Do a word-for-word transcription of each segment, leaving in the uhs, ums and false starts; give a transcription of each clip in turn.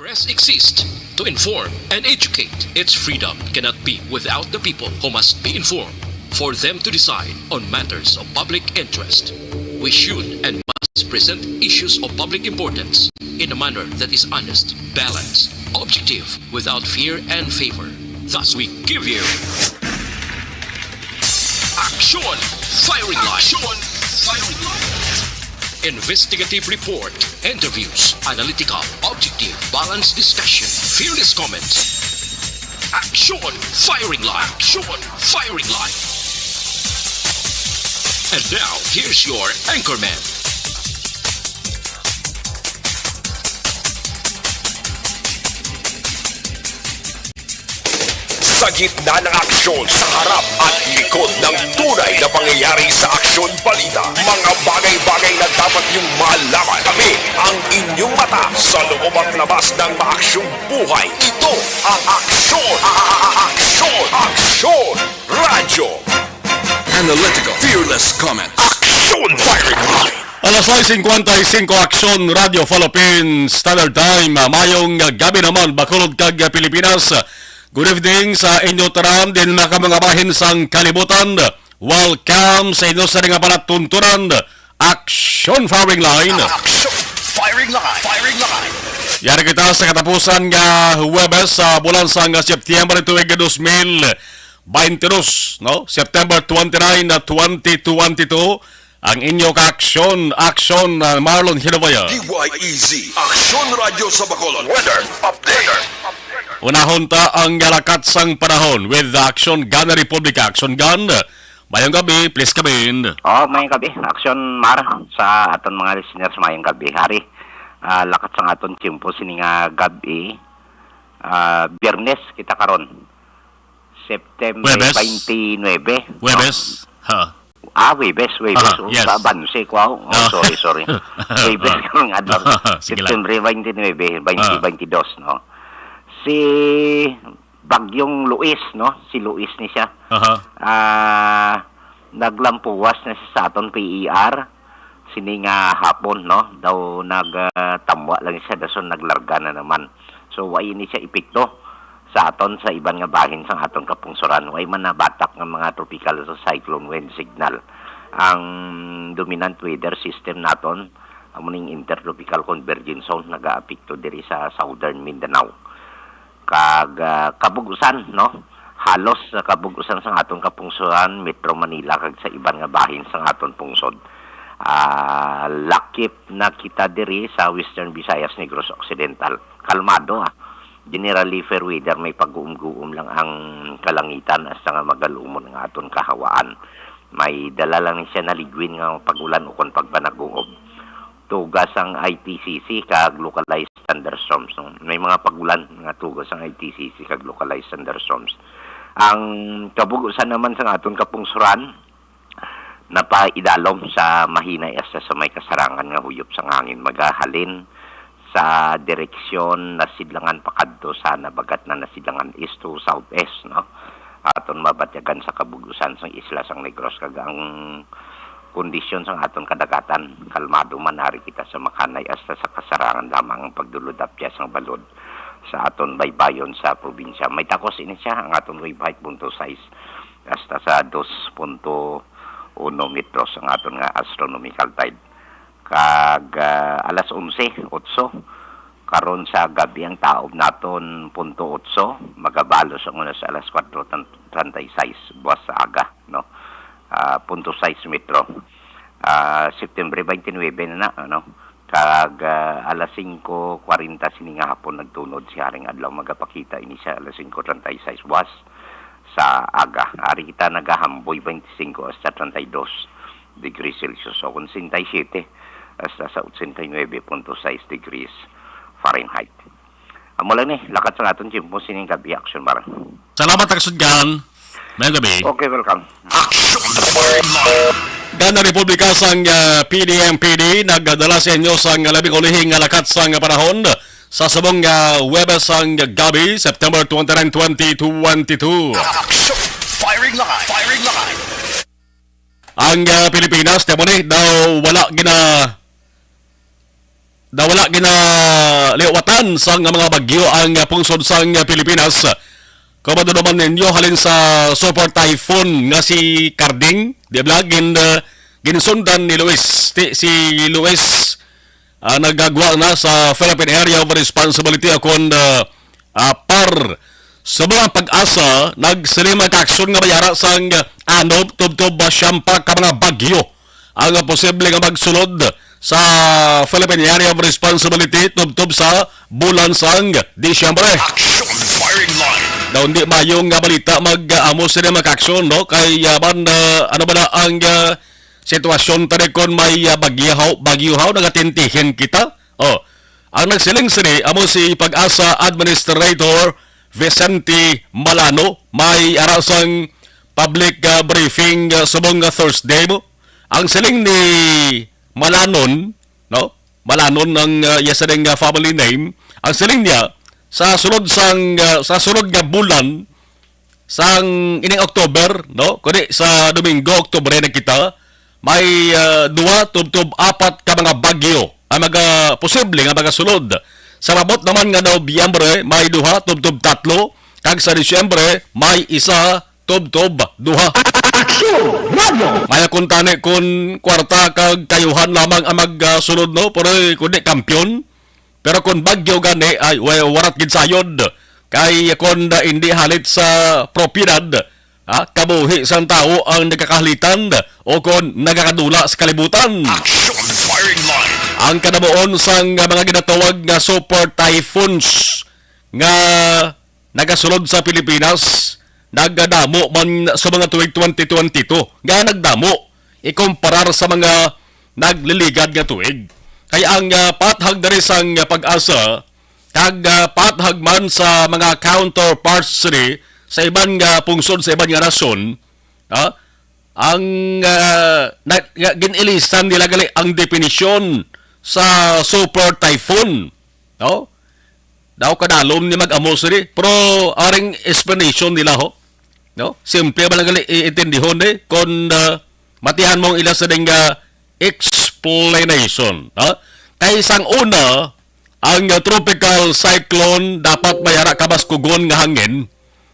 Press exists to inform and educate. Its freedom cannot be without the people, who must be informed for them to decide on matters of public interest. We should and must present issues of public importance in a manner that is honest, balanced, objective, without fear and favor. Thus, we give you Action Firing Line. Action Firing Line. Investigative report, interviews, analytical, objective, balanced discussion, fearless comments. Action Firing Line. Action Firing Line. And now, here's your anchorman. Sa gitna ng aksyon, sa harap at likod ng tunay na pangyayari sa aksyon balita, mga bagay-bagay na dapat niyong malaman. Kami ang inyong mata sa loob at labas ng maaksyong buhay. Ito ang Aksyon, Aksyon, Aksyon Radyo. Analytical, fearless comment. Aksyon Firing Line. Alas sais cincuenta y cinco, Aksyon Radyo Philippines Standard Time. Ah, mayong gabi naman, Bacolod kag Pilipinas. Good evening sa inyo tanan, din na ka mga bahin sang kalibutan. Welcome sa inyo sa nga palatuntunan, Aksyon Firing Line. Action Firing Line. Firing Line. Yari kita sa katapusan nga Huwebes sa bulan sang September tuig dos mil twenty-two, no? September twenty-nine na twenty twenty-two. Ang inyo ka-aksyon, aksyon, uh, Marlon Hinovaya. D Y E Z, Aksyon Radyo sa Bacolod. Weather update. Unahon ta ang lakat sang panahon with the Aksyon Gun Republika. Aksyon Gun, mayong gabi, please come in. Oh, mayong gabi, Aksyon Mar, sa aton mga listeners, mayong gabi. Hari, ah, lakat sang aton tiyempo sini nga gabi, ah, Biyernes kita karon, September Huwebes? twenty-nine. Huwebes? Ha. Ah, Huwebes, Huwebes. Ah, Oh, yes. Sa banse ko, oh. Oh, Ah. sorry, sorry. Huwebes Ah. karong adlaw. Sige lang. September twenty-nine, twenty twenty-two, Ah. no? Si Bagyong Luis, no? Si Luis ni siya. Aha. Ah, naglampuwas na siya sa aton P E R. Sini nga hapon, no? Daw nag, ah, tamwa lang siya, dason naglarga na naman. So, wa ini siya epekto sa aton sa iban nga bahin sang aton kapungsoran. Way man nabatak nga mga tropical sa cyclone wind signal. Ang dominant weather system naton, amo ning Intertropical Convergence Zone, nagaapekto diri sa Southern Mindanao. Kag, ah, kabug-usan, no? Halos sa kabug-usan sang aton kapungsoran, Metro Manila, kag sa iban nga bahin sang aton pungsod. Ah, lakip na kita diri sa Western Visayas, Negros Occidental. Kalmado, ah. Generally, fair weather, may pag-uum-guom lang ang kalangitan hasta nga magalumon ang aton kahawaan. May dala lang ni siya na ligwin nga pag-ulan ukon pagbanag-uob. Tuga sang I T C C kag localized thunderstorms, no? May mga pag-ulan nga tuga sang I T C C kag localized thunderstorms. Ang kabug-usan naman sang aton kapungsoran, napaidalom sa mahinay hasta sa may kasarangan nga huyop sang hangin, magahalin sa direksyon nasidlangan pakadto sa nabagat na nasidlangan, east to southeast, no? Aton mabatyagan sa kabug-usan sang isla sang Negros, kag ang kondisyon sang aton kadagatan, kalmado man, ari kita sa makanay hasta sa kasarangan lamang ang pagdulod-apyas sang balod sa aton baybayon sa probinsya. May takos ini siya, ang aton wave height, punto sais hasta sa dos punto uno metros ang aton nga astronomical tide. Kag, ah, alas onse, otso, karon sa gabi ang taob naton, punto otso, magabalos ang oras alas kuwatro treinta y seis, buwas sa aga, no? Ah, punto sais metro. Ah, September twenty-nine na, ano? Kag, ah, alas singko kwarenta sini nga hapon nagtunod si Haring Adlaw, magapakita ini sa alas singko treinta y seis buwas sa aga. Ari kita nagahamboy twenty-cinco hasta treinta y dos degrees Celsius, o kon sesenta y siete hasta sa ochenta y nuebe punto sais degrees Fahrenheit. Amo lang ni, lakat sa aton tiyempo sining gabi, Action Bar. Salamat, Action Gun. Mayong gabi. Okay, welcome. Action Bar. Gun Republika sang, ah, P D M P D nagdala sa inyo sang labing ulihing nga lakat sang panahon sa subong nga Huwebes sang gabi, September twenty-nine, twenty twenty-two. Action Firing Line. Firing Line. Ang, ah, Pilipinas, temo ni, daw wala gina-, Daw wala ginaliwatan sang mga bagyo ang, ah, pungsod sang, ah, Pilipinas. Kung matuod man ninyo, halin sa Super Typhoon nga si Karding, di ba, gin-, ah, ginsundan ni Luis. Ti-, si Luis, ah, nagagwa na sa Philippine Area of Responsibility, akon, ah, ah, par sa mga PAGASA, nagsiling mga kaaksyon nga may ara sang, ah, anob tubtob, ah, siyam pa ka mga bagyo ang posible nga magsulod sa Philippine Area of Responsibility tubtob sa bulan sang Disyembre. Action Firing Line. Daw hindi mayo nga balita mag-amo sila mga kaaksyon, no? Kay, ah, man, ah, ano ba na ang, ah, sitwasyon tani kon may, ah, bagyahaw, bagyohaw, nagatintihin kita? Oh, ang nagsiling sini amo si PAGASA Administrator Vicente Malano, may ara sang public, ah, briefing, ah, subong nga Thursday mo. Ang siling ni Malanon, no? Malanon ang, ah, iya sining, ah, family name. Ang siling niya, sa sulod sang, ah, sa sulod nga bulan, sang ining October, no? Kundi sa Domingo, Oktubre na kita, may, ah, duha tubtob apat ka mga bagyo ang maga-, posible nga magasulod. Sa maabot naman nga Nobyembre, may duha tubtob tatlo, kag sa Disyembre, may isa tubtob duha. Aksyon! Radyo! May kuntani kun kwarta kag kayuhan lamang ang magsulod, no? Pero kundi kampiyon. Pero kung bagyo gani, ay, wa-, warat gid sayod. Kay kung, ah, hindi halit sa propiedad, ah, kabuhi sang tawo ang nagakahalitan o kung nagakadula sa kalibutan. Action Firing Line. Ang kadamuon sang mga ginatawag nga super typhoons nga nagasulod sa Pilipinas, nagdamo man sa mga tuig twenty twenty-two nga nagdamo ikumparar sa mga nagliligad nga tuig. Kay ang, ah, pathag diri sang PAGASA kag, ah, pathag man sa mga counterparts diri sa iban nga pungsod sa iban nga nasyon, ah, ang, ah, na, nga gin-ilisan nila gali ang definisyon sa super typhoon, no? Daw kadalom ni mag-amo sini, pero aring explanation nila ho, no? Simple ba lang gali iintindihon, eh, kung, ah, matihan mo ang ila sa ding, ah, explanation, no? Kay sang una, ang, ah, tropical cyclone dapat may ara kabaskugon nga hangin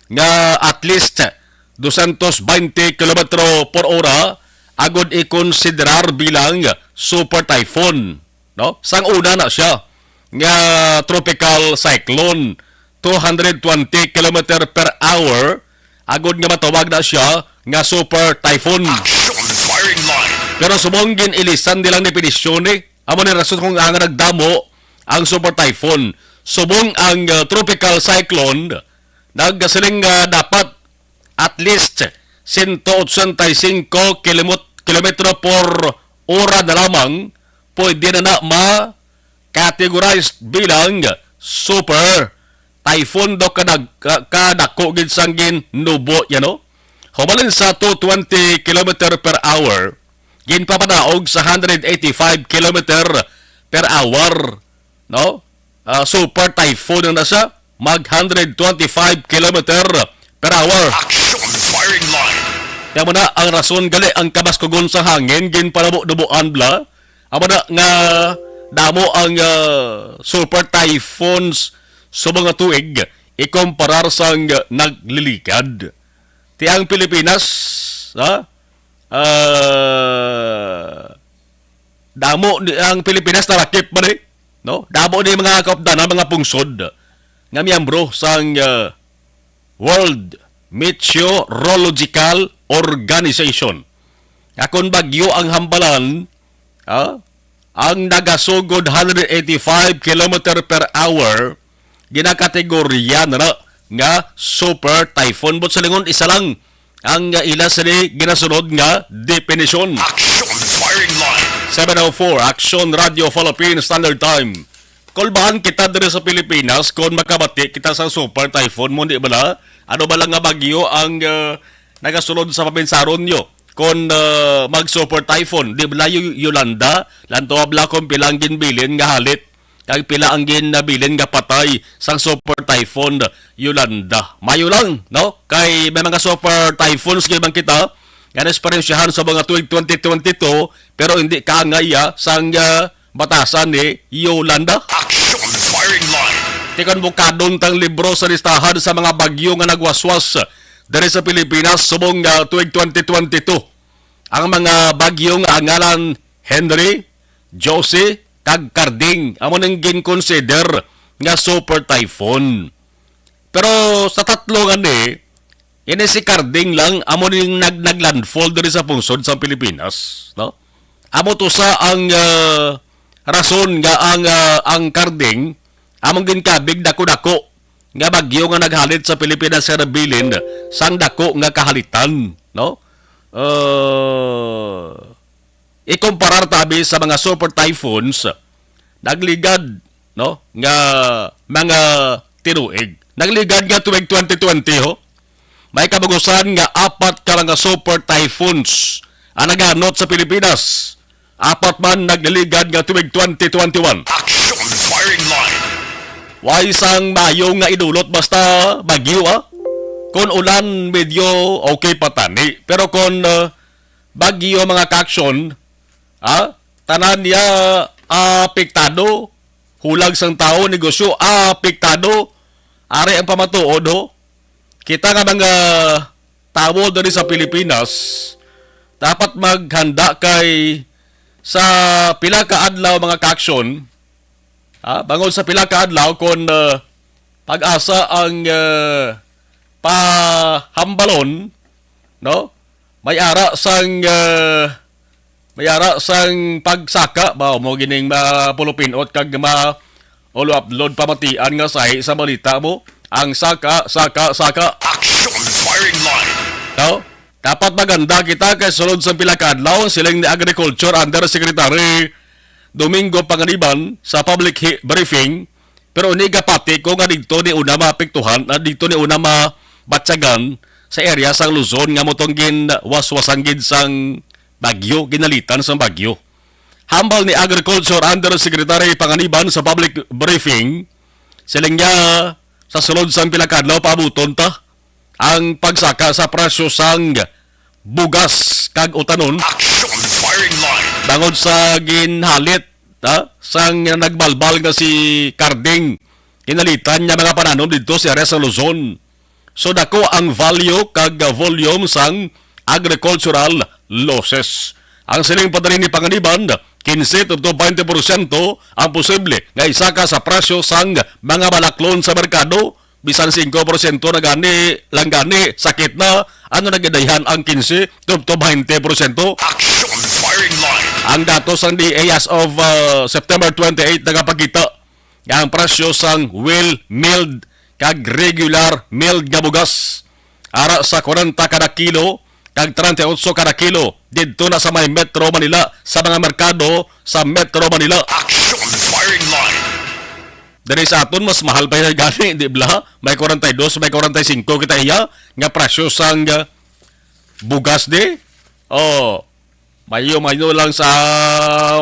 nga at least dosyentos baynte kilometro por ora agod ikonsiderar bilang super typhoon, no? Sang una na siya nga tropical cyclone, two hundred twenty kilometer per hour, agod nga matawag na siya nga super typhoon. Action Firing Line. Pero subong gin-ilisan nilang definisyon, eh. Amo ni rason kung ang nagdamo ang super typhoon. Subong ang, uh, tropical cyclone, nagsiling nga dapat at least sento ochenta y cinco kilimot-, kilometro por ora na lamang, pwede na na ma-categorized bilang super typhoon do kadag-, ka-, kadako gid sang ginnubo niya, no? Humalin sa two twenty kilometer per hour, ginpapadaog sa hundred eighty-five kilometer per hour, no? Ah, super typhoon na na siya, mag hundred twenty-five kilometer per hour. Action Firing Line. Kaya mo na ang rason gali ang kabaskugon sa hangin, ginpanabudubuan bla. Amo na nga damo ang, ah, super typhoons sa mga tuig ikumparar sang nagliligad. Ti ang Pilipinas, ha? Ah, damo ni ang Pilipinas narakip man, eh, no? Damo ni mga kaupdanan, mga pungsod nga miyembro sang, ah, World Meteorological Organization. Nga kon bagyo ang hambalan, ah, ang nagasugod hundred eighty-five kilometer per hour, ginakategorya na na nga super typhoon. But sa lingon, isa lang ang ila sini ginasunod nga definisyon. Action Firing Line. Seven oh four, Action Radio Philippine Standard Time. Kulbahan kita diri sa Pilipinas kon makabati kita sa super typhoon mo, di ba na? Ano ba lang nga bagyo ang, ah, nagasulod sa paminsaron nyo? Kon, ah, mag super typhoon, di ba na, Yu-, Yolanda? Lantawa bala kung pila ang ginbilin nga halit, kag pila ang ginabilin nga patay sang super typhoon Yolanda. Mayo lang, no? Kay may mga super typhoons gyud man kita nga naesperyensyahan sa mga tuig twenty twenty-two, pero hindi kaangay, ah, sang, ah, batasan ni Yolanda. Action Firing Line. Tikon bukadon tang libro sa listahan sa mga bagyo nga nagwaswas diri sa Pilipinas subong nga tuig twenty twenty-two. Ang mga bagyo nga angalan Henry, Josie, kag Karding amo nang gin-consider nga super typhoon. Pero sa tatlo nga ni, ini si Karding lang amo ning nag naglandfall diri sa pungsod sa Pilipinas, no? Amo to sa ang ah, rason nga ang ah, ang Karding among ginkabig dako-dako nga bagyo nga naghalit sa Pilipinas sa nabilin sang dako nga kahalitan, no? Uh, ikumparar tabi sa mga super typhoons, nagligad, no, nga mga tinuig. Nagligad nga tuig twenty twenty, ho. May kabugusan nga apat ka mga super typhoons ang naganot sa Pilipinas. Apat man nagliligad nga tuig twenty twenty-one. Action Firing Line. Way sang mayo nga idulot basta bagyo, ah. Kon ulan, medyo okay pa tani. Pero kon ah, bagyo, mga ka-action, ah, tanan niya apektado. Hulag sang tawo, negosyo apektado. Ari ang pamatuod, ho. Kita nga mga tawo diri sa Pilipinas, dapat maghanda kay sa pila ka adlaw, mga ka-action, ah, bangod sa pila ka adlaw, kung ah, pag-asa ang ah, pahambalon, no? May ara sang ah, may ara sang pagsaka ba mo gining mapulupinot kag ma ulo upload pamatian nga sahi sa balita mo. Ang saka, saka, saka. Action Firing Line. No? Dapat maganda kita kay sulod sa pila ka adlaw, siling ni Agriculture Undersecretary Domingo Panganiban sa public hi- briefing. Pero ni gapati ko nga didto ni una maapektuhan, ah, didto ni una mabatyagan sa area sang Luzon nga mo tong ginwaswasan gid sang bagyo, ginalitan sang bagyo. Hambal ni Agriculture Undersecretary Panganiban sa public briefing, siling niya sa sulod sang pila ka adlaw paabuton ta ang pagsaka sa presyo sang bugas kag utanon. Action Firing Line. Bangod sa ginhalit, ha, sang nagbalbal nga si Carding, kinalitan niya mga pananom didto sa area sa Luzon. So, dako ang value kag volume sang agricultural losses. Ang siling pa diri ni Panganiban, kinse tubtob baynte porsyento ang posible nga isaka sa presyo sang mga balaklon sa merkado, bisan singko porsyento na gani, lang gani, sakit na, ano na gidayhan ang kinse tubtob baynte porsyento? Action Firing Line. Ang datos sang D A as of ah, September twenty-eight nagapakita nga ang presyo sang well milled kag regular milled nga bugas ara sa kwarenta kada kilo kag treinta y ocho kada kilo didto na sa may Metro Manila sa mga merkado sa Metro Manila. Action Firing Line. Diri sa aton, mas mahal pa yung gani, di ba? May kwarenta y dos, may kwarenta y singko kita iya nga presyo sang ah, bugas di. Oh, mayo-mayo lang sa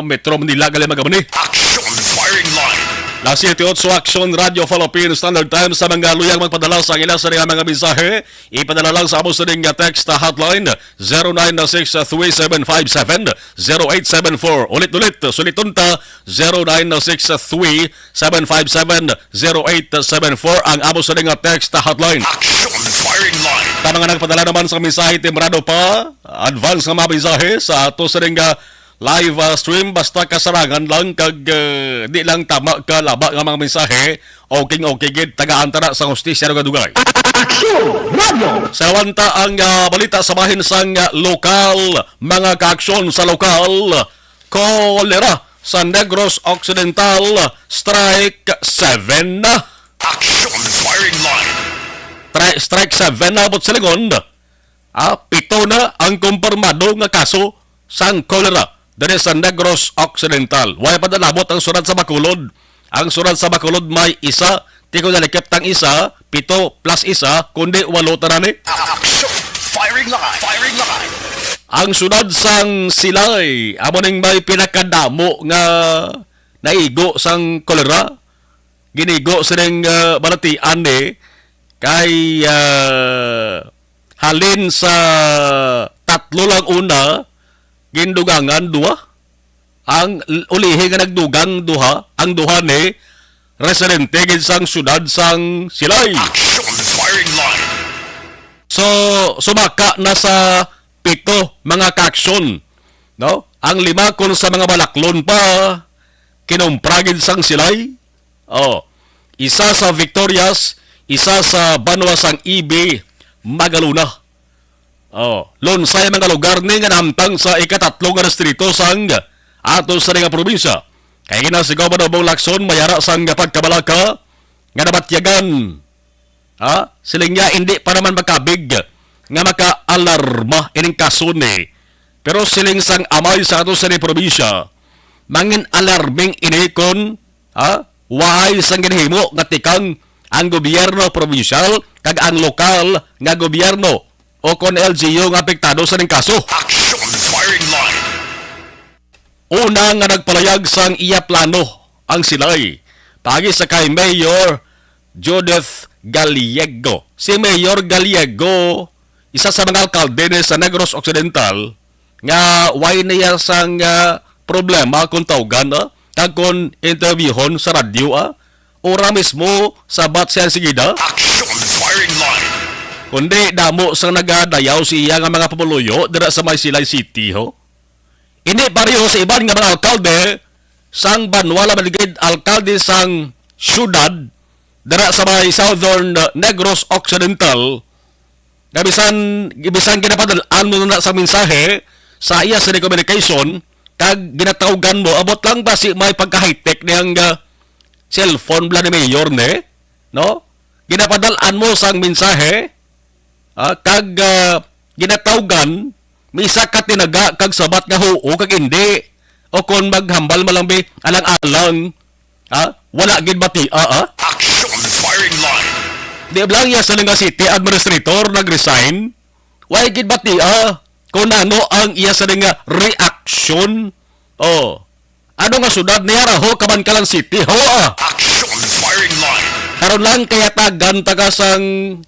Metro Manila gali magabani. Action Firing Line. La siete ocho Action Radio Philippine Standard Time sa mga luyang magpadala sa ila sa mga mensahe. Ipadala lang sa amo sa ning text hotline zero nine six three seven five seven zero eight seven four. Ulit-ulit, suliton ta, zero nine six three seven five seven zero eight seven four ang amo sa ning text hotline. Action Firing Line. Sa mga nagpadala naman sa mensahe, timbrado pa, advance nga mga mensahe sa ato sa ning ah, live ah, stream, basta kasarangan lang kag ah, di lang tama ka laba nga mga mensahe. Okay, okay gid, tagaan ta na sa hustisya nga dugay. Action Radio. Sa wanta ang ah, balita sa bahin sang ah, lokal, mga kaaksyon sa lokal, kolera sa Negros Occidental, strike seven na. Action Firing Line. Tri- strike seven na, abot sa lingon. Ah, pito na ang kumpirmado nga kaso sang kolera diri sa Negros Occidental. Way pa nalabot ang surat sa Bacolod. Ang surat sa Bacolod may isa, di ko nalikip tang isa, pito plus isa, kundi walo tanan ni. Action! Firing line! Firing line! Ang sudad sang Silay, amo ning may pinakadamo nga naigo sang kolera. Ginigo sining ah, balatian ni kay ah, halin sa tatlo lang una, gindugangan duha. ang l-, ulihi nga nagdugang duha, ang duha ni residente gid sang siyudad sang Silay. Action firing line. So, sumaka na sa pito mga kaaksyon, no? Ang lima kon sa mga balaklon pa, kinumpra gid sang Silay. Oh, isa sa Victorias, isa sa banwa sang E B, Magalona. Oh, lunsay mga lugar ni nga nahamtang sa ikatatlo nga distrito sang ato sa nga probinsya. Kay ginasigaw pa daw Bong Lacson, may ara sang pagkabalaka nga nabatyagan. Ha? Siling niya, hindi pa naman makabig nga makaalarma ining kaso ni. Pero siling sang amay sa ato sa probinsya, mangin alarming ini kon, ha? Waay sang ginhimo nga tikang ang gobyerno probinsyal kag ang lokal nga gobyerno o kon L G U nga apektado sa ning kaso. Action firing line. Una nga nagpalayag sang iya plano ang Silay paagi sa kay Mayor Judith Gallego. Si Mayor Gallego, isa sa mga alkalde ni sa Negros Occidental, nga way niya sang, ah, problema kung tawgan, ah, kag kung interviewhon sa radyo, ah, ora mismo sabat siya sigida. Action firing line. Kundi damo sang nagadayaw siya nga mga pumuluyo dira sa may Silay City, ho. Hindi pareho sa iban nga mga alkalde sang banwa, labi na gid alkalde sang syudad dira sa may Southern, uh, Negros Occidental, nga bisan, bisan ginapadal-an mo na sa mensahe sa iya sa communication, kag ginatawgan mo, abot lang ba si may pagka-high-tech niyang, uh, cellphone bala ni Mayor ni, no? Ginapadal-an mo sang mensahe, ah, kag, ah, ginatawgan, may isa ka tinaga kag sabat nga huo kag hindi, o kon maghambal man lang bi, alang-alang, ha? Wala gid batia, ha? Action firing line. Di ba lang iya sa nga city administrator nag-resign? Way gid batia kung ano ang iya sa nga reaksyon. Oh. Ano nga syudad niya ra, ho, Kabankalan City, ho, ah? Action firing line. Karon lang kay hatagan ta ka sang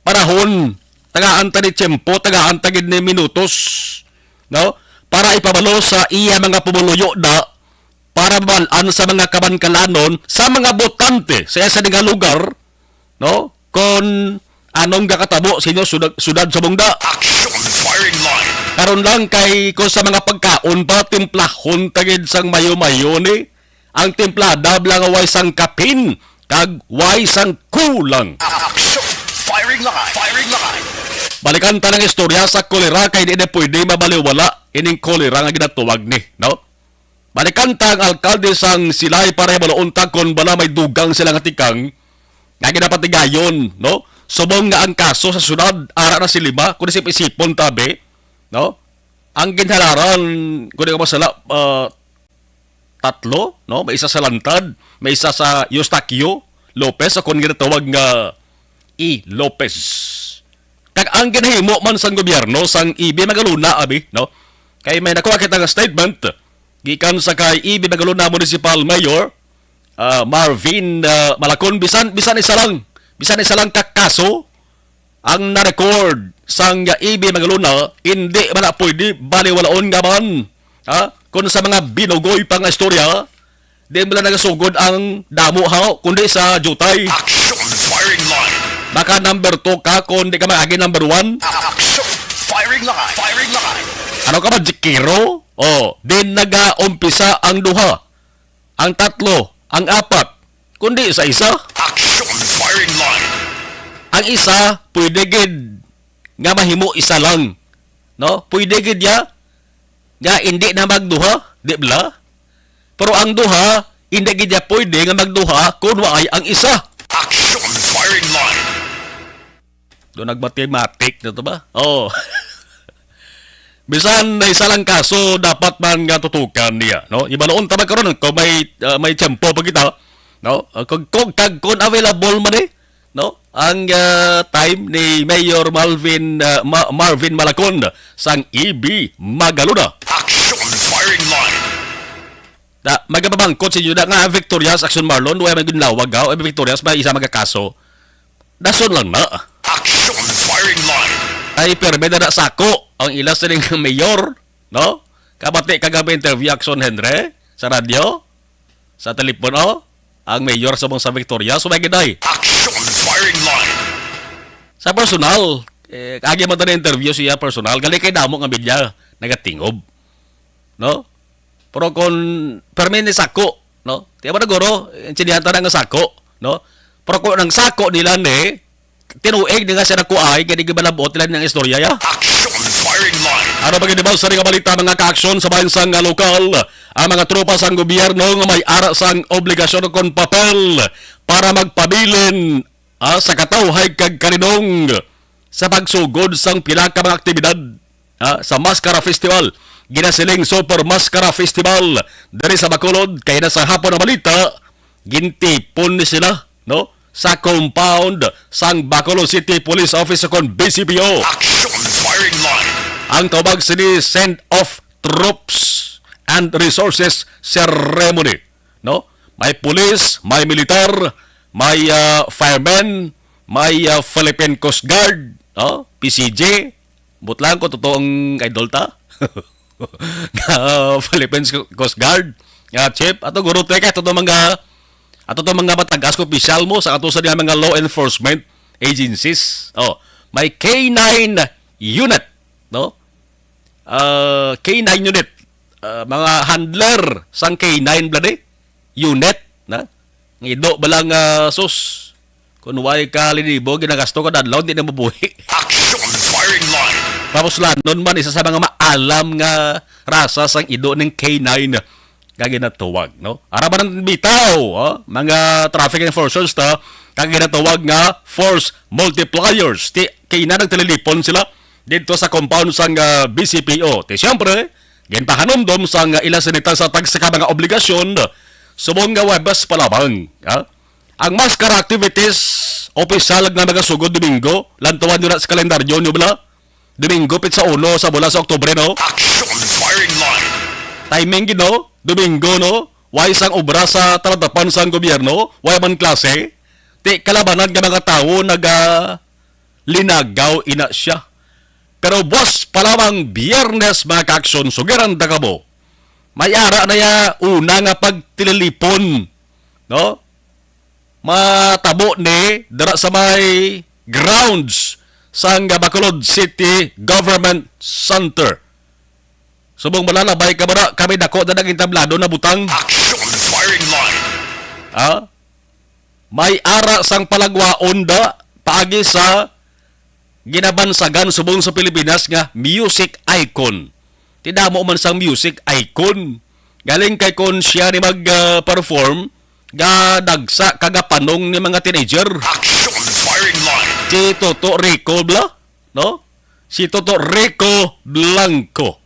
panahon, tagaan ta ni tiyempo, tagaan ta gid ni minutos, no? Para ipabalo sa iya mga pumuluyo da, para mabal-an sa mga Kabankalanon, sa mga botante sa iya sa nga lugar, no? Kon anong gakatabo sa inyo sudad, sudad sa Bungda. Action firing line. Karon lang kay kon sa mga pagkaon pa, timplahon ta gid sang mayo-mayo ni. Ang timplada bala nga way sang kapin, kag way sang kulang. Action firing line. Firing line. Balikan ta ang istorya sa kolera kay di na pwede mabaliwala ining kolera nga ginatuwag ni, no? Balikan ta ang alkalde sang Silay para hibaluon ta kon bala may dugang sila nga tikang nga ginapatigayon, no? Subong nga ang kaso sa syudad, ara na si lima, kung isip-isipon tabi, no? Ang ginhalaran, kung di ko masala, ah, tatlo, no? May isa sa Lantad, may isa sa Eustaquio Lopez, o kung ginatawag nga E. Lopez. Kag ang ginahimo man sang gobyerno sang E B Magalona, abi, no? Kay may nakuha kita nga statement gikan sa kay E B Magalona Municipal Mayor, ah, Marvin, ah, Malacon, bisan, bisan isa lang, bisan isa lang ka kaso ang na-record sang E B Magalona, hindi man na pwede baliwalaon nga man, ha? Kung sa mga binugoy pa nga istorya, di mo lang nagasugod ang damo, ha, kundi sa jutay. Action firing line. Baka number two ka kung di ka mag-agi number one. Action firing line. Firing line. Ano ka ba, jikiro? Oh, din nagaumpisa ang duha, ang tatlo, ang apat, kundi sa isa. Action firing line. Ang isa, pwede gid nga mahimo isa lang, no? Pwede gid ya nga hindi na magduha, di bala? Pero ang duha, hindi gid ya pwede nga magduha kung waay ang isa. Action firing line. Do nag-mathematic na to ba? Oh. Bisan na isa lang kaso, dapat man nga tutukan niya, no? Ibaluon ta ba karon kung may, ah, may tiyempo pa kita, no? Ah, kung, kung, kag kung available man eh, no? Ang, ah, time ni Mayor Malvin, ah, Ma-, Marvin Malacon sang E B Magalona. Action firing line. Da, magababangkot sa inyo da nga Victorias, Action Marlon, wala may ginlawag, ha? O Victorias, may isa magakaso. Dason lang na. Action firing line. Ay, perme na na sako ang ila sa ning mayor, no? Kabati ka nga interview, Action Henry, sa radyo, sa telepono, ang mayor sa Bangsa Victoria, so may giday. Action firing line. Sa personal, eh, agi man ta na interview siya personal, gali kay damo nga media nagatingob. No? Pero kung permi ni sako, no? Tiya ba na guro, intindihan ta na nga sako, no? Pero kung ang sako nila ni, tinuig ni nga siya nakuhay, kaya di gibalabot nila ang istorya, ya? Action firing line. Ano ba ginibaw sa nga balita, mga kaaksyon sa bayan sang, ah, lokal? Ang mga tropa sang gobyerno nga may ara sang obligasyon kon papel para magpabilin, ah, sa katawhay kag karinong sa pagsugod sang pila ka mga aktibidad, ah, sa Mascara Festival. Ginasiling Super Mascara Festival diri sa Bacolod, kay na sa hapon na balita, gintipon ni sila, no? Sa compound sang Bacolod City Police Office kon B C P O. Action firing line. Ang tawag sini send off troops and resources ceremony, no? May pulis, may militar, may, ah, firemen, may, ah, Philippine Coast Guard, no? P C G. Butlang ko, totoong idol ta. Nga Philippine Coast Guard, nga chief. Ato guro, teka, ato to mga, ato to mga matagas ko, opisyal mo, sa ato sa mga law enforcement agencies. Oh, may K nine unit, no? Ah, K nine unit. Ah, mga handler sang K nine bala ni unit, na? Ngido ba lang, ah, sus? Kung way ka linibo, ginagasto ka dadlaw, di na mabuhi. Action firing line. Tapos lanon man, isa sa mga maalam nga rasa sang ido ning K nine nga ginatuwag, no? Ara man ang bitaw, oh, mga traffic enforcers ta, kag ginatuwag nga force multipliers. Ti, kay na nagtililipon sila dito sa compound sang, ah, B C P O. Ti, siyempre, ginpahanumdom sang ila sini ta sa tagsa ka mga obligasyon subong nga Huwebes pa lamang, ha? Ang maskara activities, opisyal nga magasugod Domingo, lantawan nyo na sa kalendaryo nyo bala. Domingo, pitsa uno sa bulan sa Oktubre, no? Action firing line. Timing gid, no? Domingo, no? Way sang obra sa talatapan sang gobyerno, way man klase. Ti kalabanan nga mga tawo naga linagaw ina siya. Pero buwas pa lamang Biyernes, mga kaaksyon, sugiran ta kamo. May ara na ya una nga pagtililipon, no? Matabo ni dira sa may grounds sang Bacolod City Government Center. Subong malalabay ka ba na, kami dako na naging tablado na butang. Action firing line. Ha? May ara sang palagwaon da paagi sa ginabansagan subong sa Pilipinas nga music icon. Ti damo man sang music icon. Galing kay kon siya ni mag, ah, perform, gadagsa kagapanong ni mga teenager. Action firing line. Si Toto Rico bla, no? Si Toto Rico Blanco,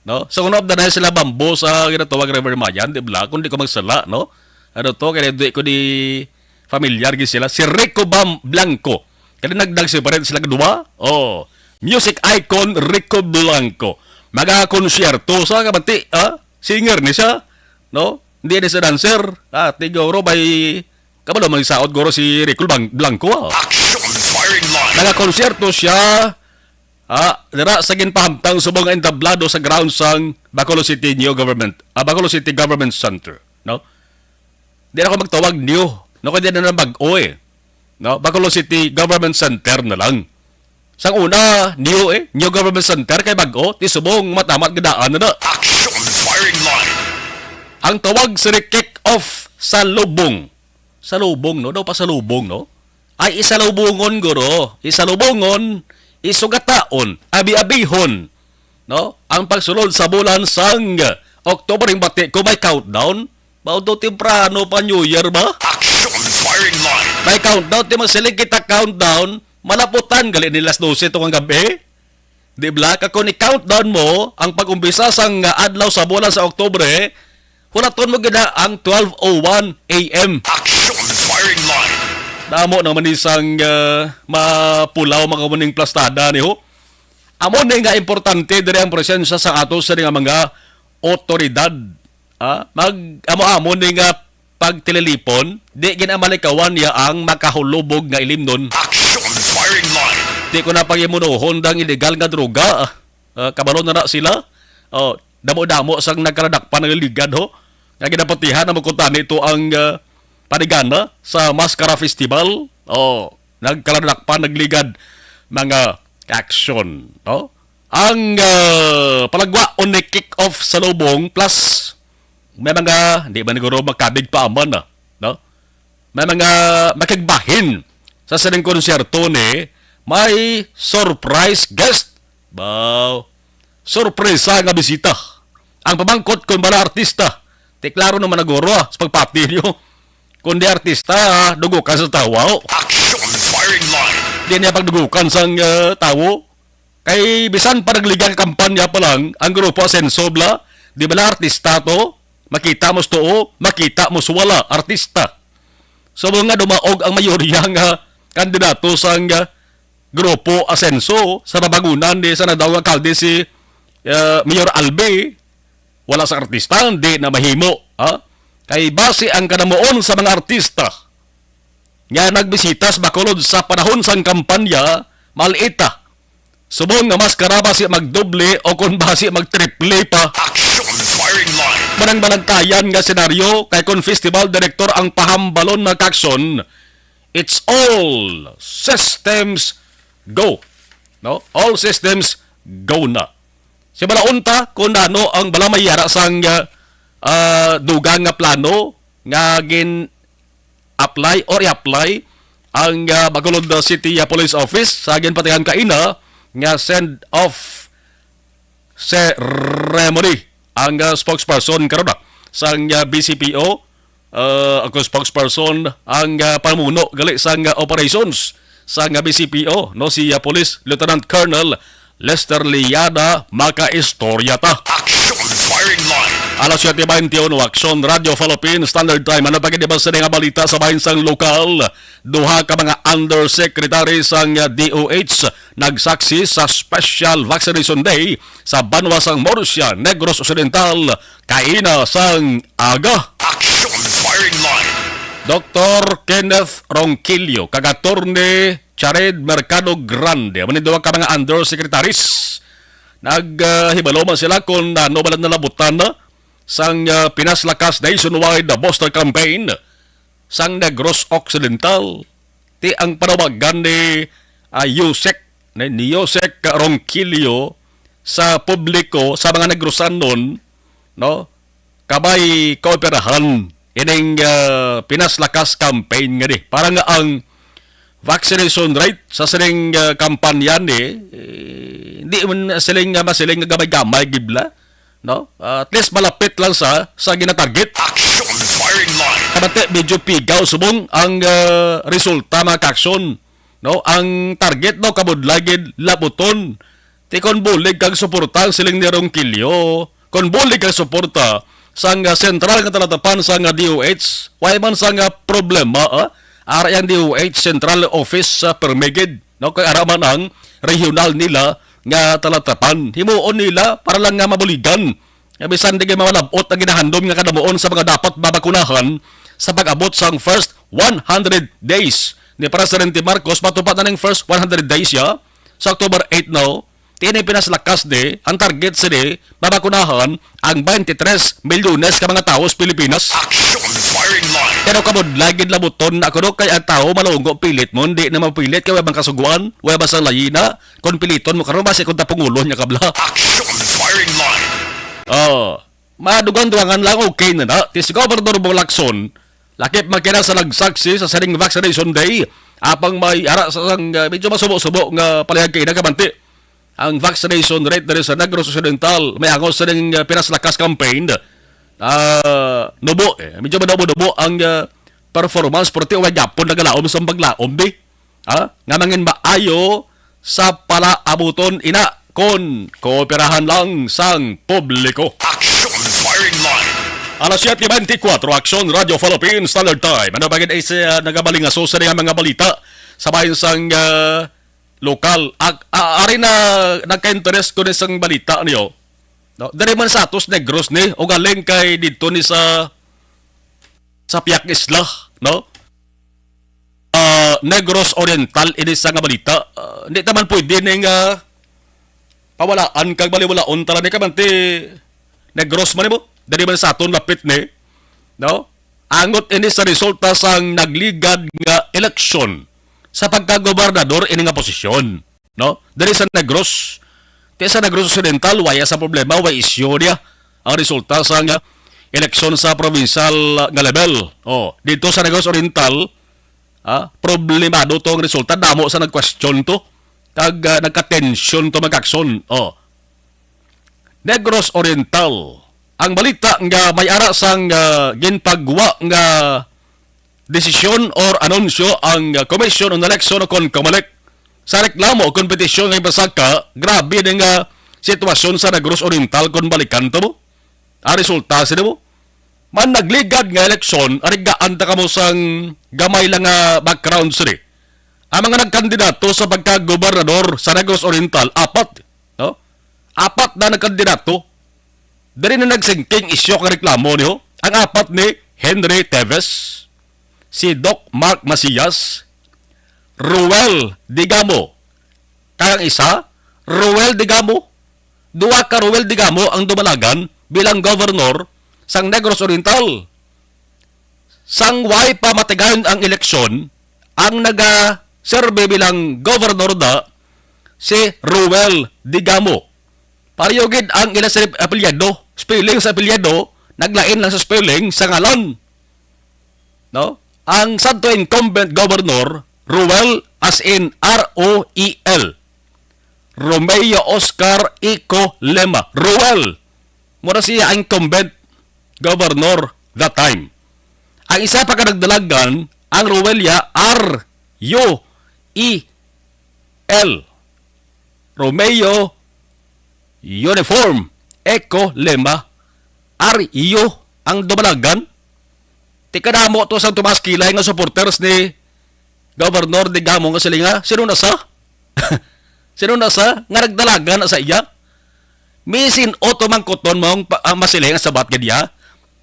no? So, una of the night sila Bambo sa ginatawag River Mayan, di bla? Kung di ko magsala, no? Ano to, kaya di ko di familiar gid sila. Si Rico Bam Blanco. Kani nagdag-separate sila duha? Oh. Music icon Rico Blanco. Magakonsyerto sa kabanti, ah? Singer ni siya, no? Hindi ni siya dancer. Ah, tiguro may kabalo magsaot guro si Rico Blan-, Blanco, ah. Action firing line. Nagakonsyerto siya, ah, dira sa ginpahamtang subong nga entablado sa grounds sang Bacolod City New Government, ah, Bacolod City Government Center, no? Di na ako magtawag new, no, kay di na lang bag-o eh. No? Bacolod City Government Center na lang. Sang una, new eh, New Government Center kay bag-o, ti subong matamat gadaan na na. Action firing line. Ang tawag sa kick off sa lubong. Sa lubong, no? Daw pa sa lubong, no? Ay, isalubungon, guro. Isalubungon, isugataon, abi-abihon, no? Ang pagsulod sa bulan sang October, ang bati ko may countdown. Mao to temprano pa New Year ba? Action firing line. May countdown, ti magsiling kita countdown, malaputan gali ni las dose tong gabi. Di bla, ka kung i-countdown mo ang pag-umpisa sang, ah, adlaw sa bulan sa Oktubre, hulaton mo gid na ang twelve oh one A M. Action firing line. Damo naman isang, ah, mapulaw, mga muning plastada ni ho. Amo ni nga importante diri ang presensya sa ato sa nga mga otoridad. Ah, mag-amo-amo ni nga pagtililipon, di ginamalikawan niya ang makahulubog nga ilimnon. Action firing line. Di ko na pagimunuhon dang illegal nga droga. Ah, kabalo na na sila. Oh, damo-damo sang nagkaladakpan, nagligad, ho. Nga ginapatihan na mo kuntani ito ang, ah, panigana sa Mascara Festival. Oh, nagkaladakpan, nagligad, mga action, no? Ang, ah, palagwaon ni kick-off sa Lubong, plus may mga, di man siguro makabig pa aman, ah, no? May mga makigbahin sa sining konsyerto ni may surprise guest. Baw, sorpresa nga bisita. Ang pamangkot kon bala artista, ti klaro naman na guro, ah, sa pagpati niyo. Kung di artista, ah, dugukan sa tawa, oh. Action firing line. Di niya pagdugukan sang, ah, tawo. Kay bisan pa nagligang kampanya pa lang ang grupo Asenso, bala, di bala artista to? Makita mo sa tuo, makita mo sa wala, artista. So, nga dumaog ang mayorya nga kandidato sang, ah, grupo Asenso sa babangunan ni sa nadaw nga alkalde si, ah, Mayor Albi, wala sa artista, di na mahimo, ha? Kay base ang kanamuon sa mga artista nga nagbisita sa Bacolod sa panahon sang kampanya, maliit ta. Subong nga mas karaba si magdoble o kon basi magtriple pa. Action firing line. Manang malangkayan nga senaryo kay kon festival director ang pahambalon na kakson, it's all systems go. No? All systems go na. Si balaon ta kung ano ang bala may yara sang, ah, ah, dugang nga plano nga gin-apply or i-apply ang, ah, Bacolod City, ah, Police Office sa ginpatihan kaina nga send-off ceremony. Ang, ah, spokesperson karon, ah, sang, ah, B C P O, ah, ang spokesperson, ang, ah, pamuno gali sang, ah, operations sang, ah, B C P O, no, si, ah, Police Lieutenant Colonel Lester Liana, makaistorya ta. Action firing line. Alas siyete bainti uno, Action Radio Philippines Standard Time. Ano pa gid ba sa nga balita sa bahin sang lokal? Duha ka mga undersecretary sang, ah, D O H nagsaksi sa Special Vaccination Day sa banwa sang Murcia, Negros Occidental, kaina sang aga. Action firing line. Doktor Kenneth Ronquillo kag Attorney Jared Mercado Grande, amo ni duha ka mga undersecretaries. Nag, ah, hibalo man sila kung ano ba lang nalabutan na sang, ah, Pinas Lakas nationwide booster campaign sang Negros Occidental. Ti ang panawagan ni, ah, Yusek, ni, ni Yusek Ronquillo sa publiko, sa mga Negrosanon, no? Kabay kooperahan ining, ah, Pinas Lakas campaign nga di. Para nga ang vaccination rate sa sining, ah, kampanya ni, eh, hindi man siling nga masiling nga gamay-gamay gibla, no? Ah, at least malapit lang sa, sa ginatarget. Action firing line. Kabante, medyo pigaw subong ang, ah, resulta, mga kakson, no? Ang target daw kabudlay gid labuton. Ti kon bulig kag suporta ang siling ni Ronquillo, kon bulig kag suporta sang, ah, sentral nga talatapan sang, ah, D O H, way man sang, ah, problema, ah, ara ang D O H central office sa permi gid, no? Kay ara man ang regional nila nga talatapan. Himuon nila para lang nga mabuligan. Nga bisan di kay mawalab-ot ang ginahandom nga kadamuon sa mga dapat mabakunahan sa pag-abot sang first one hundred days ni Presidente Marcos, matupad na ning first one hundred days ya sa October eight now. Ti ini pinaslakas di, ang target sini, mabakunahan ang twenty-three milyones ka mga tawo sa Pilipinas. Action firing line. Pero kabudlay gid labuton na kuno kay ang tawo malungo pilit mo, hindi na mapilit kay wala bang kasuguan, wala ba sang layina, kung piliton mo karon basi kung tapungulon niya kabla. Action firing line. Oh, madugang-dugangan lang, okay na na. Ti si Gobernador Bong Lacson, lakip makina sa nagsaksi sa sining vaccination day, apang may ara sa sang, uh, medyo masubo-subo nga palihag kay nagkabanti. Ang vaccination rate diri sa Negros Occidental, may angos sa ning, uh, pinaslakas campaign. Ah, nubo, eh. Medyo manubo-nubo ang, uh, performance, pero ti way gapon nagalaom sa paglaom, di? Ha? Nga mangin maayo sa palaabuton ina kon kooperahan lang sang publiko. Action firing line. Alas siyete beintikwatro, Action Radio Philippines Standard Time. Ano ba gid ay sa, ah, nagabalingaso sa mga balita sa bahin sang, ah, lokal? Ag-, a-, ari na nagka-interest ko ni sang balita niyo. No? Diri man sa atos Negros ni, o galing kay dito ni sa, sa Piak Isla, no? Ah, Negros Oriental, ini sa nga balita. Ah, hindi naman pwede ni nga pawalaan kag baliwalaon tala ni kamanti Negros man nimo, dali man sa aton lapit ni, no? Angot ini sa resulta sang nagligad nga eleksyon sa pagkagobernador ini nga posisyon, no? Diri sa Negros, ti sa Negros Occidental, waya sa problema, way isyu niya ang resulta sang eleksyon sa provincial nga level. Oh, dito sa Negros Oriental, ah, problemado to ang resulta, damo sa nag-question to, kag, ah, nagka-tension to, mga kaakson. Oh. Negros Oriental. Ang balita nga may ara sang, ah, ginpagwa nga desisyon or anunsyo ang, ah, Commission on Election o kon COMELEC sa reklamo o kon petisyon nga ipasaka, grabe ni nga sitwasyon sa Negros Oriental kon balikan ta mo. Ang resulta sini mo, man nagligad nga eleksyon, arigaan ta kamo sang gamay lang nga background sini. Ang mga nagkandidato sa pagkagobernador sa Negros Oriental, apat, no? Apat na nagkandidato. Diri na nagsingking isyu kag reklamo niyo. Ang apat ni Henry Teves, si Doc Mark Macias, Ruel Digamo, kag ang isa, Ruel Digamo. Duha ka Ruel Digamo ang dumalagan bilang governor sang Negros Oriental. Sang way pa matigayon ang eleksyon, ang nagaserbe bilang gobernador da si Ruel Digamo. Pareho gid ang ila sa apelyido, spelling sa apelyido, naglain lang sa spelling sa ngalan. No? Ang sadto incumbent governor, Ruel, as in R O E L. Romeo Oscar Ico Lema. Ruel. Mura siya ang incumbent governor that time. Ang isa pa ka nagdalagan, ang Ruelia R U E L. Romeo Uniform Eco Lema. R U ang dumalagan. Ti kadamo to sa Tomas Kilay nga supporters ni Governor Digamo nga sila nga, sino na sa? Sino na sa? Nga nagdalagan na sa iya? Misin auto mangkuton mo ang pa-, ang masiling ang sabat ka diya?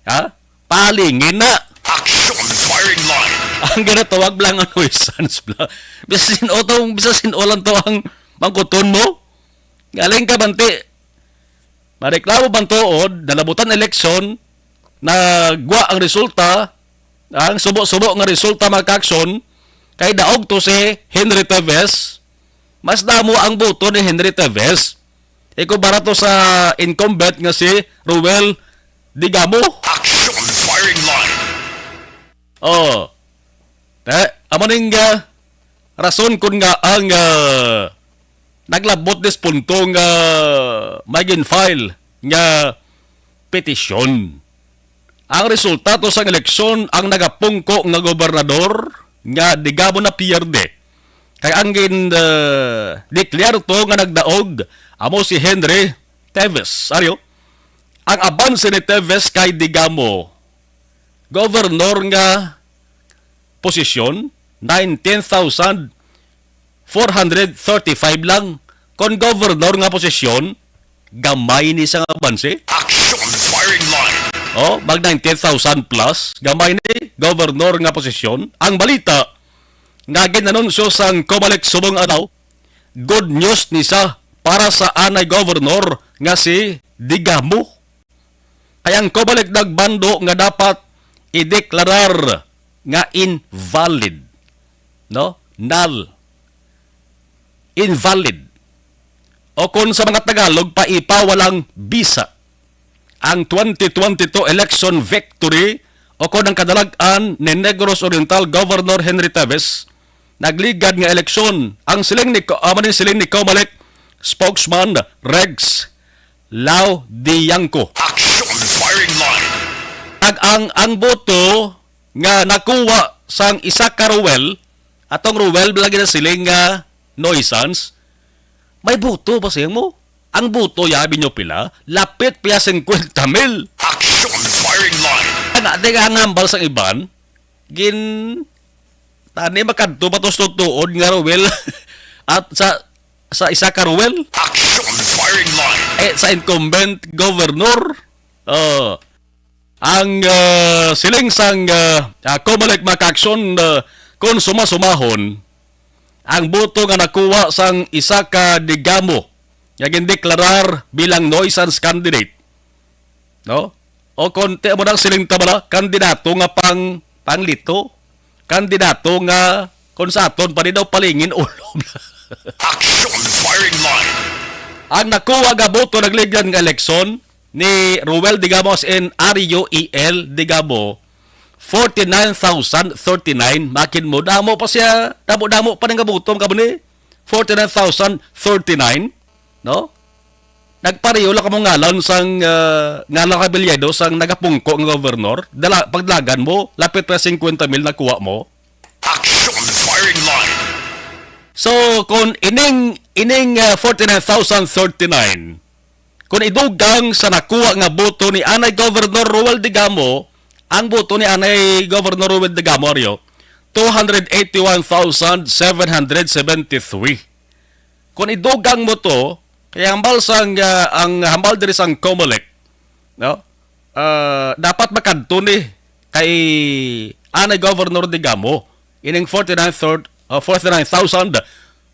Ha? Palingin na. Action firing line. Ang ginatawag lang ang nuisance bla. Bisan sin auto, bisan sin ulan to ang mangkuton mo. Galing ka, Bante. Mareklamo bang tuod, nalabutan eleksyon, nagwa ang resulta, ang subo-subo nga resulta, mga kaakson, kay daog to si Henry Teves, mas damo ang boto ni Henry Teves. Ikumpara to sa incumbent nga si Ruel Digamo. Action firing line. Oh. Eh, amo ning, ah, rason kun nga ang, ah, naglabot dis punto nga may gin-file nga petisyon. Ang resulta to sang eleksyon, ang nagapungko nga gobernador nga Digamo na pierde. Kay ang gin, ah, declare to nga nagdaog amo si Henry Teves. Aryo, ang abanse ni Teves kay Digamo, gobernador nga posisyon, nineteen thousand four hundred thirty-five lang. Kon gobernador nga posisyon, gamay ni sa nga abanse. Action firing line. Oh, mag nineteen thousand plus, gamay ni gobernador nga posisyon. Ang balita nga ginanunsyo sang COMELEC subong adlaw, good news ni sa para sa anay gobernador nga si Digamo. Kay ang COMELEC nagbando nga dapat ideklarar nga invalid, no? Null. Invalid. O kung sa mga Tagalog, paipa walang bisa ang twenty twenty-two election victory o kung ang kadalag-an ni Negros Oriental Governor Henry Teves, nagligad nga eleksyon. Ang siling ni, amo ni siling ni COMELEC spokesman Rex Laudiangco. Action firing line. Ag ang, ang boto nga nakuha sang isa ka Ruel, atong Ruel lagi na siling nga nuisance, may boto ba siya mo? Ang boto, yabi nyo pila? Lapit pa ya fifty mil. Action firing line. Ana, di ka ang hambal sang iban, gin, tani makadto pa to sa tuod nga Ruel at sa, sa isa ka Ruel? Action firing line. Eh, sa incumbent governor? Oh. Ang, ah, siling sang, ah, ah, COMELEC, mga kaakson, ah, kung suma-sumahon, ang boto nga nakuha sang isa ka Digamo nga gindeklarar bilang nuisance candidate, No? O kung ti mo nang siling ta bala, kandidato nga pang, panglito. Kandidato nga kung sa aton pa rin daw palingin ulo. Action Firing Line. Ang nakuha nga boto nagligad nga eleksyon ni Roel Digamo as in Ario E L Digamo, forty-nine thousand thirty-nine. Makin mo, damo pa siya, damo-damo pa nga boto ang kamo ni. Forty-nine thousand thirty-nine, no? Nagpareho lang kamo ngalan sang, ah, ngalan ka apelyido sang nagapungko nga gobernador. Dala, pagdalagan mo, lapit pa singkwenta mil nakuha mo. Action Firing Line. So, kung ining, ining, ah, forty-nine thousand thirty-nine, kung idugang sa nakuha nga boto ni anay Governor Roel Digamo, ang boto ni anay Governor Roel Digamo, Ario, two hundred eighty-one thousand seven hundred seventy-three. Kung idugang mo to, kaya hambal sang, ah, ang hambal diri sang Comelec, no? Ah, dapat makadto ni kay anay Governor Digamo ining forty-nine third, ah, forty-nine thousand,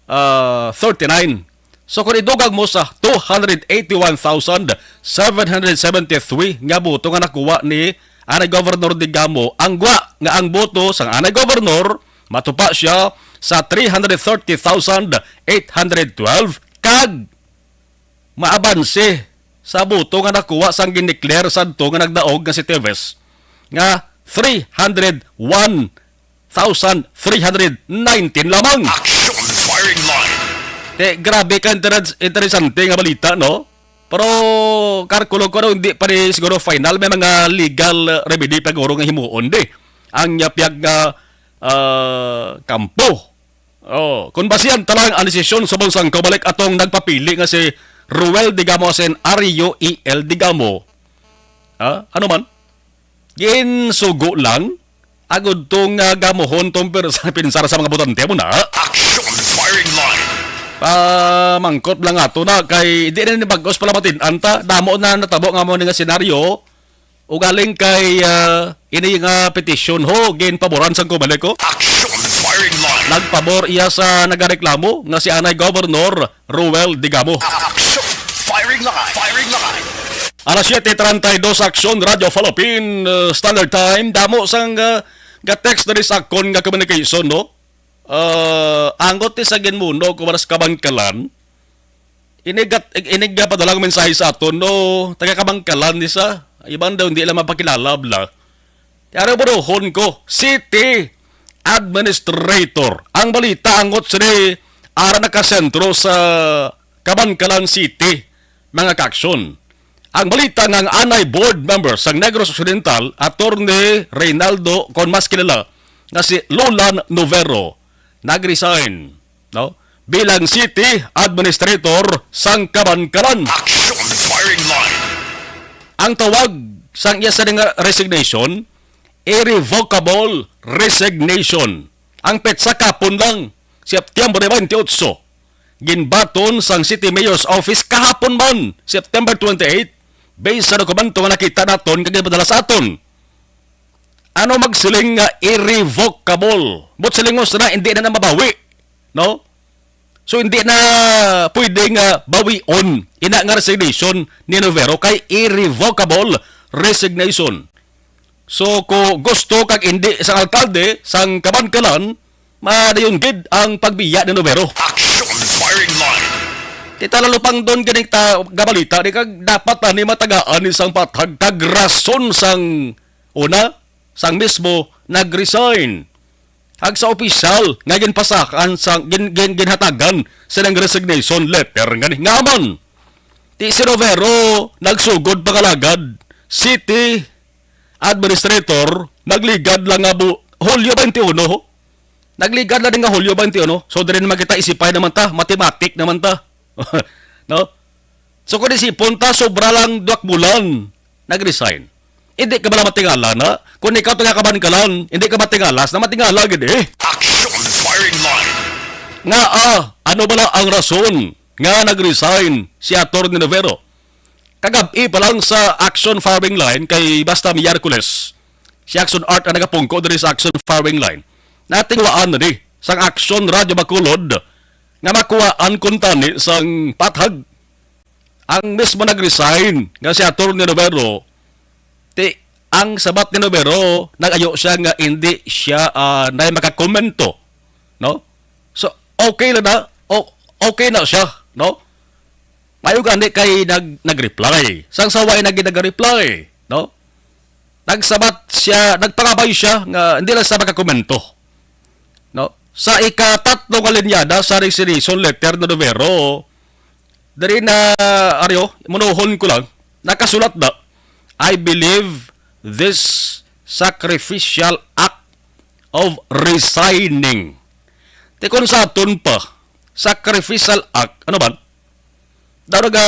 ah, thirty-nine. So, kung idugang mo sa two hundred eighty-one thousand seven hundred seventy-three nga boto nga nakuha ni anay Governor Digamo, ang gwa nga ang boto sang anay Governor matupa siya sa three hundred thirty thousand eight hundred twelve, kag maabanse sa boto nga nakuha sang gindeclare sadto nga nagdaog nga si Teves nga three hundred one thousand three hundred nineteen lamang. Action Firing Line. Te, grabe ka interes-, interesante nga balita, no? Pero karkulo ko, no, hindi pa ni siguro final. May mga legal, uh, remedy pa guro nga himuon, di. Ang, uh, piyag, uh, uh, kampo. Oh, kung basihan ta lang ang desisyon sa bansang Comelec atong nagpapili nga si Roel Digamo as in Ario E L Digamo. Ah, ano man? Ginsugo lang agud tong, ah, gamuhon tong pers-, pinsar sa mga botante mo na. Action Firing Line. Pamangkot lang ato na kay di na ni bagos pala matin-an ta. Damo na natabo nga mo ni nga senaryo. Ugaling kay, ah, ini nga petisyon ho, ginpaboran sang Comelec ho. Action Firing Line. Nagpabor iya sa nagareklamo nga si anay Governor Roel Digamo. Action Firing Line. Firing Line. Alas siete treinta y dos, Action Radio Philippine, uh, Standard Time. Damo sang, uh, ga-text diri sa akon nga communication, no? Uh, angot ni sa ginmuno ko sa Kabangkalan. Inig, inig nga padalang mensahe sa aton, no? Taga Kabangkalan ni sa. Iban daw hindi lang mapakilala, bla. Kaya buruhon ko, City Administrator. Ang balita angot sini ara nakasentro sa Kabankalan City, mga kaaksyon. Ang balita nga ang anay board member sang Negros Occidental, Attorney Reynaldo, kon mas kilala nga si Lulan Novero, nag-resign, no? Bilang City Administrator sang Kabankalan. Action Firing Line. Ang tawag sang iya sa nga resignation, irrevocable resignation. Ang petsa kahapon lang, September twenty-eight. Ginbaton sang City Mayor's Office kahapon man, September twenty-eight, based sa dokumento nga nakita naton kag ipadala sa aton. Ano magsiling nga irrevocable? But siling mo sila, hindi na na mabawi, no? So, hindi na pwede nga bawion ina nga resignation ni Novero kay irrevocable resignation. So, kung gusto kag hindi sang alkalde, sang Kabankalan, madayon gid ang pagbiya ni Novero. Action Firing Line. Kita lalupang doon ganing ta-, gabalita ni kag dapat na ni matagaan ni sang patag kag rason sang una, sang mismo nag-resign. Kag sa opisyal nga ginpasakan sa gin-, gin-, ginhatagan silang resignation letter nga ni-, nga man. Ti si Rovero nagsugod pangalagad, city administrator, nagligad lang nga bu-, Hulyo twenty-one, ho. Nagligad lang nga Hulyo twenty-one. So, diri naman kita, isipay naman ta, mathematic naman ta. No? So, kung isipon ta, sobra lang duwak bulan, nag-resign. Hindi ka bala matingala na? Kung ikaw taga Kabankalan, hindi ka matingala, na matingala gid eh. Action Firing Line. Nga, ah, ano bala ang rason nga nag-resign si Attorney Novero? Kagab-i pa lang sa Action Firing Line kay basta Miyerkules, si Action Art ang nagapungko diri sa Action Firing Line. Natingwaan na di sang Action Radyo Bacolod nga makuhaan kuntani sang pathag. Ang mismo nag-resign nga si Attorney Novero, Ang sabat ni Novero, nag-ayo siya nga hindi siya, ah, na makakomento, no? So, okay lang na, o, okay na siya, no? Mayo gani kay nag-, nag-reply. Sang sawa ay nag-, nag-reply, no? Nagsabat siya, nagpangabay siya nga hindi lang siya makakomento, no? Sa ikatatlo nga linyada sa resignation letter ni Novero, diri na, Aryo, munuhon ko lang, nakasulat na, "I believe this sacrificial act of resigning." Ti kung sa aton pa, sacrificial act, ano ba? Daw naga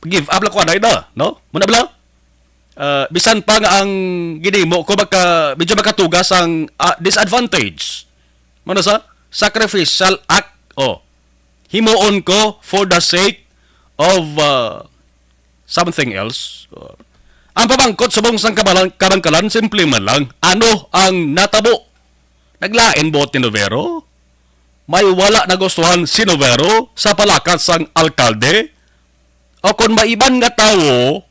give up lang ko anay na, no? Muna bala? Ah, bisan pa nga ang ginimo ko maka, medyo makatugas ang, ah, disadvantage. Muna sa sacrificial act, oh. Himuon ko for the sake of, ah, something else. Oh. Ang pamangkot subong sang kabalan-, kabangkalan, simple man lang. Ano ang natabo? Naglain buot ni Novero? May wala nagustuhan si Novero sa palakat sang alkalde? O kon may iban nga tawo,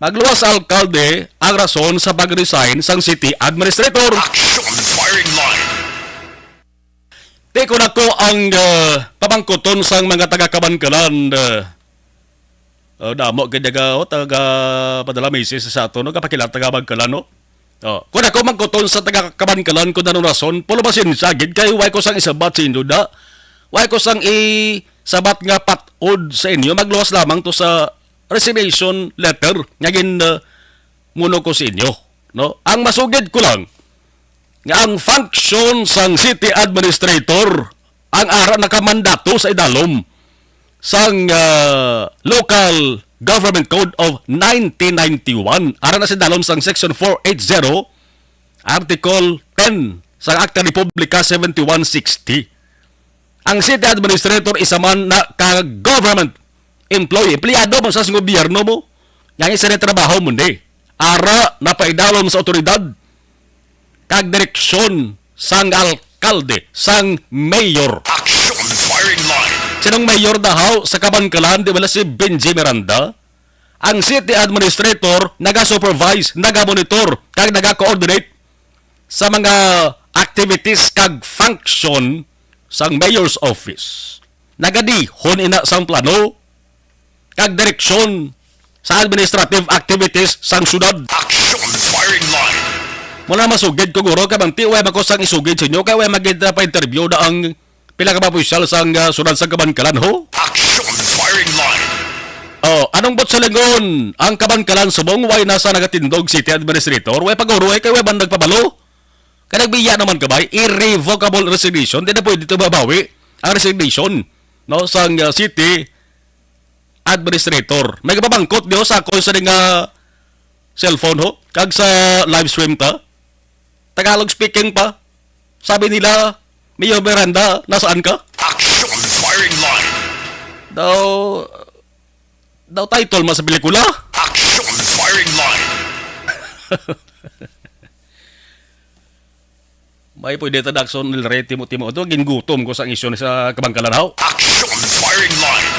magluwas sa alkalde ang rason sa pag-resign sang city administrator. Action firing line. Ti kon ako ang, ah, pamangkuton sang mga taga-Kabankalan, ah, oh, damo gid taga, oh, taga padala misis sa ato, no? Kapakilala taga Kabankalan, no? Oh, kung ako magkuton sa taga Kabankalan, kung anong rason, pulo pasensya gid kay way ko sang isabat sa inyo da. Way ko sang isabat nga patod sa inyo, magluwas lamang to sa resignation letter nga gin, uh, muno ko sa inyo, no? Ang masugid ko lang nga ang function sang city administrator ang ara nakamandato sa idalom sang, ah, Local Government Code of nineteen ninety-one, ara na sa idalom sang Section four eight zero, Article ten sang Akta Republika seventy-one sixty. Ang city administrator isa man na ka government employee, empleyado man sa gobyerno mo. Nga isa na trabaho mo ni. Ara na paidalom sa otoridad kag direksyon sang alkalde, sang mayor. Action firing line. Sinong mayor dahaw sa Kabankalan, di bala si Benji Miranda? Ang city administrator naga-supervise, naga-monitor, kag naga-coordinate sa mga activities kag function sang mayor's office. Nagadihon ina sang plano kag direksyon sa administrative activities sang syudad. Action firing line. Muna masugid ko, guro, kay bangti way man ko sang isugid sa inyo, kay way magid pa interview na ang pila ka mga opisyal sang, ah, syudad sang Kabankalan, ho? Action firing line. Oh, anong buot silingon ang Kabankalan subong way na sa nagatindog city administrator? Way pa, guro, eh, kay way man nagpabalo. Kay nagbiya naman ka ba? Irrevocable resignation. Di na pwede ito mabawi ang resignation, no, sang, ah, city administrator. May kapamangkot diyo sa akon sa nga cellphone, ho, kag sa live stream ta. Tagalog speaking pa. Sabi nila, "Mayor Miranda, nasaan ka?" Action firing line. Daw, daw title man sa pelikula. Action firing line. May pwede ta, Daxon Del Rey, timo-timo. Ito, gingutom ko sa isyu ni sa Kabankalan, haw. Action firing line.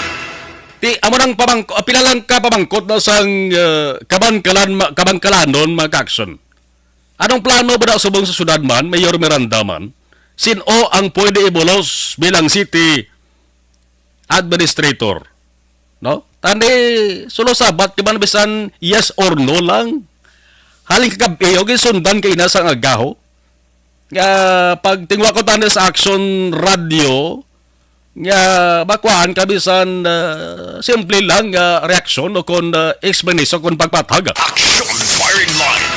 Ti, amo nang pamangko-, ah, pila lang ka pamangkot na sang, ah, Kabankalan, ma-, Kabankalanon, mga ka-action. Anong plano ba daw subong sa syudad man, Mayor Miranda man? Sin-o ang pwede ibulos bilang city administrator, no? Tani, sulo sabat ka man bisan yes or no lang. Halin kagab-i, o ginsundan kay ina sang agaho. Nga pagtingwa ko tani sa Action Radio, nga makuhaan ka bisan, ah, simple lang nga reaksyon o kon, ah, explanation kon pagpatag. Action firing line.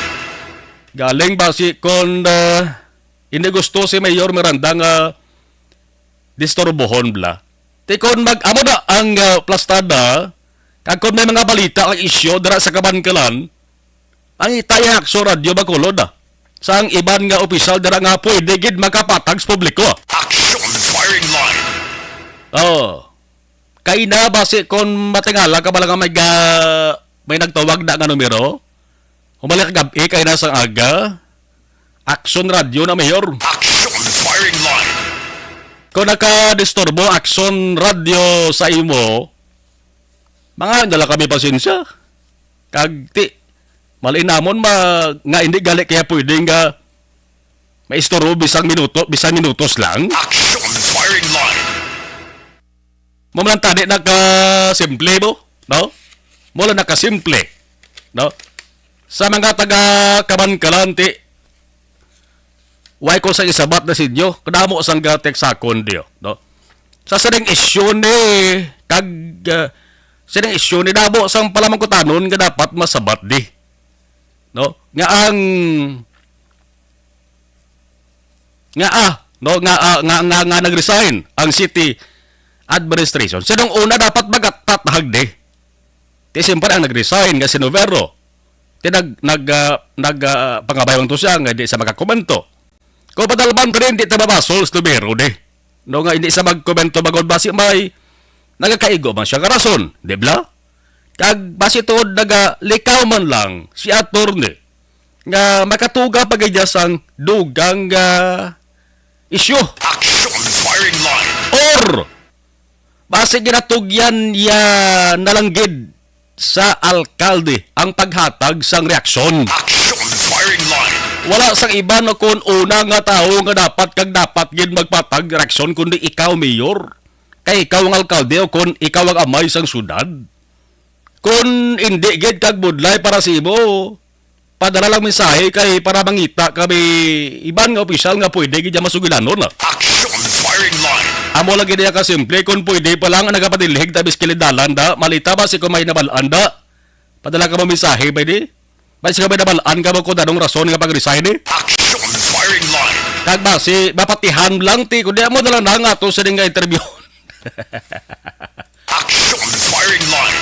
Galing ba si kon, ah, hindi gusto si Mayor Miranda nga disturbohon bla. Ti kon mag-amo na ang, ah, plastada, kag kon may mga balita ang isyu dira sa Kabankalan, ang itayag sa radyo Bacolod, ah, sa ang iban nga opisyal dira nga pwede gid makapatag sa publiko. Action firing line. Oh. Kay na basi kon matingala ka bala nga may ga-, may nagtawag na nga numero? Humali kagab-i kay na sang aga. Action Radio na, Mayor. Action firing line. Kung nakadisturbo, Action Radio sa imo, mga dala kami pasensya. Kag ti, Malin namon ma, nga hindi gali kaya pwede nga maistorbo bisang minuto, bisang minutos lang. Action firing line. Mo man tani nakasimple mo, no? Mo lang nakasimple, no? Sa mga taga Kabankalan, ti, way ko sa isabat na sa inyo, kadamo sang ga teksakon diyo, no? Sa sining isyu ni, kag, ah, sining isyu ni, damo sang palamangkutanon nga dapat masabat di, no? Nga ang, nga, ah, no, nga, ah, nga, nga, nga nag-resign ang city administration. Sinong una dapat magatatahag di? Ti siyempre ang nag-resign nga si Novero. Ti nag, nag, ah, nag, ah, pangabay man to siya nga di sa makakomento. Kung padalban pa rin, di ta mabasol sa Novero di. No, nga hindi sa magkomento bagod basi may nagakaigo man siya nga rason, di bla? Kag basi tuod nagalikaw man lang si attorney nga makatuga pa gid sang dugang, ah, isyu. Action firing line. Or basi ginatugyan niya na lang gid sa alkalde ang paghatag sang reaksyon. Action firing line. Wala sang iban o kon una nga tawo nga dapat kag dapat gid magpatag reaksyon kundi ikaw, mayor. Kay ikaw ang alkalde o kon ikaw ang amay sang syudad. Kon indi gid kag budlay para sa imo, padala lang mensahe kay para mangita kami iban nga opisyal nga pwede gid masugilanon. Action firing line. Amo lagi niya kasimple, kung pwede pa lang ang nagapadilhig ta biskilid dalan da, malita ba si kung may nabalaan da? Padala ka mo mensahe, pwede? May siya may nabalaan ka mo kung anong rason nga pag-resign eh? Action firing line. Kag ba si mapatihan lang ti, kundi amo na lang na nga to sa nga interview. Action firing line.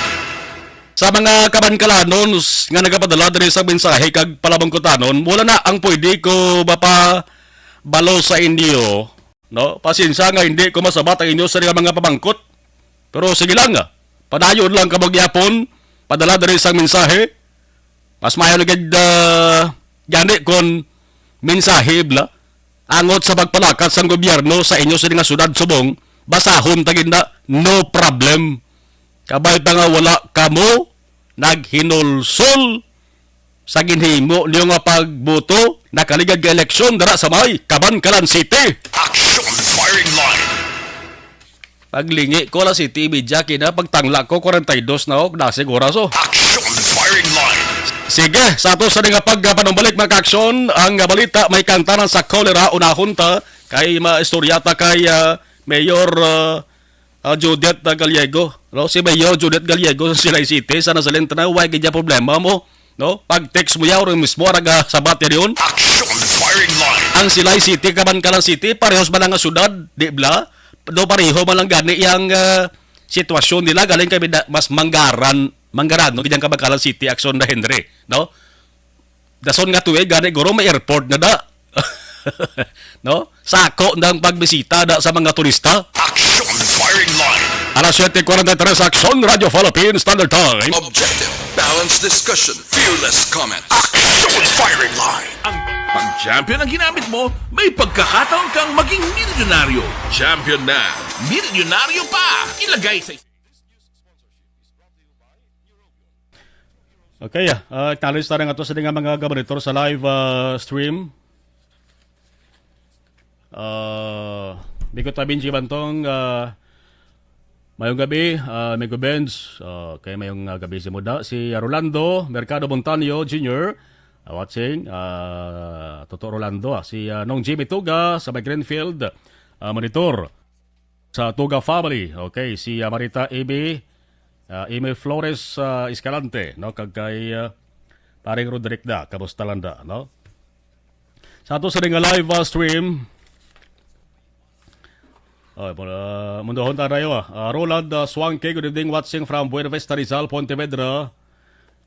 Sa mga kabankalanon s-, nga nagapadala diri sa mensahe kag palabangkutanon, wala na ang pwede ko mapabalo sa inyo, no? Pasensya nga hindi ko masabat ang inyo sa mga pamangkot. Pero sige lang, ah. Padayon lang kamo gyapon padala diri sa mensahe. Mas maayo na gid, ah, gani kon mensahe bala angot sa pagpalakat sang gobyerno sa inyo sini nga syudad subong, basahon ta gid na, no problem. Kabay pa nga wala kamo naghinulsol sa ginhimo niyo nga pagboto, nakaligad nga eleksyon dira sa may Kabankalan City. Action firing line. Paglingi ko lang si T V Jackie na, pagtangla ko, kwarenta y dos na, oh, dasig oras, oh. Action firing line. Sige, sa ato sa nga pagpanumbalik, mga ka-aksyon, ang balita may kantanan sa cholera, unahon ta, kay maistorya ta kay, ah, Mayor, ah, ah, Judith, ah, Gallego, no? Si Mayor Judith Gallego sa Silay City, sa nasalin ta na, way gid niya problema mo. No? Pag-text mo yaw, rin mismo, araga sabat ya diyon. Action firing line. Ang Silay City, Kabankalan City, parehos man lang nga syudad, di bla? Do pareho man lang gani yang, ah, sitwasyon nila, galing kami da-, mas manggaran, manggaran, no? Gid ang Kabankalan City, Action na Henry, no? Dason nga tuig, gani guro may airport na da. No? Sako ng pagbisita da sa mga turista. Action firing line. Alas siete cuarenta y tres, Action, Radyo Philippine Standard Time. Objective, balanced discussion, fearless comment. Action firing line. Ang pag-champion ang ginamit mo, may pagkakataon kang maging milyonaryo. Champion na, milyonaryo pa. Ilagay sa Okay, ah, ah, acknowledge ta nga to sa nga mga gabanitor sa live, ah, stream. Ah, Bigot Abinji Bantong, ah, mayong gabi, ah, Amigo Benz. Ah, kay mayong, ah, gabi si Muda. Si Rolando Mercado Montaño Junior, ah, watching. Ah, Toto Rolando, ah, si, ah, Nong Jimmy Tuga sa may Greenfield, ah, monitor. Sa Tuga family. Okay, si, ah, Marita Amy, ah, Amy Flores, ah, Escalante, no? Kag kay, ah, Paring Roderick da, kamusta lang da, no? Sa ato sa nga live, ah, stream, oh, muna, mundohon ta tayo, ah. Ah, Roland, ah, Suangke, good evening, watching from Buena Vista, Rizal, Pontevedra.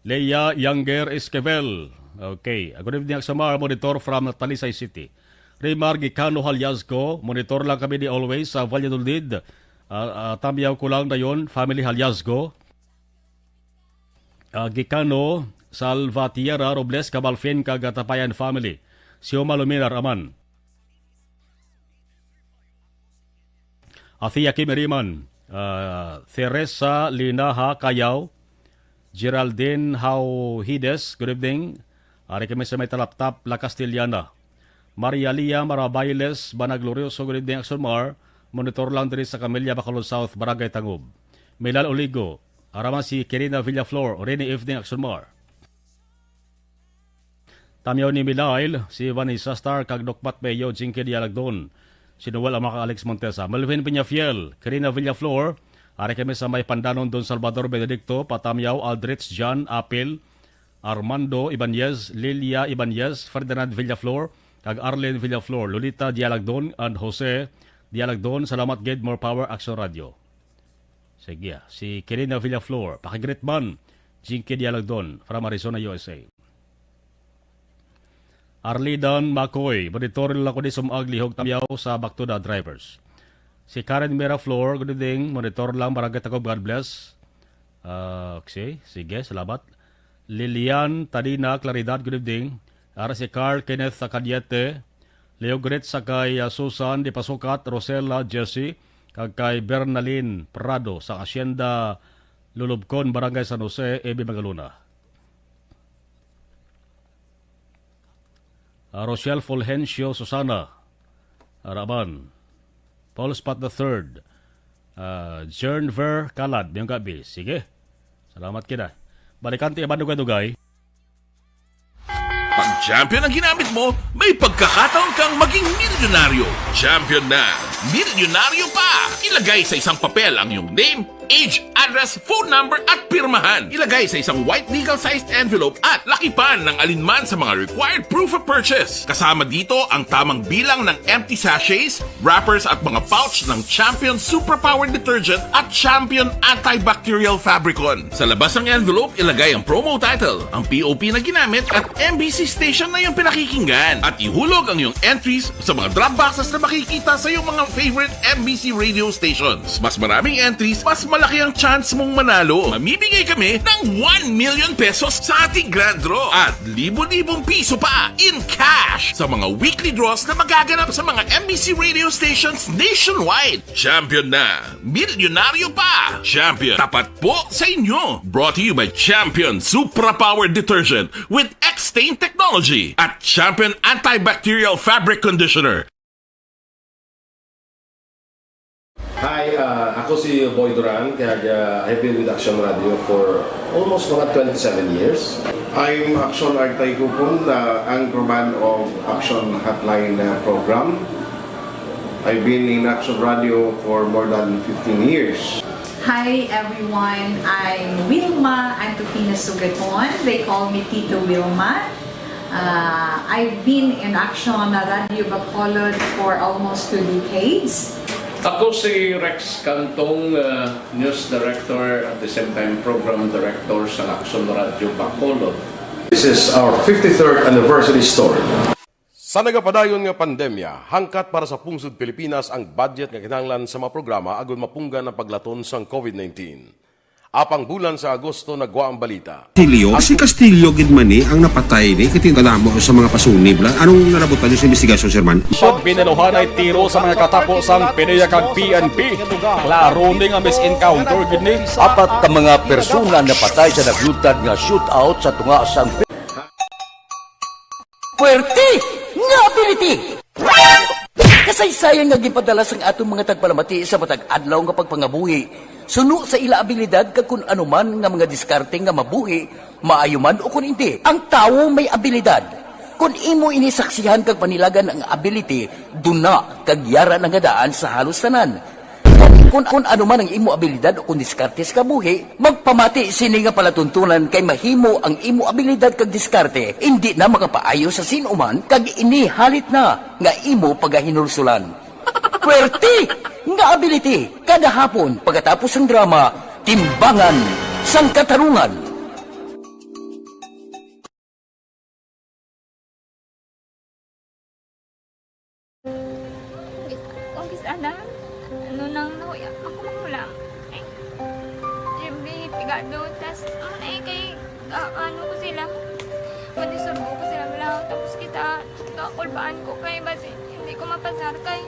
Leia Younger Esquivel. Okay. Good evening, Aksamar. Monitor from Talisay City. Rimar Gicano Haliasco. Monitor lang kami ni always sa Valladolid. Ah, ah, tamyaw ko lang dayon, family Haliasco. Ah, Gicano, Salvatierra, Robles, Cabalfin, kag Tapayan family. Si Oma Luminar, aman. Athea Kimiriman, ah, Teresa Linaha Kayaw, Geraldine Hauhides, good evening. Ari kami sa may Talaptap, La Castellana. Maria Lia Marabailes, Bana Glorioso, good evening, Action Mar. Monitor lang diri sa Camilla, Bacolod South, Barangay Tangub. Milal Oligo, araman si Kirina Villaflor, rainy evening, Action Mar. Tamyaw ni Milail, si Vanessa Star, kag Dokpat Mayo, Jinky Dialagdon. Si Noel Amaca, Alex Montesa, Melvin Peñafiel, Karina Villaflor, ari kami sa may Pandanon, Don Salvador Benedicto, Patamyaw, Aldrich John Apil, Armando Ibanez, Lilia Ibanez, Ferdinand Villaflor, kag Arlene Villaflor, Lolita Dialagdon, and Jose Dialagdon. Salamat gid, more power, Action Radio. Sige, ah, si Kirina Villaflor, pakigreet man, Jinky Dialagdon, from Arizona, U S A. Arlidan Macoy, monitor lang ko di sumag lihog tamyaw sa Baktuda Drivers. Si Karen Miraflor, good evening, monitor lang, Barangay Tangub, God bless. Ah, okay, sige, salamat. Lilian Tadina Claridad, good evening. Ara si Carl Kenneth Cadiete, Leo Grit, sa kay, ah, Susan Di Pasukat, Rosella, Jesse, kag kay Bernalyn Prado sa Hacienda Lulubcon, Barangay San Jose, A B Magalona. Ah, Rochelle Fulgencio Susana, Araban. Paul Spot the third. Ah, Jernver Calad, mayong gabi. Sige. Salamat kita. Balikan ti iban dugay-dugay. Pag champion ang ginamit mo, may pagkakataon kang maging milyonaryo. Champion na, milyonaryo pa! Ilagay sa isang papel ang iyong name, age, address, phone number, at pirmahan. Ilagay sa isang white legal-sized envelope at lakipan ng alinman sa mga required proof of purchase. Kasama dito ang tamang bilang ng empty sachets, wrappers, at mga pouch ng Champion Superpower Detergent at Champion Antibacterial Fabricon. Sa labas ng envelope, ilagay ang promo title, ang P O P na ginamit, at M B C station na iyong pinakikinggan. At ihulog ang iyong entries sa mga drop boxes na makikita sa iyong mga favorite M B C radio stations. Mas maraming entries, mas malaki ang chance mong manalo. Mamimigay kami ng one million pesos sa ating grand draw at libo-libong piso pa in cash sa mga weekly draws na magaganap sa mga M B C radio stations nationwide. Champion na! Milyonaryo pa! Champion, tapat po sa inyo! Brought to you by Champion Supra Power Detergent with X-Stain Technology at Champion Antibacterial Fabric Conditioner. Hi, uh, ako si Boy Duran, kag, uh, I've been with Action Radio for almost mga twenty-seven years. I'm Action Artay Kupon, the anchorman of Action Hotline, uh, program. I've been in Action Radio for more than fifteen years. Hi everyone, I'm Wilma Antofina Sugaton. They call me Tito Wilma. Uh, I've been in Action Radio Bacolod for almost two decades. Ako si Rex Cantong, uh, news director at the same time program director sa Action Radio Bacolod. This is our fifty-third anniversary story. Sa nagapadayon nga pandemya, hangkat para sa pungsod Pilipinas ang budget nga kinahanglan sa mga programa agud mapunggan ang paglaton sang COVID nineteen. Apang bulan sa Agosto nagwa ang balita. Castillo? Si Castillo gid man ni ang napatay ni, kay tingala mo sa mga pasunib la. Anong nalabutan niyo sa investigasyon, Sir Man? Pag binaluhanay tiro sa mga katapo sang PDEA kag P N P, klaro ni nga mis-encounter gid ni. Apat ka mga persona napatay sa naglutad nga shootout sa tunga sang Puwerte nga ability! Kasaysayan nga ginpadala sang aton mga tagpalamati sa matag adlaw nga pagpangabuhi, suno sa ila abilidad kag kun ano man nga mga diskarte nga mabuhi, maayo man o kun indi. Ang tawo may abilidad. Kun imo ini saksihan kag panilagan ang ability, duna kag yara na nga daan sa halos tanan. Kun, kun ano man ang imo abilidad o kun diskarte sa kabuhi, magpamati sini nga palatuntunan kay mahimo ang imo abilidad kag diskarte indi na makapaayo sa sin-o man kag ini halit na nga imo pagahinulsulan. Puwerte nga ability kada hapon pagkatapos sang drama, Timbangan sang Katarungan. Umpisa na. Ano nang nahuya ako magulang. Ay, siyempre, pigado. Tas, ano na eh, kay, ah, ano ko sila. Madisturbo ko sila lang. Tapos kita, kakulbaan ko kay basi, hindi ko mapasar kay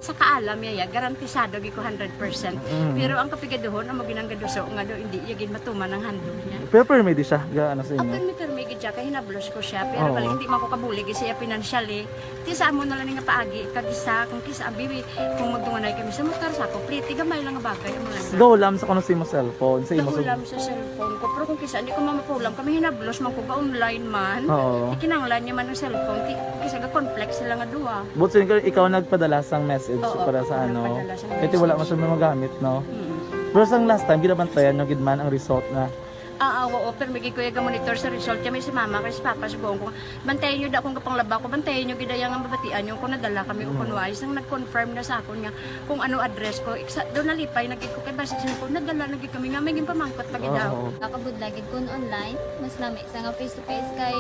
Sa kaalam niya, ya, garantisado gid ko hundred percent. Mm. Pero ang kapigaduhon, amo ginang gaduso nga do, hindi iya gid matuman ang handog niya. Pero permi di siya, ga, ano sa inyo? Permi, permi gid siya, kay hinablos ko siya. Pero Oo. balik, hindi man ko kabulig siya financially. Ti sa amo na lang nga paagi, kag isa, kung kisa, abi, kung magdunganay kami sa motor, sa ako, pliti, gamay lang nga bagay, amo lang. Gahulam sa kuno sa imo cellphone, sa imo sa Gahulam sa cellphone ko, pero kung kisa, hindi ko mamapulam, kami hinablos man ko, ga-online man. Oo. Ikinanglan niya man ang cellphone, ti, kung kisa, ga-conflict sila nga duha. But since ikaw nagpadala sang message Oo, para sa ano, nagpadala sang kaya ti wala message. man siya magamit, no? Mm. Pero sang last time, ginabantayan nyo gid man ang result na Ah, ah, oo, pero may gid ko iya ga-monitor sa result. Kaya may si mama, kay si papa, subuon ko, bantayan nyo da kung kapanglaba ko, bantayan nyo gid iya nga mabatian nyo kung nadala kami o Mm. kung wala. Isang nag-confirm na sa akon nga kung ano address ko. Iksa, doon nalipay na gid ko kay basi sa ko, nadala na gid kami nga may ginpamangkot pa gid daw. Oo. Nakabudlay gid kun online, mas lami sa nga face to face kay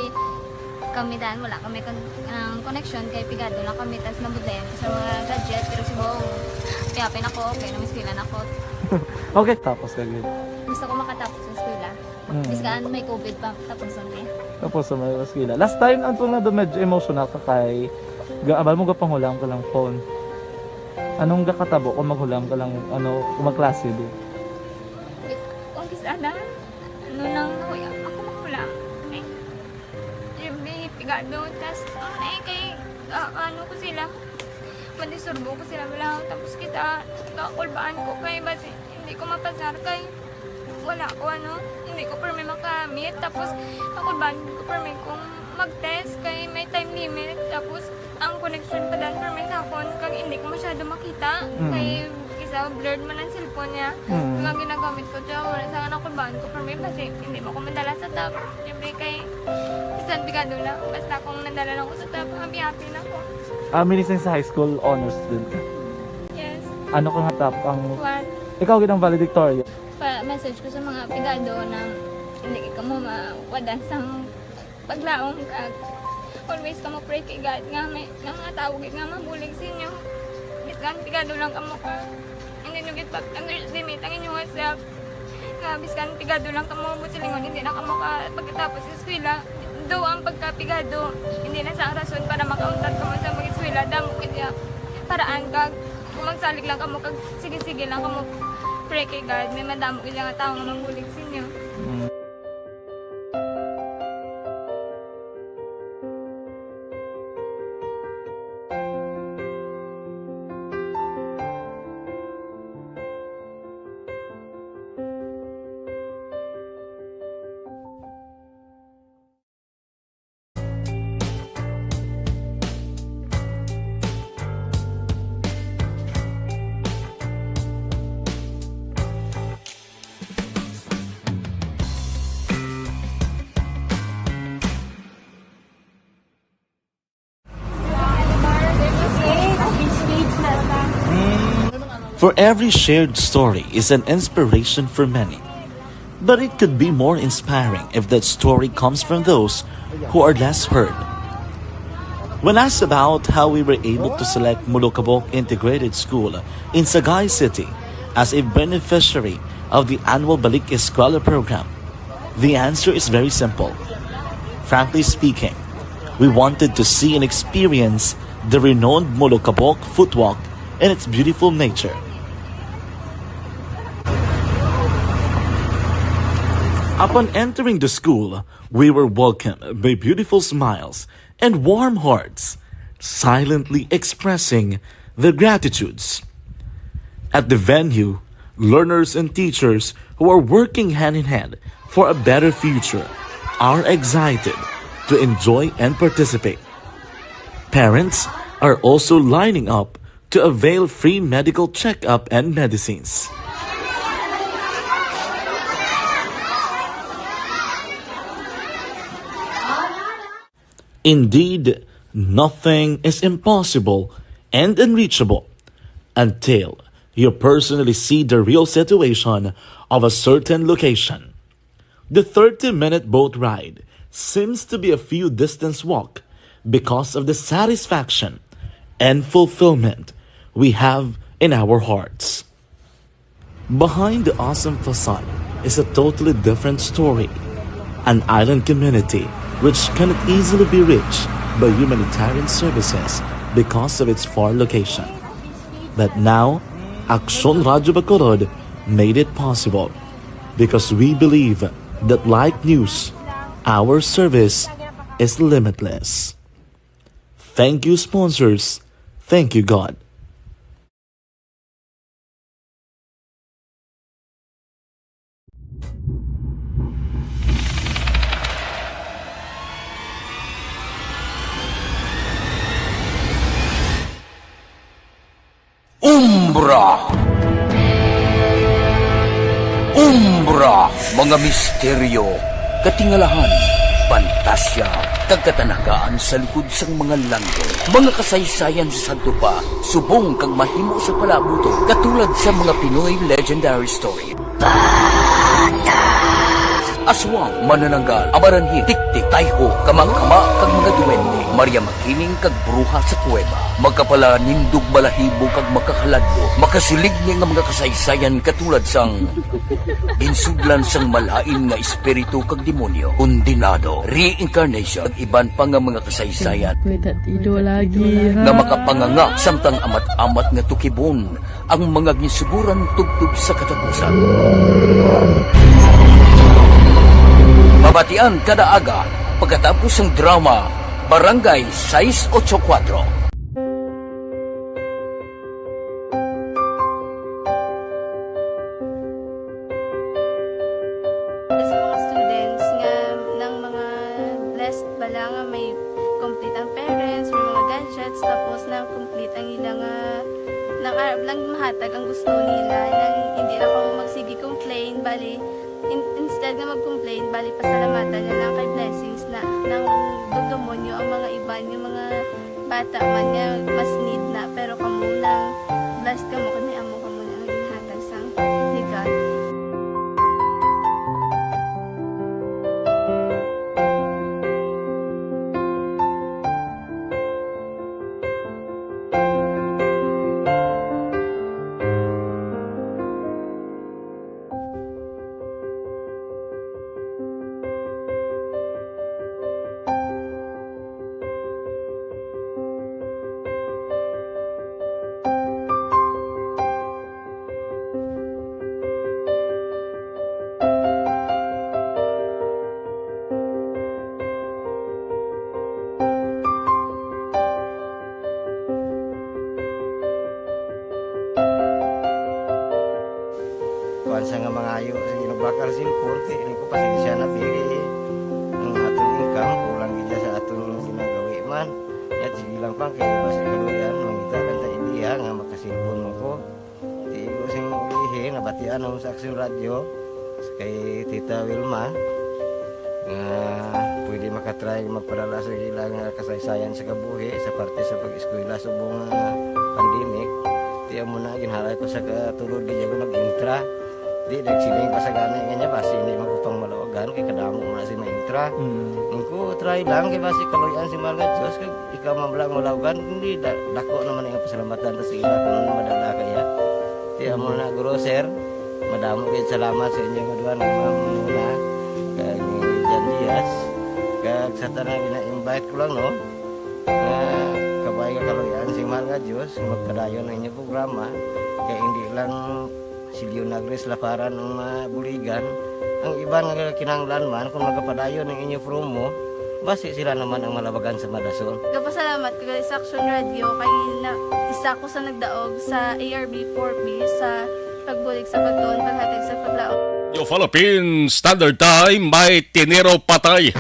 kami dan wala kami kon-, ang connection kay pigado lang kami tas nabudlayan ko sa mga gadget pero subong kaya pin ako okay na eskwela na ko. Okay, tapos ka gid. Gusto ko makatapos sa eskwela. Mm. Biskan may covid pa, tapos na eh. Tapos sa mga eskwela. Last time, ang tunga ba medyo emotional ka kay gaabal mo gapangulam ka lang phone. Anong gakatabo kung maghulam ka lang, ano, kung magklase di? Wait, kung kis-, ana, ano nang nahuya, ako mahulam. Ay, siyempre, pigado, tas, ano na eh, kay, ah, ano ko sila, madisturbo ko sila, wala, tapos kita, kakulbaan ko, kay basi, hindi ko mapasar, kay, wala ko, ano, hindi ko permi makamit. Tapos, ako ba, hindi ko permi kung mag-test kay may time limit. Tapos, ang connection pa dan permi sa akon, kag hindi ko masyado makita. Mm. Kay, isa, blurred man ang cellphone niya. Mm. Kaya ginagamit ko siya, wala sa akin ako ba, ko permi, kasi hindi mo ko madala sa top. Siyempre, kay, bisan pigado lang, basta kung nadala lang ko sa top, happy-happy na ko. Ah, minising sa high school, honors din ka? Yes. Ano ka nga top ang One. Ikaw gid ang valedictorian. Pa-message ko sa mga pigado na hindi ka mo mawadan sa paglaom kag always ka mo pray kay God nga may nga mga tawo gid nga mabulig sa inyo. Bisan pigado lang kamo ka. Hindi nyo gid pag-underestimate ang inyong self. Nga biskan pigado lang kamo, buot silingon, hindi na kamo ka pagkatapos sa eskwela. Do ang pagkapigado, hindi na sa rason para makauntat kamo sa mag-eskwela. Damo gid ya paraan kag kung magsalig lang kamo kag sige-sige lang kamo pray kay God, may madamo gid nga tawo nga mabulig sa inyo. Mm. For every shared story is an inspiration for many. But it could be more inspiring if that story comes from those who are less heard. When asked about how we were able to select Molokabok Integrated School in Sagay City as a beneficiary of the annual Balik Eskwela program, the answer is very simple. Frankly speaking, we wanted to see and experience the renowned Molokabok Footwalk and its beautiful nature. Upon entering the school, we were welcomed by beautiful smiles and warm hearts, silently expressing their gratitudes. At the venue, learners and teachers who are working hand in hand for a better future are excited to enjoy and participate. Parents are also lining up to avail free medical checkup and medicines. Indeed, nothing is impossible and unreachable until you personally see the real situation of a certain location. The thirty-minute boat ride seems to be a few distance walk because of the satisfaction and fulfillment we have in our hearts. Behind the awesome facade is a totally different story, an island community which cannot easily be reached by humanitarian services because of its far location. But now, Aksyon Radyo Bacolod made it possible because we believe that like news, our service is limitless. Thank you, sponsors. Thank you, God. Umbra. Umbra, mga misteryo, katingalahan, pantasya, kag katanagaan sa likod sang mga langit. Mga kasaysayan sa sadto pa, subong kag mahimo sa palaabuton, katulad sa mga Pinoy legendary story. Aswang, manananggal, amaranhit, tiktik, tayho, kamangkama, kag mga duwende, Maria Makiling, kag bruha sa kuweba, makapalanindog balahibo kag makahaladlo, makasiligni nga mga kasaysayan katulad sang ginsudlan sang malain nga espiritu kag demonyo, kondenado, reincarnation, kag iban pa nga mga kasaysayan May tatido lagi, ha? nga makapanganga samtang amat-amat nga tukibon ang mga ginsuguran tubtob sa katapusan. Mabatian kada aga pagkatapos sang drama Barangay sais ocho kuwatro. Sa mga students nga, ng mga blessed bala nga may complete ang parents, may mga gadgets, tapos na complete ang ila nga, nang arab lang mahatag ang gusto nila, nang hindi na ko magsige complain, bali, in-, instead nga mag-complain, bali, pasalamatan na lang kay blessings na, nang dugdumonyo ang mga iban, yung mga bata man nga mas need na, pero kamo lang, blessed kamo kay may amo kamo nga ginhatag sang ni God. Kuwan sa nga mangayo, sige, nagbakal cellphone, kay ini ko pasensya na, biri. Ang aton income, kulang gid sa aton ginagawi man. Yat, sige lang, pang, kay basi kaluyan, mangita lang ta ideya nga makasilpon mo ko. Di ko sing ulihi, nabatian ako sa Aksyon Radyo, kay Tita Wilma, nga pwede makatry magpadala sa ilang, ah, kasaysayan sa kabuhi sa parte sa pag-eskwela subong nga pandemic. Di amo na, ginhalay ko sa katulod, di ako nag-intra. Di, nagsiling pa sa gani nga niya, basi hindi man ko pang malawagan, kay kadamo mo na si maintra. Mm. Ang ko, try lang, kay basi kaluyan si mahal nga Diyos, kag ikaw man lang malawagan, hindi, da-, dako naman ang pasalamatan ta sa ila kung madala kaya. Di, amo na, Guro, sir, madamo kayo salamat sa inyo nga duha nga mga muna, kag ni Jan Diaz, kag sa tanan, ina-invite ko lang, no, nga kabay nga kaluyan si mahal nga Diyos, nga magpadayon ang inyong programa, kay hindi lang si Leonardo Laparan ang mabuligan. Ang iban nga kinahanglan man, kung magapadayon ang inyo promo, basi sila naman ang malabagan sa madason. Gapasalamat ko gali sa Action Radio kay na, isa ko sa nagdaog sa A R B four B sa pagbulig sa pagtuon, paghatag sa paglaom. Yo, Philippine Standard Time, may tiniro patay.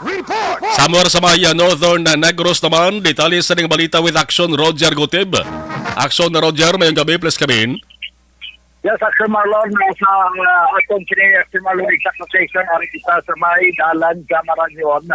Report! Samar sa Maya, Northern Negros naman. Detalye sa ning balita with Action Roger Gutib. Action Roger, mayong gabi, please come in. Yes, Action Marlon, sa, uh, atong kini, Action Marlon, exact location, ari kita sa may dalan sa Marañon.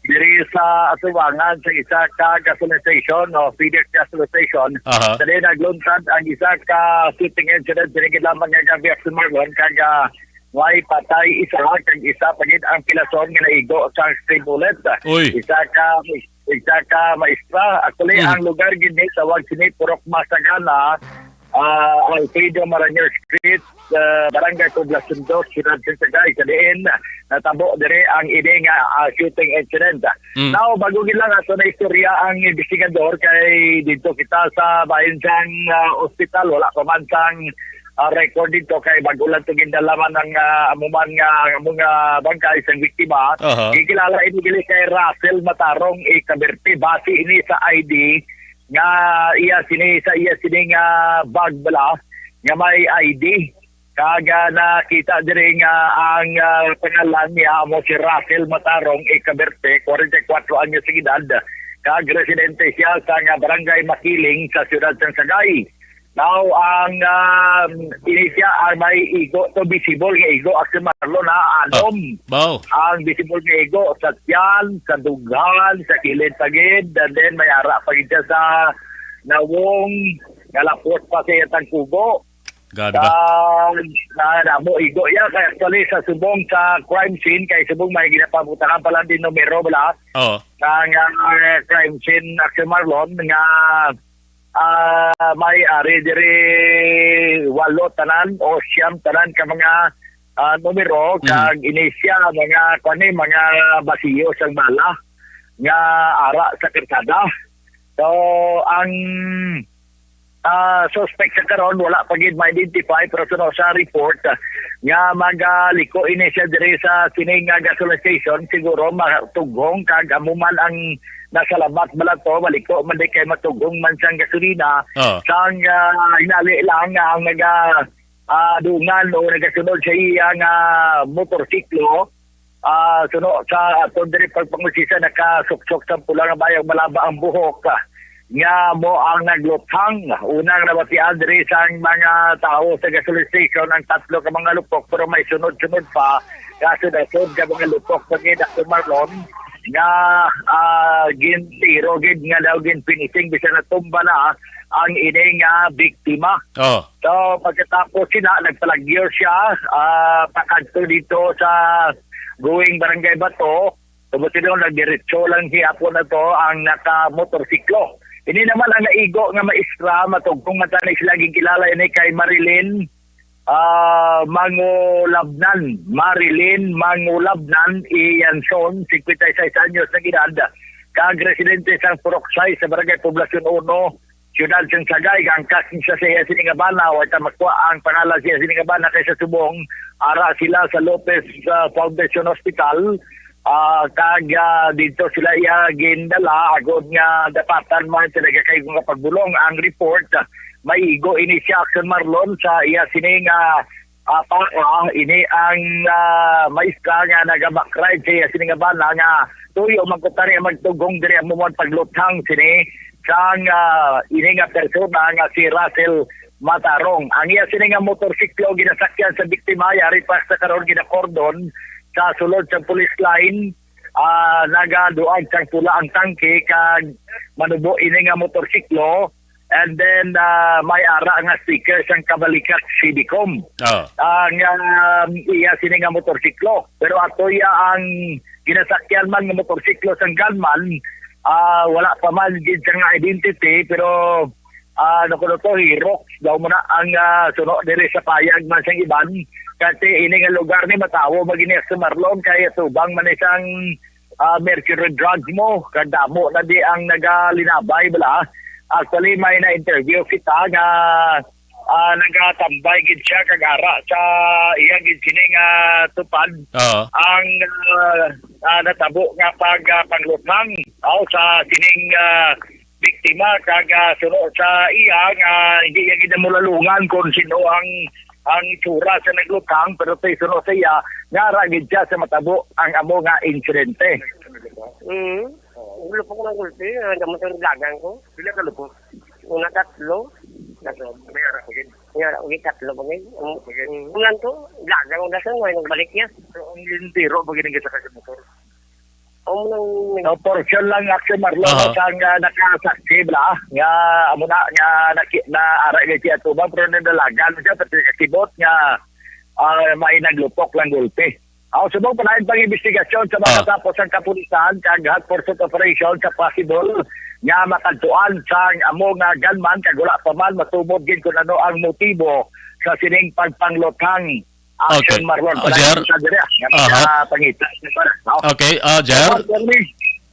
Diri sa atubangan sa isa ka gasoline station o FedEx gasoline station. Aha. Sa diin nagluntad ang isa ka shooting incident, sinigit lamang nga gabi, Action Marlon, kag, ah, may patay isa, kag isa pa gid ang pilason nga naigo sa stray bullet. Uy. Isa ka, isa ka maestra. Actually, Mm. ang lugar gid ni, tawag sini Purok Masagana, ah, Alfredo Marañon Street, ah, Barangay Poblacion Dos, Ciudad Sagaay. Sa diin, natabo dire ang ini nga, ah, shooting incident. Mm. Now, bago gid lang ato na istorya ang investigador kay dito kita sa bahin sang, ah, ospital, wala pa man sang, ah, record dito kay bago lang to gindala man ang, ah, amo man nga, amo nga bangkay sang biktima. Aha. Gikilala ini dili kay Russell Matarong Ikaberte, base ini sa I D nga iya sini sa iya sini nga bag bala nga may I D. Kag, ah, nakita diri nga ang, ah, pangalan niya amo si Russell Matarong Ikaberte, kwarenta y kuwatro anyos sa edad, kag residente siya sa nga barangay Makiling sa siyudad sang Sagay. Now, ang, um, ini siya ang may igo to, visible nga igo, Action Marlon, ha, anom. Baw. Ang visible nga igo sa tiyan, sa dughan, sa kilid pagid, and then may ara pa gid siya sa nawong, nga lapot pa sa iyang tangkugo. Gado ba? Sa, na, namo igo iya, kay actually sa subong sa crime scene, kay subong may ginapabutangan pa lang din numero, bala, Oo. Ang, ah, crime scene, Action Marlon, nga, ah, may ari diri walo tanan o siyam tanan ka mga, ah, numero, Mhm. kag ini siya mga, kuwan ni, mga basiyo sang bala nga ara sa karsada. So, ang, ah, suspect sa karon wala pa gid ma-identify, pero suno sa report, ah, nga magaliko ini siya diri sa sini nga gasoline station, siguro matughong kag amo man ang nasalamat bala to, maliko man di kay matughong man sang gasolina. Oh. Sang, ah, hinali lang nga ang naga, ah, dungan o nagasunod sa iya nga motorsiklo, ah, suno sa aton diri pagpangusisa, nakasuksok sa pula nga bayag malaba ang buhok, ah, nga mo ang nagluthang. Unang nabatian diri sang mga tawo sa gasoline station ang tatlo ka mga lupok, pero may sunod-sunod pa, kasud-asod ka mga lupok pa gid, Action Marlon, nga, ah, gintiro gid nga daw ginpinising bisan natumba na ang ini nga biktima. Oh. So, pagkatapos sila, nagpalagyo siya, ah, pakadto dito sa going Barangay Bato. Tungod sila, nagdiretso lang gihapon na to ang naka-motorsiklo. Ini naman ang naigo nga maestra, matugtong man tani sila, ginkilala ini kay Marilyn, ah, Mangulabnan. Marilyn Mangulabnan Ianson, singkwenta y seis anyos na edad, kag residente sa Purok sais sa Barangay Poblacion uno, Siyudad sang Sagay, gangkas ni siya sa iya sini nga bana, wa ta makuha ang pangalan siya sini nga bana kay sa subong, ara sila sa Lopez, ah, Foundation Hospital, ah, kag, ah, dito sila iya gindala agod nga dapatan man sila kay nga pagbulong ang report. Maigo ini siya, Action Marlon, sa iya sini nga, ah, paa, ini ang, ah, maestra nga nagabakride sa iya sini nga bana nga tuyo man ko tani magtugong diri ang muman pagluthang sini sang, ah, ini nga persona nga si Russell Matarong. Ang iya sini nga motorsiklo ginasakyan sa biktima, yari pa sa karon ginakordon sa sulod sa police line. Ah, nagaduag sang pula ang tangke kag manubo ini nga motorsiklo. And then, ah, may ara nga sticker sang Kabalikat Cedicom. Oh. Ang, ah, iya sini nga motorsiklo. Pero ato iya ang ginasakyan man nga motorsiklo sang gunman, ah, wala pa man gid siya nga identity, pero, ah, ano ko to, Hilux daw mo na ang, ah, suno diri sa payag man sang iban. Kasi ini nga lugar ni matawo magini sa Marlon kay atubang man isang, ah, Mercury Drugs mo, kadamo na di ang nagalinabay bala. Actually, may na-interview kita nga, ah, nagatambay gid siya kag ara sa iya gid sini nga tupad. Oo. Ang, ah, ah, natabo nga pag, ah, pangluthang, aw, sa sining, ah, biktima kag, ah, suno sa iya nga hindi niya gid malalungan kung sino ang ang itsura sa nagluthang, pero tay suno sa iya nga ara gid siya sa matabo ang amo nga insidente. Mm. Gulo pa ko ng gulpi, ah, damot ang lagang ko. Pila ka lupok? Una tatlo. Tatlo. May ara ko gid. May ara ko gid, tatlo pa gid. Ang, mm, lang to, lagang ko na siya, may nagbalik niya. So, ang lintiro pa gid ang gisa ka sa motor. Amo nang So, portion lang, Action Marlon, Aha. sa nga nakasaksi bala, nga amo na, nga naki-, na ara gid siya tubang, pero nadalagan siya, pero nakasibot nga, ah, may naglupok lang gulpi. Aw, subong pa na ang pang-imbestigasyon sa mga Ah. katapos ang kapulisan kag hot pursuit operation sa possible nga makadtuan sang amo nga gunman kag wala pa man matumod gid kung ano ang motibo sa sining pagpangluthang. Okay. Action, Marlon. Ah, Wala Jer? Sa dire, ah. Nga Aha. Pangita. No? Okay, ah, Jer? Marlon, Tony.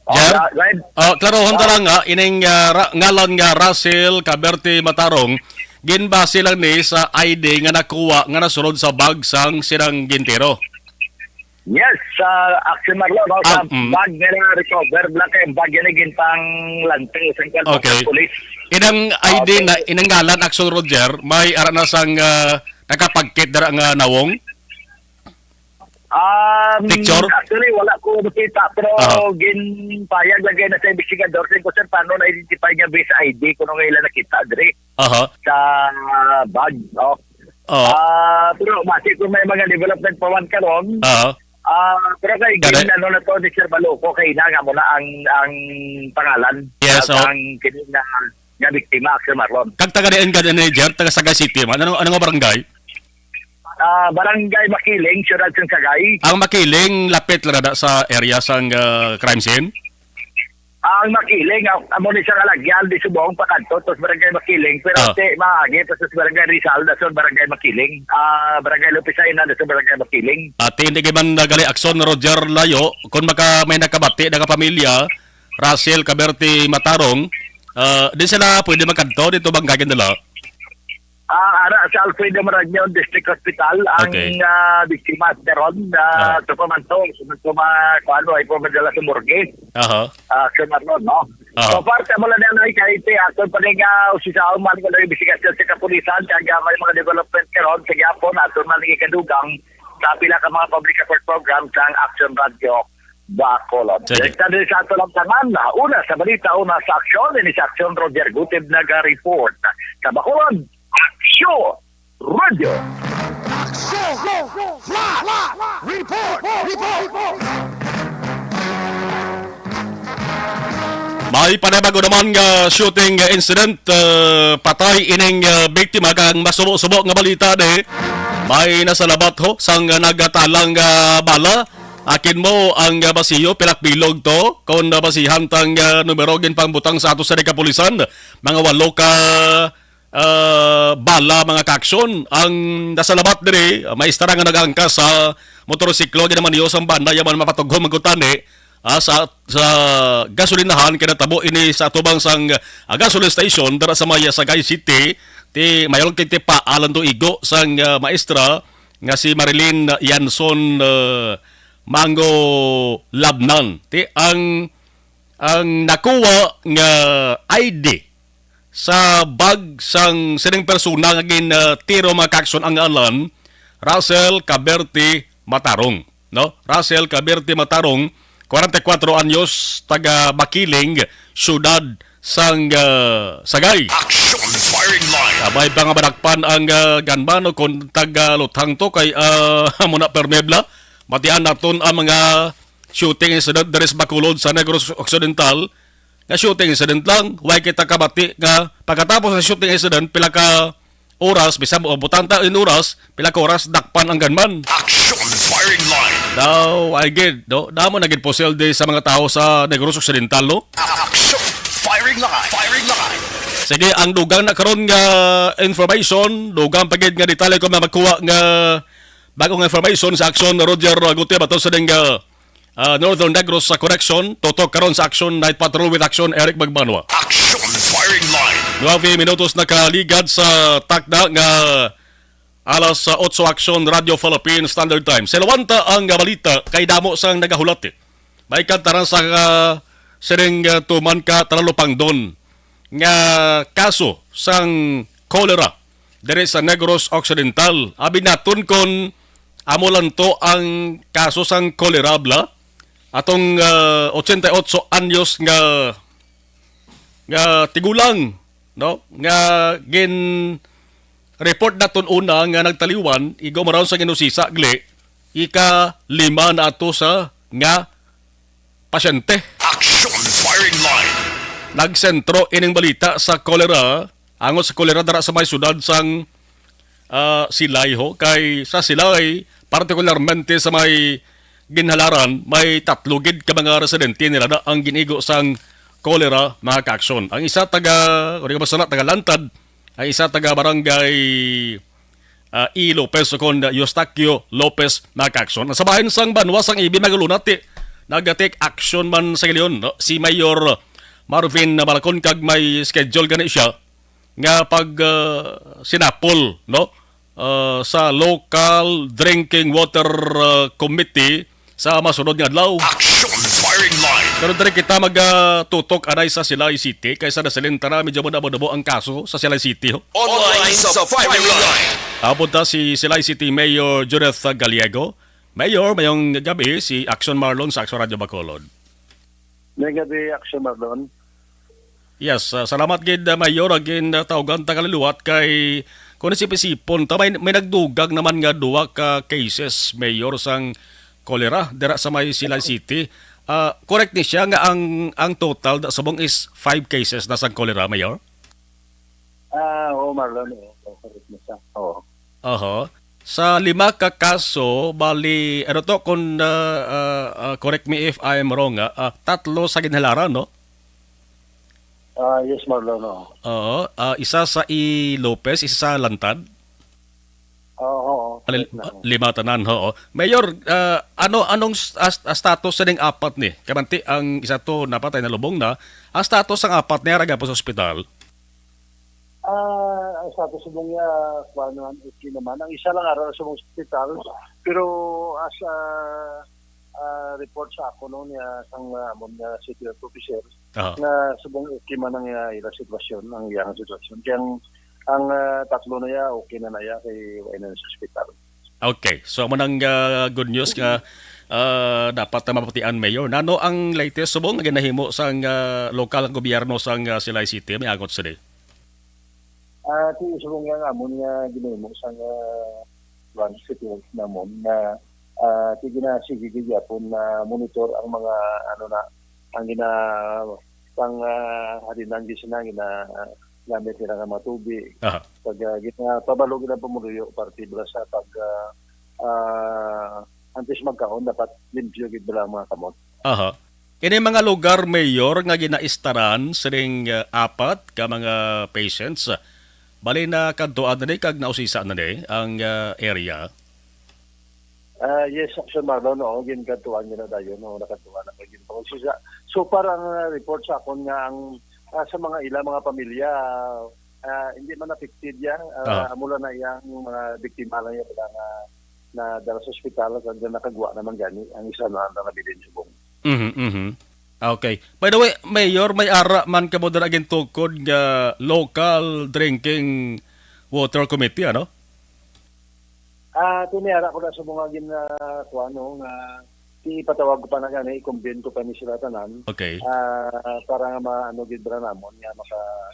Oh, Jer? Ra-, Red. Ah, klarohon ta Ah. lang, ah, ining, ah, ra-, ngalan nga Russell Caberte Matarong, ginbase lang ni sa I D nga nakuha nga nasulod sa bag sang sinang gintiro. Yes, sa Action, Marlon, no? Sa Ah, mm. Bag nga na-recover, bla kay bag yan ay gintang lanti sa Okay. Police. Inang I D Okay. na, inang ngalan, Action Roger, may ara na sang, ah, nakapagkit dara nga nawong? Um, Picture? Actually, wala ko nakita, pero Ah. ginpayag lagi na sa investigador, sa kung saan paano na-identify niya based I D, kung ano nga ila nakita, dre, Aha. sa bag, no? Oo. Ah, pero basi kung may mga development pa man karon, Ah. ah, pero kay Kada- gin-, ano na to ni Sir Baluco, kay na nga mo na ang, ang pangalan Yes, sa oo. ang kini nga, nga biktima, Sir Marlon. Kag taga diin ka din, eh, Jer? Taga Sagay City man. Ano, ano nga barangay? Ah, Barangay Makiling, Siyudad sang Sagay. Ang Makiling, lapit lang na sa area sang, ah, crime scene? Ang Makiling, ah, amo ni sa Kalagyan, di subong pakadto, tos Barangay Makiling, pero Ah. ti maagi, tos sa Barangay Rizal, dason Barangay Makiling. Ah, Barangay Lupisay na, dason Barangay Makiling. Ati, hindi kay man nagali Action Roger Layo, kung maka, may nakabati, nakapamilya, Russell Caberte Matarong, ah, di sila pwede makadto dito bang kagin nila? Ah, ara sa Alfredo Marañon District Hospital ang, Okay. ah, biktima karon, ah, Ah. sa pamanto, sa pamanto, ma-, kuwan, ay pa madala sa morgue. Aha. Ah, sa Marlon, no? Aha. So far, sa mula na lang kay ti, ato pa rin nga usisaon man nga investigasyon sa kapulisan, kaya may mga development karon sa gihapon, ato man ikadugang sa pila ka mga public affairs program sa Action Radio Bacolod. Sige. Direkta din sa ato lang tanan, una sa balita, una sa aksyon, ini sa aksyon, Roger Gutib nag-report. Sa Bacolod, Aksyon Radio. Aksyon! Flash! Report! Report! May panibago naman nga shooting incident, uh, patay ining, uh, biktima kang masubo-subo nga balita ni may nasalabat ho sang nagatalang, uh, bala. Akin mo ang, uh, basiyo, pilak bilog to. Kung nabasihan tang, uh, numero ginpangbutang sa ato sa kapulisan, mga walo ka ah, bala, mga kaaksyon. Ang nasalabat diri, ah, maestra nga nag-angkas sa motorsiklo, ginamaniyo sang banda, yaman mapatughom ang kutani, ah, sa, sa gasolinahan, kay natabo ini sa atubang sang, ah, gasoline station dira sa may Sagay City. Ti mayon kay ti paalan to igo sang, ah, maestra nga si Marilyn Yanson, ah, Mango Labnan. Ti ang, ang nakuha nga I D sa bag sang sining persona nga gin, ah, tiro, mga kaaksyon, ang ngalan, Russell Caberte Matarong, no? Russell Caberte Matarong, kwarenta y kuwatro anyos, taga Makiling, siyudad sang, ah, Sagay. Action firing line. Sabay pa nga madakpan ang, ah, gunman, o kung taga Luthang to, kay, ah, amo na permebla. Batian naton ang mga shooting incident diri sa Bacolod sa Negros Occidental. Nga shooting incident lang, way kita kabati nga pagkatapos sa shooting incident, pila ka oras, bisan mo butanta in oras, pila ka oras, dakpan ang gunman. Action firing line. Daw, ay gid, no? Damo na gid po C L D sa mga tao sa Negros Occidental, no? Action firing line. Firing line. Sige, ang dugang na karon nga information, dugang pa gid nga detalye ko makuha nga bagong information sa aksyon, Roger Gutierrez, bato sa ding, ah, ah, Northern Negros sa Correction. Tutok karon sa Action Night Patrol with Action Eric Magbanwa. Action firing line. Nuwebe minutos nakaligad sa takna nga alas sa otso, Action Radio Philippine Standard Time. Sa lawanta ang, ah, balita kay damo sang nagahulat, eh. May kantaran sa, ah, siring, ah, tuman ka talalupangdon nga kaso sang cholera diri sa Negros Occidental. Abi naton kon amo lang to ang kaso sang cholera, bla. Atong, ah, ochenta y ocho anyos nga, nga tigulang, no? Nga gin-report naton una nga nagtaliwan, igo maron sa ginusisa, gle, ika-lima na ato sa nga pasyente. Action firing line. Nagsentro ining balita sa kolera, angot sa kolera dara sa may sudad sang, ah, Silay ho. Kay sa Silay, partikularmente sa may Ginhalaran, may tatlo gid ka mga residente nila na ang ginigo sang kolera, mga kaaksyon. Ang isa taga, o di ka basta na, taga Lantad, ang isa taga barangay, ah, E. Lopez, o kon Eustaquio Lopez, nag-action. Sa bahin sang banwa sang Ibi, mga kalunati, nag-take action man sa gilion, no? Si Mayor Marvin Malacon, kag may schedule gani siya nga pag, ah, sinapol, no? Ah, sa Local Drinking Water, ah, Committee sa masunod nga adlaw. Action Firing Line. Pero diri kita magatutok anay sa Silay City, kay sa nasilin ta na medyo madabo-dabo ang kaso sa Silay City, ho. Online sa Firing Line. Abot ta si Silay City Mayor Judith Gallego. Mayor, mayong gabi, si Action Marlon sa Action Radio Bacolod. May gabi, Action Marlon. Yes, ah, salamat gid, ah, Mayor, agin, ah, tawgan ta kaliwat kay kung isip-isipon ta, may, may nagdugang naman nga duha ka cases, Mayor, sang cholera dira sa may Silay City. Ah, correct ni siya nga ang, ang total da subong is five cases na sang cholera, Mayor? Ah, oo, Marlon, oo, correct na siya. Oo. Oho. Sa lima ka kaso, bali, ano to, kung, ah, ah, ah, correct me if I'm wrong, ah, ah, tatlo sa Ginhalaran, no? Ah, yes, Marlon, oo. Oo, ah, isa sa E. Lopez, isa sa Lantad. Oo, oo, Alil-, correct na, oo. Lima tanan, oo. Mayor, ah, ano, anong s-, as-, as-, status sa ning apat ni? Kamanti, ang isa to napatay, nalubong na. Ang status sang apat ni, ara gapon sa ospital? Ah, ang status mo niya, kuwan naman, okay naman. Ang isa lang ara sa ospital, pero as a, ah, report sa ako, no, niya sang, ah, amon nga city health officer, Aha. nga subong okay man ang, ah, ila sitwasyon, ang iyang sitwasyon. Kaya ang, ang, ah, tatlo na iya, okay na na iya, kay wala na sa ospital. Okay. So, amo nang, ah, good news nga, ah, dapat na mapatian, Mayor. Nano ang latest subong nga ginahimo sang, ah, lokal nga gobyerno sang, ah, Silay City? May agot sila. Ah, ti subong nga amon nga ginahimo sang, ah, one city namon nga, ah, ti ginasige gyapon na monitor ang mga, ano na, ang gina-, pang, ah, halinan, di sila gina-, gamit nila nga mga tubig. Aha. Pag, ah, gina-, pabalo gid ang pumuluyo, parte bala sa pag, ah, ah, antes magkaon, dapat limpyo gid bala ang mga kamot. Aha. Ini mga lugar, Mayor, nga ginaistaran sining, ah, apat ka mga patients, bali na kadtuan na ni kag nausisa na ni ang, ah, area? Ah, yes, Sir Marlon, oo, ginkadtuan nila dayon, no, nakadtuan na pag ginpangusisa. So far, ang, ah, report sa akon nga ang, ah, sa mga ila, mga pamilya, ah, hindi man affected ya. Ah, Aha. Amo lang na iyang mga biktima lang ya, wala nga nadala sa ospital, kag nakagwa naman gani ang isa na nabilin subong. Mhm, mhm. Okay. By the way, Mayor, may ara man kamo dira gintukod nga local drinking water committee, ano? Ah, tini ara ko na sa mga gin-, ah, kuwan, no, nga ipatawag ko pa na gani, i-convene ko pa ni sila tanan. Okay. Ah, para nga ma-, ano gid bala namon nga maka-,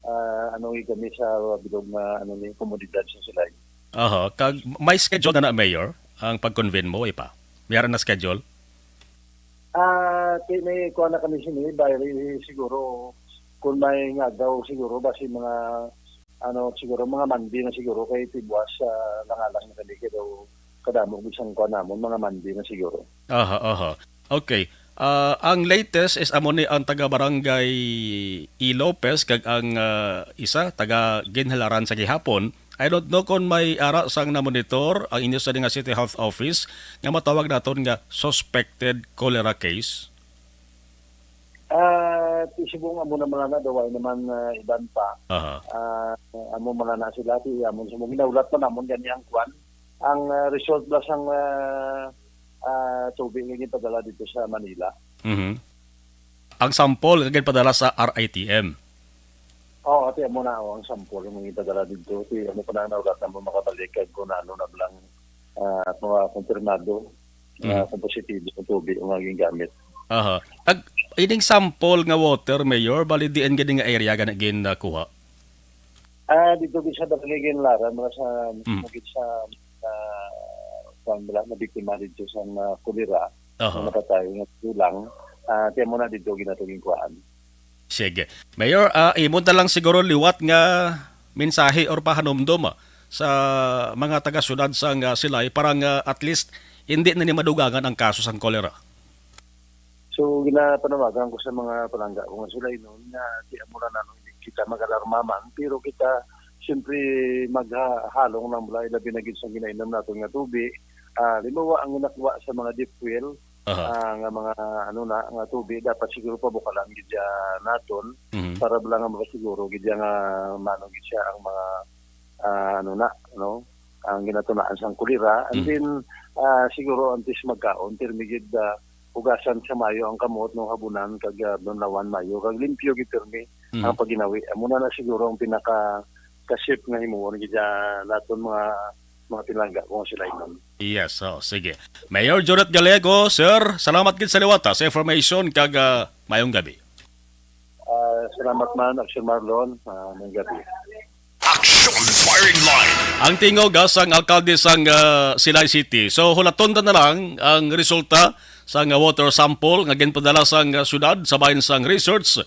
ah, ano gid kami sa bilog nga, ano ni, komunidad sa Silay. Aha, kag may schedule na na, Mayor, ang pag-convene mo, way pa? May ara na schedule? Ah, ti-, may kuha na kami sini, bayri siguro, kung may nga daw siguro, basi mga, ano, siguro mga Monday na siguro, kay tibuas, ah, langalang na kami, kay daw kadamo bisang kuha namon, mga Monday na siguro. Aha, aha. Okay. Ah, ang latest is amo ni ang taga Barangay E. Lopez kag ang, ah, isa taga Ginhalaran sa gihapon. I don't know kung may ara sang namonitor ang inyo sa nga City Health Office nga matawag naton nga suspected cholera case. Ah, ti subong amo naman na daw ay naman, ah, iban pa. Aha. Ah, amo man na sila, ti amon sa mga ginaulat pa namon gani ang kwan. Ang, ah, result bala sang, ah, ah, tubig nga ginpadala dito sa Manila. Mhm. Ang sample nga ginpadala sa R I T M. Oo, ati amo na, oh, ang sample nga ginpadala dito. Ti amo pa na naulat na mo makabalik kag kung ano na lang, ah, mga kumpirmado, ah, Mhm. kung positibo ang tubig nga gingamit. Aha. Ag, ining sample nga water, Mayor, bali diin gani nga area gani gin, ah, kuha? Ah, dito gid sa Barangay Ginlaran, mga sa, Mm. Gid sa, ah, kuwan bala, nabiktima dito sa mga kolera, Aha. Mga patay nga kulang. Ah, kaya mo na dito ginatuging kuhaan. Sige. Mayor, ah, imo na lang siguro liwat nga mensahe or pahanumdom, ah, sa mga taga-syudad sang, ah, Silay para nga at least hindi na ni madugangan ang kaso sang kolera. So, ginapanawagan ko sa mga palangga ko nga sila inon nga di amo na nanon kita mag-alarma man, pero kita siyempre, magha-, halong lang bala, ilabi na gid sa ginainom naton nga tubi. Ah, limawa ang ginakuha sa mga deep well, Aha. ah, nga mga, ano na, nga tubi, dapat siguro pabukalan gid siya naton Mhm. para bala nga makasiguro gid siya nga mano gid siya ang mga, ah, ano na, no? Ang ginatunaan sang kolera. And Mhm. then, ah, siguro antes magkaon, pirmi gid, ah, hugasan sa mayo ang kamot, no, habunan kag, ah, banlawan mayo kag limpyo gid pirmi Mhm. ang pagginawi. Amo na na siguro ang pinaka ka-safe nga himuon gid sa naton mga, mga pinalangga kung sila inon. Yes, oh, sige. Mayor Jonette Gallego, sir, salamat gid sa liwat, ah, sa information kag, ah, mayong gabi. Ah, salamat man, Action Marlon. Ah, mayong gabi. Action Firing Line. Ang tingog, ah, sang alkalde sang, ah, Silay City. So, hulaton ta na lang ang resulta sang, ah, water sample nga ginpadala sang, ah, syudad sa bahin sang research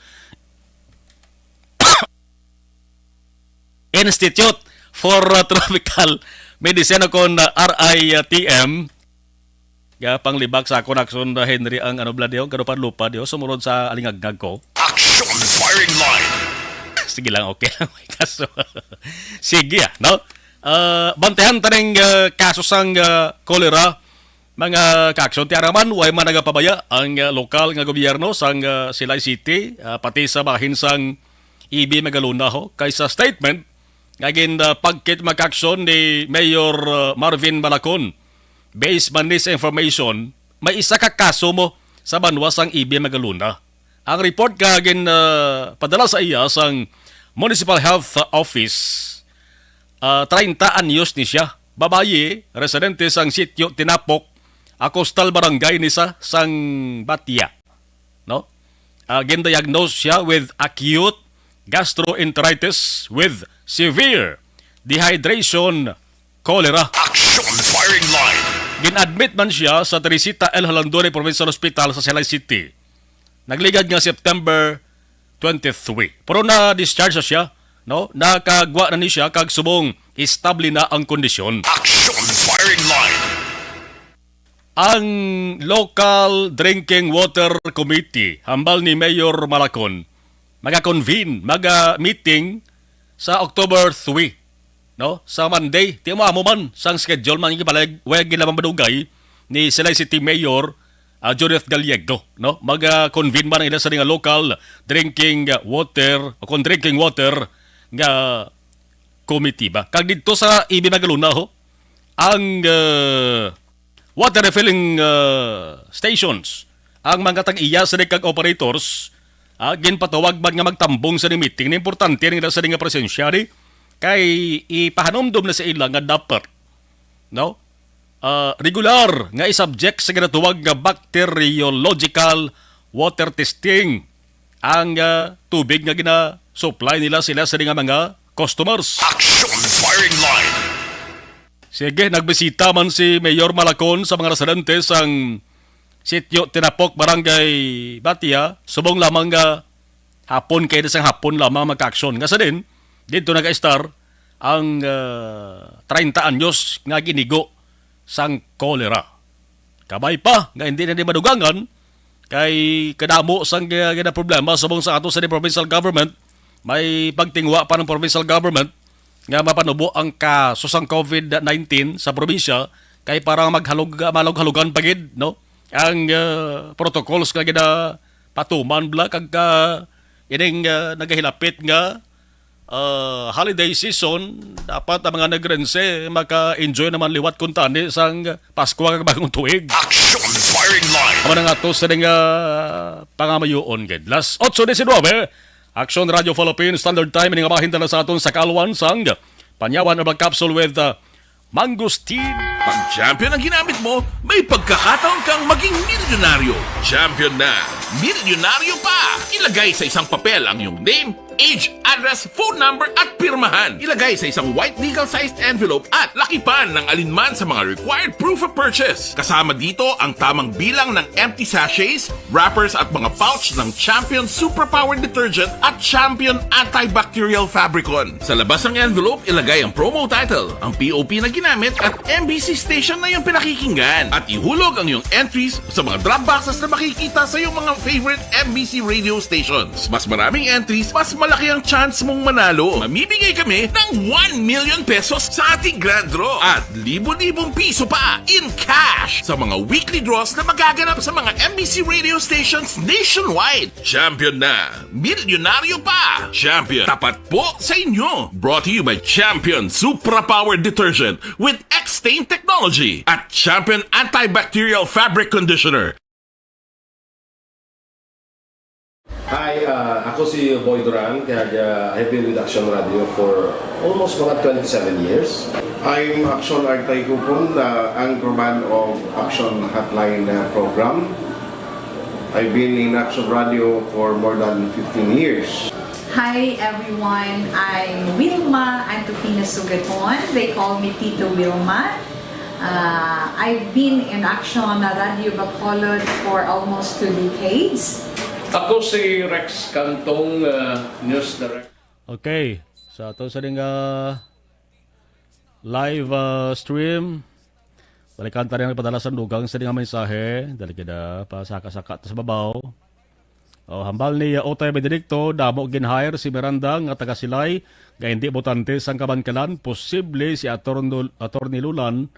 Institute for, uh, Tropical Medicine o kon, uh, R I T M. Nga panglibak sa akon, Action, uh, Henry, ang ano, bala diyo, kadupan lupa diyo, sumulod sa alingagngag ko. Action Firing Line. Sige lang, okay lang, may kaso. Sige, ah, no? Uh, bantayan ta ning, uh, kaso sang, uh, cholera. Mga ka-Action, ti ara man, way man nagapabaya ang, ah, lokal nga gobyerno sang, ah, Silay City, ah, pati sa bahin sang E B Magalona, ho, kay sa statement nga gin, ah, pagkit, mga ka-Action, ni Mayor, ah, Marvin Malacon. Based man ni sa information, may isa ka kaso mo sa banwa sang E B Magalona. Ang report nga gin, ah, padala sa iya sang Municipal Health Office, ah, treinta anyos ni siya. Babayi, residente sang sitio Tinapok, ah, Coastal Barangay ni sa sang Batia. No? Ah, gindiagnose siya with acute gastroenteritis with severe dehydration cholera. Action Firing Line. Gin-admit man siya sa Teresita L. Jalandoni Provincial Hospital sa Silay City. Nagligad nga September twenty-three. Pero na-discharge na siya, no? Nakagwa na ni siya kag subong estable na ang kondisyon. Action Firing Line. Ang Local Drinking Water Committee, hambal ni Mayor Malacon, maga-convene, maga-meeting sa October three, no? Sa Monday, ti mo amo man sang schedule man, gipalag-, way gid lamang madugay ni Silay City Mayor, ah, Judith Gallego, no? Mag, ah, convene man ang ila sa nga local drinking, ah, water, o kung drinking water nga committee ba. Kag didto sa E B Magalona, ho, ang, ah, water refilling, ah, stations, ang mga tag-iya sini kag operators, ah, ginpatawag man nga magtambong sa ni meeting. Ni importante nila sa ni nga presensya ni kay ipahanumdom na sa ila nga dapat, no? Ah, regular nga i-subject sa ginatawag nga bacteriological water testing ang, ah, tubig nga gina-supply nila sila sa ni nga mga customers. Action Firing Line. Sige, nagbisita man si Mayor Malacon sa mga residente sang sitio Tinapok, Barangay Batia, subong lamang nga hapon kay sang hapon lamang, mga ka-Action. Nga sa din, dito nag-estar ang, ah, treinta anyos nga ginigo sang kolera. Kabay pa nga hindi na ni madugangan, kay kadamo sang gi-, ginaproblema subong sa ato sa provincial government, may pagtingwa pa ng provincial government nga mapanubo ang kaso sang covid nineteen sa probinsya, kay para maghalog-, malog-halogan pa gid, no? Ang, ah, protocols nga ginapatuman bla kag, ah, ining, ah, nagahilapit nga ah, holiday season, dapat ang mga Negrense maka-enjoy naman liwat kuntani sang Pasko kag Bagong Tuig. Action Firing Line. Amo na nga to sa nga pangamayoon gid. Las otso diecinuebe, Action Radio Philippines Standard Time, ini nga bahin dala sa aton sa kalwan sang Panyawan Herbal Capsule with, ah, Mangosteen. Pag champion ang ginamit mo, may pagkakataon kang maging milyonaryo. Champion na, milyonaryo pa! Ilagay sa isang papel ang iyong name, age, address, phone number, at pirmahan. Ilagay sa isang white legal-sized envelope at lakipan ng alinman sa mga required proof of purchase. Kasama dito ang tamang bilang ng empty sachets, wrappers, at mga pouch ng Champion Superpower Detergent at Champion Antibacterial Fabricon. Sa labas ng envelope, ilagay ang promo title, ang P O P na ginamit, at M B C station na iyong pinakikinggan. At ihulog ang iyong entries sa mga drop boxes na makikita sa iyong mga favorite M B C radio stations. Mas maraming entries, mas Malaki ang chance mong manalo. Mamimigay kami ng one million pesos sa ating grand draw at libo-libong piso pa in cash sa mga weekly draws na magaganap sa mga M B C radio stations nationwide. Champion na! Milyonaryo pa! Champion, tapat po sa inyo! Brought to you by Champion Supra Power Detergent with X-Stain Technology at Champion Antibacterial Fabric Conditioner. Hi, ah, ako si Boy Duran, kag, ah, I've been with Action Radio for almost mga twenty-seven years. I'm Action Artay Kupon, the anchorman of Action Hotline, ah, program. I've been in Action Radio for more than fifteen years. Hi everyone, I'm Wilma Antupina Sugaton. They call me Tito Wilma. Uh, I've been in Action Radio Bacolod for almost two decades. Ako si Rex Cantong, uh, news director. Okay, sa ato sa ding, ah, live, ah, stream, balikan ta rin ang padala sa dugang sa ding mensahe. Dali kita, pasaka-saka ta sa babaw. O, hambal ni, uh, Otay Benedicto, damo gin-hire si Miranda nga taga Silay, nga hindi botante sang kabankalan, posible si Attorney, Attorney Lulan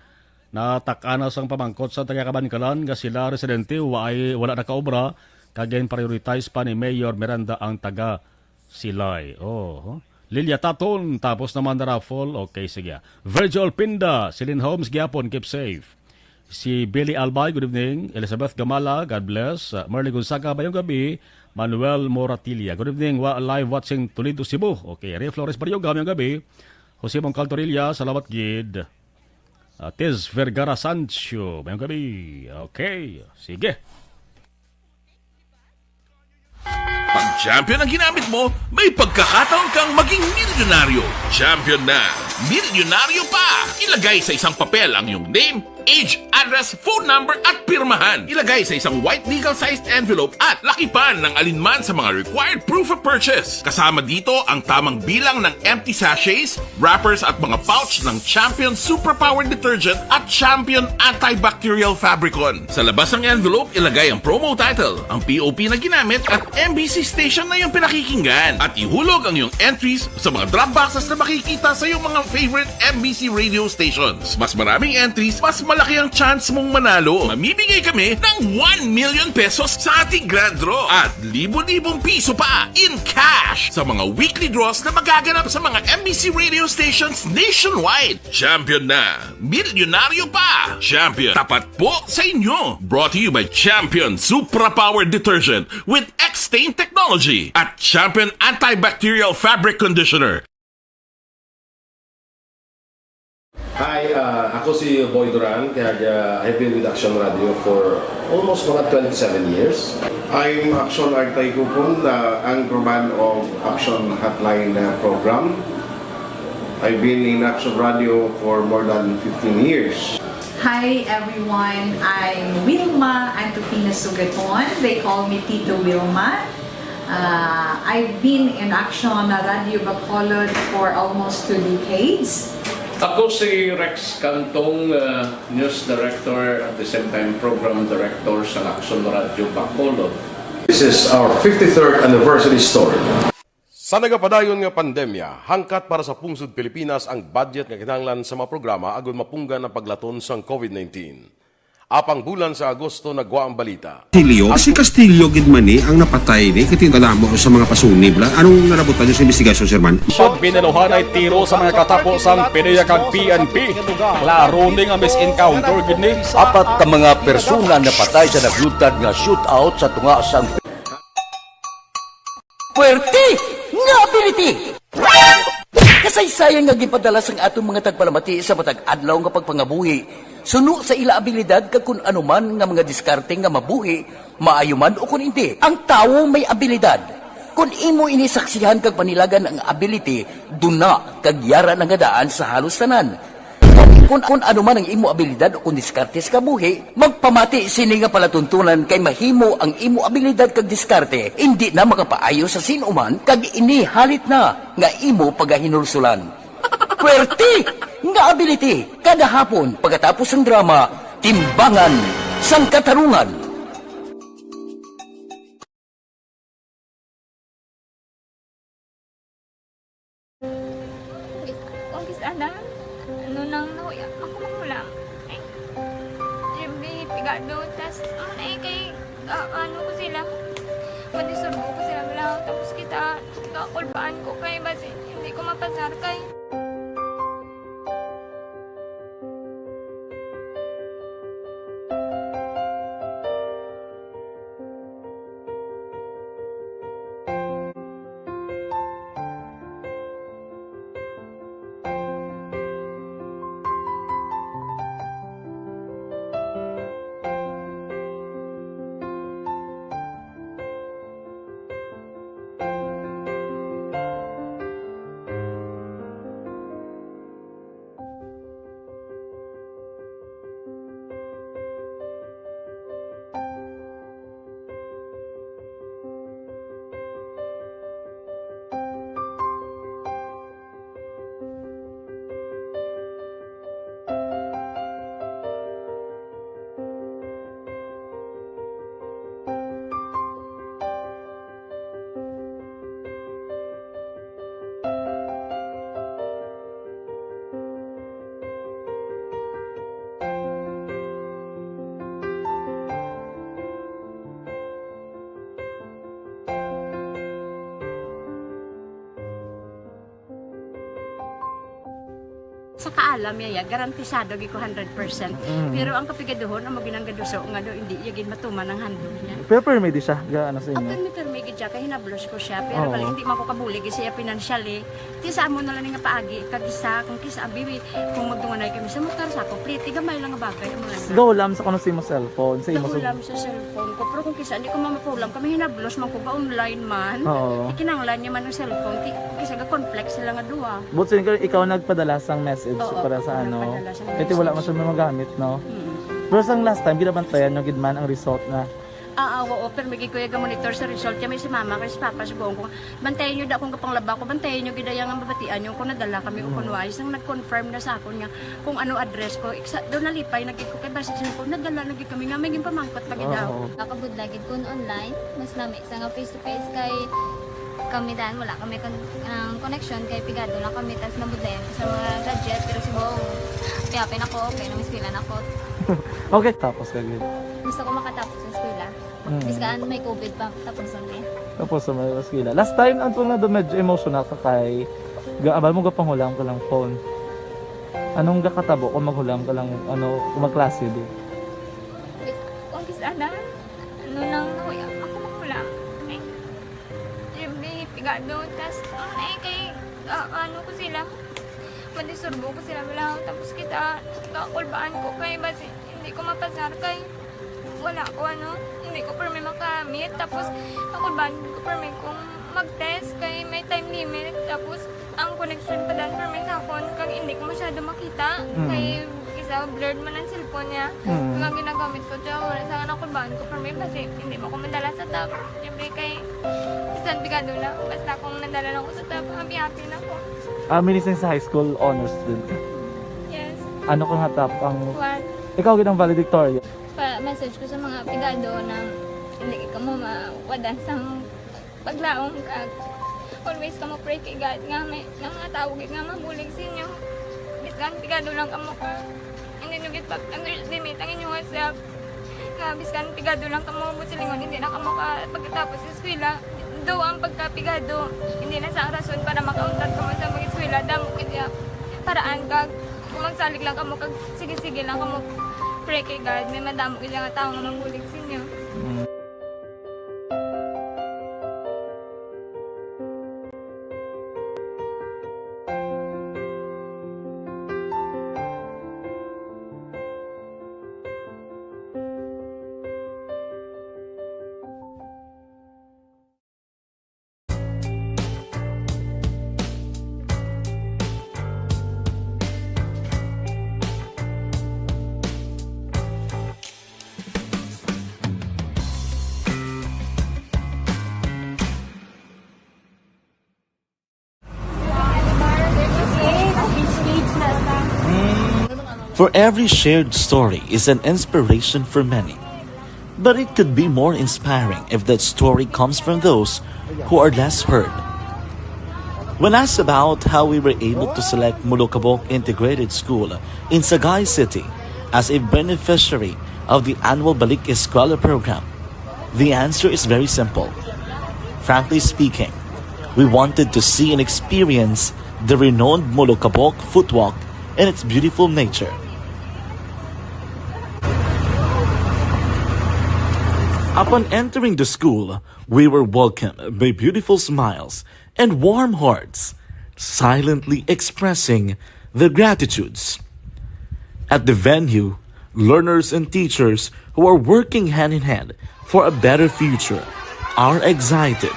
natak-an na sang pamangkot sa taga kabankalan nga sila residente wa ay, wala nakaobra, kag gin-prioritize pa ni Mayor Miranda ang taga Silay. Oh. Lilia Taton, tapos naman na raffle. Okay, sige. Virgil Pinda, Celine Holmes gyapon, keep safe. Si Billy Albay, good evening. Elizabeth Gamala, God bless. Uh, Merly Gonzaga, mayong gabi. Manuel Moratilia, good evening. Wa-, live watching Toledo, Cebu. Okay, Ray Flores Barioga, mayong gabi. Jose Mongcal Torilla, salamat gid. Uh, Tiz Vergara Sancho, mayong gabi. Okay, sige. Pag champion ang ginamit mo, may pagkakataon kang maging milyonaryo. Champion na, milyonaryo pa! Ilagay sa isang papel ang iyong name, age, address, phone number, at pirmahan. Ilagay sa isang white legal-sized envelope at lakipan ng alinman sa mga required proof of purchase. Kasama dito ang tamang bilang ng empty sachets, wrappers at mga pouch ng Champion Superpower Detergent at Champion Antibacterial Fabricon. Sa labas ng envelope, ilagay ang promo title, ang P O P na ginamit at M B C station na iyong pinakikinggan. At ihulog ang iyong entries sa mga drop boxes na makikita sa iyong mga favorite M B C radio stations. Mas maraming entries, mas malaki ang chance mong manalo. Mamimigay kami ng one million pesos sa ating grand draw at libo-libong piso pa in cash sa mga weekly draws na magaganap sa mga M B C radio stations nationwide. Champion na! Milyonaryo pa! Champion, tapat po sa inyo! Brought to you by Champion Supra Power Detergent with X-Stain Technology at Champion Antibacterial Fabric Conditioner. Hi, ah, ako si Boy Duran, kag, ah, I've been with Action Radio for almost mga twenty-seven years. I'm Action Artay Kupon, the anchorman of Action Hotline, ah, program. I've been in Action Radio for more than fifteen years. Hi everyone, I'm Wilma Antupina Sugaton. They call me Tito Wilma. Uh, I've been in Action Radio Bacolod for almost two decades. Ako si Rex Cantong, uh, news director at the same time program director sa Action Radio Bacolod. This is our fifty-third anniversary story. Sa nagapadayon nga pandemya, hangkat para sa pungsod Pilipinas ang budget nga kinahanglan sa mga programa agud mapunggan ang paglaton sang COVID nineteen. Apang bulan sa Agosto nagwa ang balita. Castillo? Si Castillo gid man ni ang napatay ni, kay kadamo sa mga pasunib la. Anong narabutan niyo sa investigasyon, Sir Man? Pag binaluhanay tiro sa mga katapo sang PDEA kag P N P. Klaro ni nga misencounter gid ni. Apat ka mga persona napatay sa naglutad nga shootout sa tunga sang Puwerte nga ability! Kasaysayan nga ginpadala sang aton mga tagpalamati sa matag adlaw nga pagpangabuhi, suno sa ila abilidad kag kun ano man nga mga diskarte nga mabuhi, maayo man o kun indi, ang tawo may abilidad. Kun imo ini saksihan kag panilagan ang ability, duna kag yara na nga daan sa halos tanan. Kun, kun ano man ang imo abilidad o kun diskarte sa kabuhi, magpamati sini nga palatuntunan kay mahimo ang imo abilidad kag diskarte indi na makapaayo sa sin-o man kag ini halit na nga imo pagahinulsolan. Puwerte nga ability, kada hapon pagkatapos sang drama, Timbangan sang Katarungan. Kung kis-, kung kis-, ano, ano nang nahuya, ako manghulam. Ay, siyempre, pigado, tas, ano na eh, kay, ah, ano ko sila, madisturbo ko sila, wala, tapos kita, kakulbaan ko kay, basi, hindi ko mapasar kay. Sa kaalam niya, ya, garantisado gid ko hundred percent. Mm. Pero ang kapigaduhon, amo ginang gaduso nga do, hindi iya gid matuman ang handog niya. Pero permi di siya, ga-, ano sa inyo? Permi, permi gid siya, kay hinablos ko siya. Pero Oo. Bali, hindi man ko kabulig siya financially. Ti sa amo na lang nga paagi, kag isa, kung kisa, abi, kung magdunganay kami sa motor, sa kumpleto, gamay lang nga bagay, amo lang. Gahulam sa kuno sa imo cellphone, sa imo sa Gahulam sa cellphone ko. Pero kung kisa, hindi ko mamapulam, kami hinablos man ko ga-online man. Oo. Ikinanglan niya man ang cellphone, ti, kung kisa, ga-conflict sila nga duha. But so, ikaw, ikaw nagpadala sang message Oo, para sa ako ano? Nagpadala sang Kaya ti wala message. Man siya magamit, no? Mm. Pero sang last time, ginabantayan nyo gid man ang result na Ah, ah, oo, pero may gid ko iya ga-monitor sa result. Kaya may si mama, kay si papa, sugoon ko, bantayan nyo da kung kapanglaba ko, bantayan nyo gid ang mabatian nyo kung nadala kami o kung Mm. wala. Isang nag-confirm na sa akon nga kung ano address ko. Iksa, doon nalipay na gid ko kay basi siya ko, nadala na gid kami nga may ginpamangkot pa gid Oo. Daw. Nakabudla gid kun online, mas lami sa nga face to face kay kami dan, wala kami kon-, ang connection kay pigado lang kami, tas nabudlayan ko sa mga gadget, pero si Bong, piyapin ako, okay na, may eskwela na ako. Okay, tapos ka gid. Gusto ko makatapos sa eskwela. Mm. Bisan may covid pa, tapos ang eh. Tapos sa may eskwela. Last time, ang tunga do medyo emotional ka kay ga-, abal mo gapanghulam ka lang phone. Anong gakatabo kung maghulam ka lang, ano, kung magklase di? Kung kis-, ano, ano lang, nahuya, ako manghulam. Ay, siyempre, pigado, tas, ano na eh, kay, ah, ano ko sila, madisturbo ko sila, wala, tapos kita, kakulbaan ko kay, basi, hindi ko mapasar kay, wala ko, ano, hindi ko permi makamit, tapos, kakulbaan ko permi kung mag-test kay may time limit, tapos, ang connection pa dan permi sa akon, kag hindi ko masyado makita, Mm. kay, isa, blurred man ang cellphone niya, Mm. kag ang ginagamit ko, siya, wala sa kakulbaan ko permi, basi, hindi mo ko madala sa top. Siyempre kay bisan pigado na, basta kung nadala lang ko sa top, happy-happy na ko. Ah, meaning sa high school honors student ka? Yes. Ano ka nga top ang One. Ikaw gid ang valedictorian? Pa-message ko sa mga pigado na hindi ka mo mawadan sang paglaom kag always ka mo pray kay God nga may, nga mga tawo gid nga mabulig sa inyo. Bisan pigado lang kamo ka. Hindi nyo gid pag-underestimate ang inyong self. Nga bisan pigado lang kamo, buot silingon, hindi na kamo ka pagkatapos sa eskwela. Do ang pagkapigado, hindi na sa rason para makauntat kamo sa mag-eskwela. Damo gid ya paraan kag kung magsalig lang kamo kag sige-sige lang kamo pray kay God, may madamo gid nga tawo nga mabulig sa inyo. Mm. For every shared story is an inspiration for many. But it could be more inspiring if that story comes from those who are less heard. When asked about how we were able to select Molokabok Integrated School in Sagay City as a beneficiary of the annual Balik Eskwela program, the answer is very simple. Frankly speaking, we wanted to see and experience the renowned Molokabok footwalk and its beautiful nature. Upon entering the school, we were welcomed by beautiful smiles and warm hearts, silently expressing their gratitudes. At the venue, learners and teachers who are working hand in hand for a better future are excited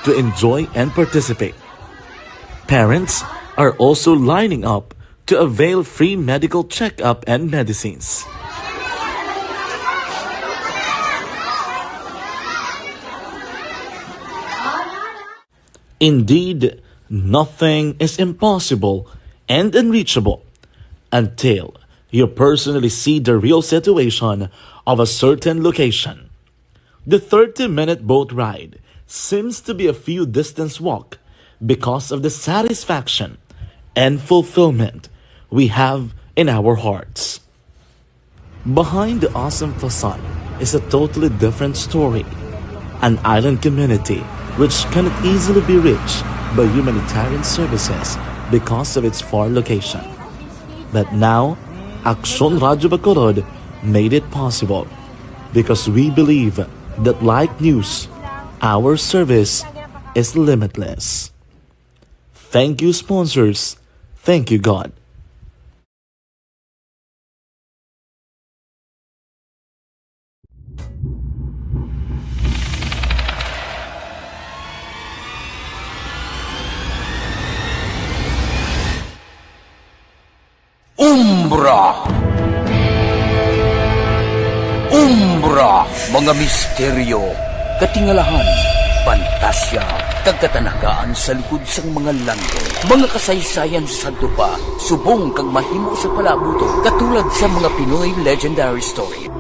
to enjoy and participate. Parents are also lining up to avail free medical checkup and medicines. Indeed, nothing is impossible and unreachable until you personally see the real situation of a certain location. The thirty-minute boat ride seems to be a few distance walk because of the satisfaction and fulfillment we have in our hearts. Behind the awesome facade is a totally different story. An island community which cannot easily be reached by humanitarian services because of its far location. But now, Aksyon Radyo Bacolod made it possible because we believe that, like news, our service is limitless. Thank you, sponsors. Thank you, God. Umbra. Umbra, mga misteryo, katingalahan, pantasya, kag katanagaan sa likod sang mga landong. Mga kasaysayan sa sadto pa, subong kag mahimo sa palabuton, katulad sa mga Pinoy legendary story.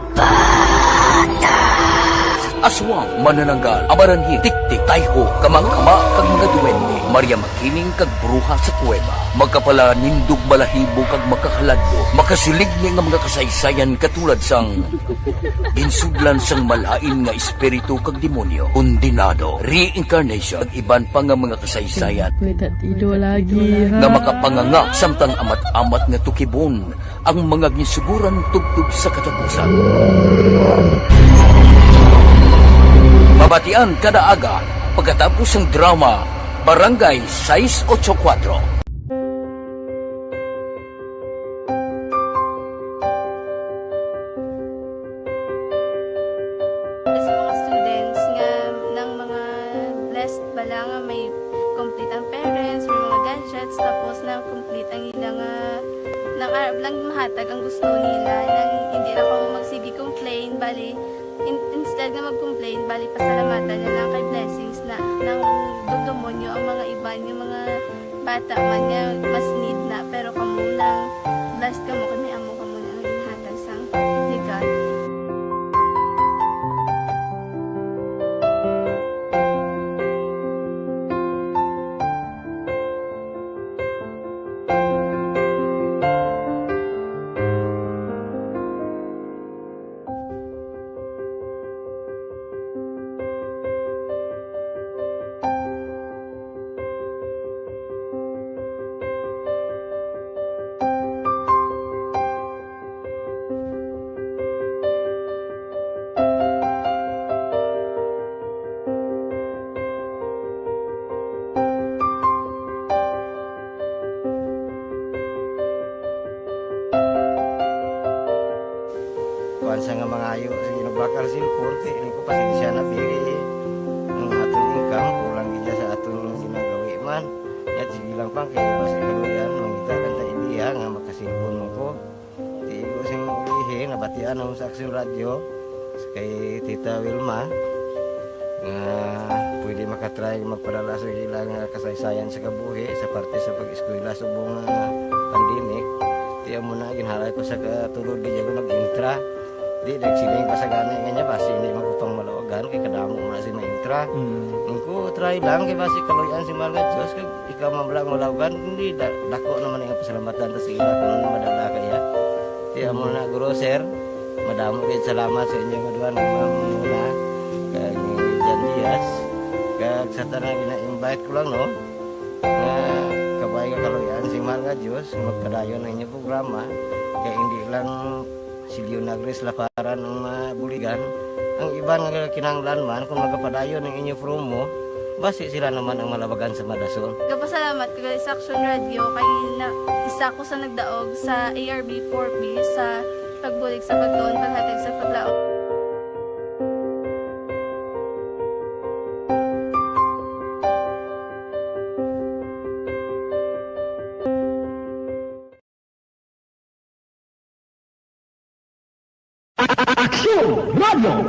Aswang, manananggal, amaranhit, tiktik, tayho, kamakama, kag mga duwende. Maria Makiling kag bruha sa kuweba. Makapalanindog, balahibo, kag makahaladlo. Makasilig ni nga mga kasaysayan katulad sang ginsudlan sang malain nga espiritu kag demonyo, kondenado, reincarnation, kag iban pa nga mga kasaysayan May tatido lagi, ha? nga makapanganga samtang amat-amat nga tukibon ang mga ginsuguran tubtob sa katapusan. Mabatian kada aga pagkatapos sang drama Barangay sais ocho kuwatro. Sa mga students nga nang mga blessed bala nga may complete ang parents, may mga gadgets, tapos na complete ang ila nga nang arab lang mahatag ang gusto nila, nang hindi na ko magsige complain, bali in, instead nga mag-complain, bali pasalamatan na lang kay blessings na nang dugdumonyo ang mga iban nga mga bata man nga mas need na, pero kamo lang blessed kamo kay may amo kamo na nga ginhatag sang ni God. Kuan sa nga mangayo sa ginabakal cellphone, kay ko pasensya na, biri. Ang aton income, kulang gid sa aton ginagawi man. Yat, sige lang pa, kay basi kaluyan, mangita lang ta idea nga makasilpon mo ko. Di ko sing ulihi, nabatian ako sa Aksyon Radyo, kay Tita Wilma, nga pwede makatry magpadala sa ila nga kasaysayan sa kabuhi sa parte sa pag-eskwela subong nga pandemic. Ti amo na, ginhalay ko sa katulod, di ako nag-intra. Di nagsiling pa sa gani nga niya, basi hindi magpapangmalawagan, kay kadamo mo na si maintra. Mm. Ang ko, try lang, kay basi kaluyan si mahal nga Diyos, kag ikaw man lang malawagan, hindi, da-, dako naman ang pasalamatan ta sa ila kung ano madala kaya. Kaya mo na, guro, sir, madamo kayo salamat sa inyo nga duha, ni Ma'am Mona, kag ni Jan Diaz, kag sa tanan gina-invite ko lang, no, nga kabay nga kaluyan si mahal nga Diyos, magpadayon ang inyong programa, kay hindi lang si Leonagris Laparan ang mabuligan. Ang iban nga kinahanglan man, kung magapadayon ang inyo promo, basi sila naman ang malabagan sa madason. Gapasalamat ko sa Action Radio kay na, isa ko sa nagdaog sa A R B four B sa pagbulig sa pagtuon, paghatag sa paglaom. Aksyon Radio!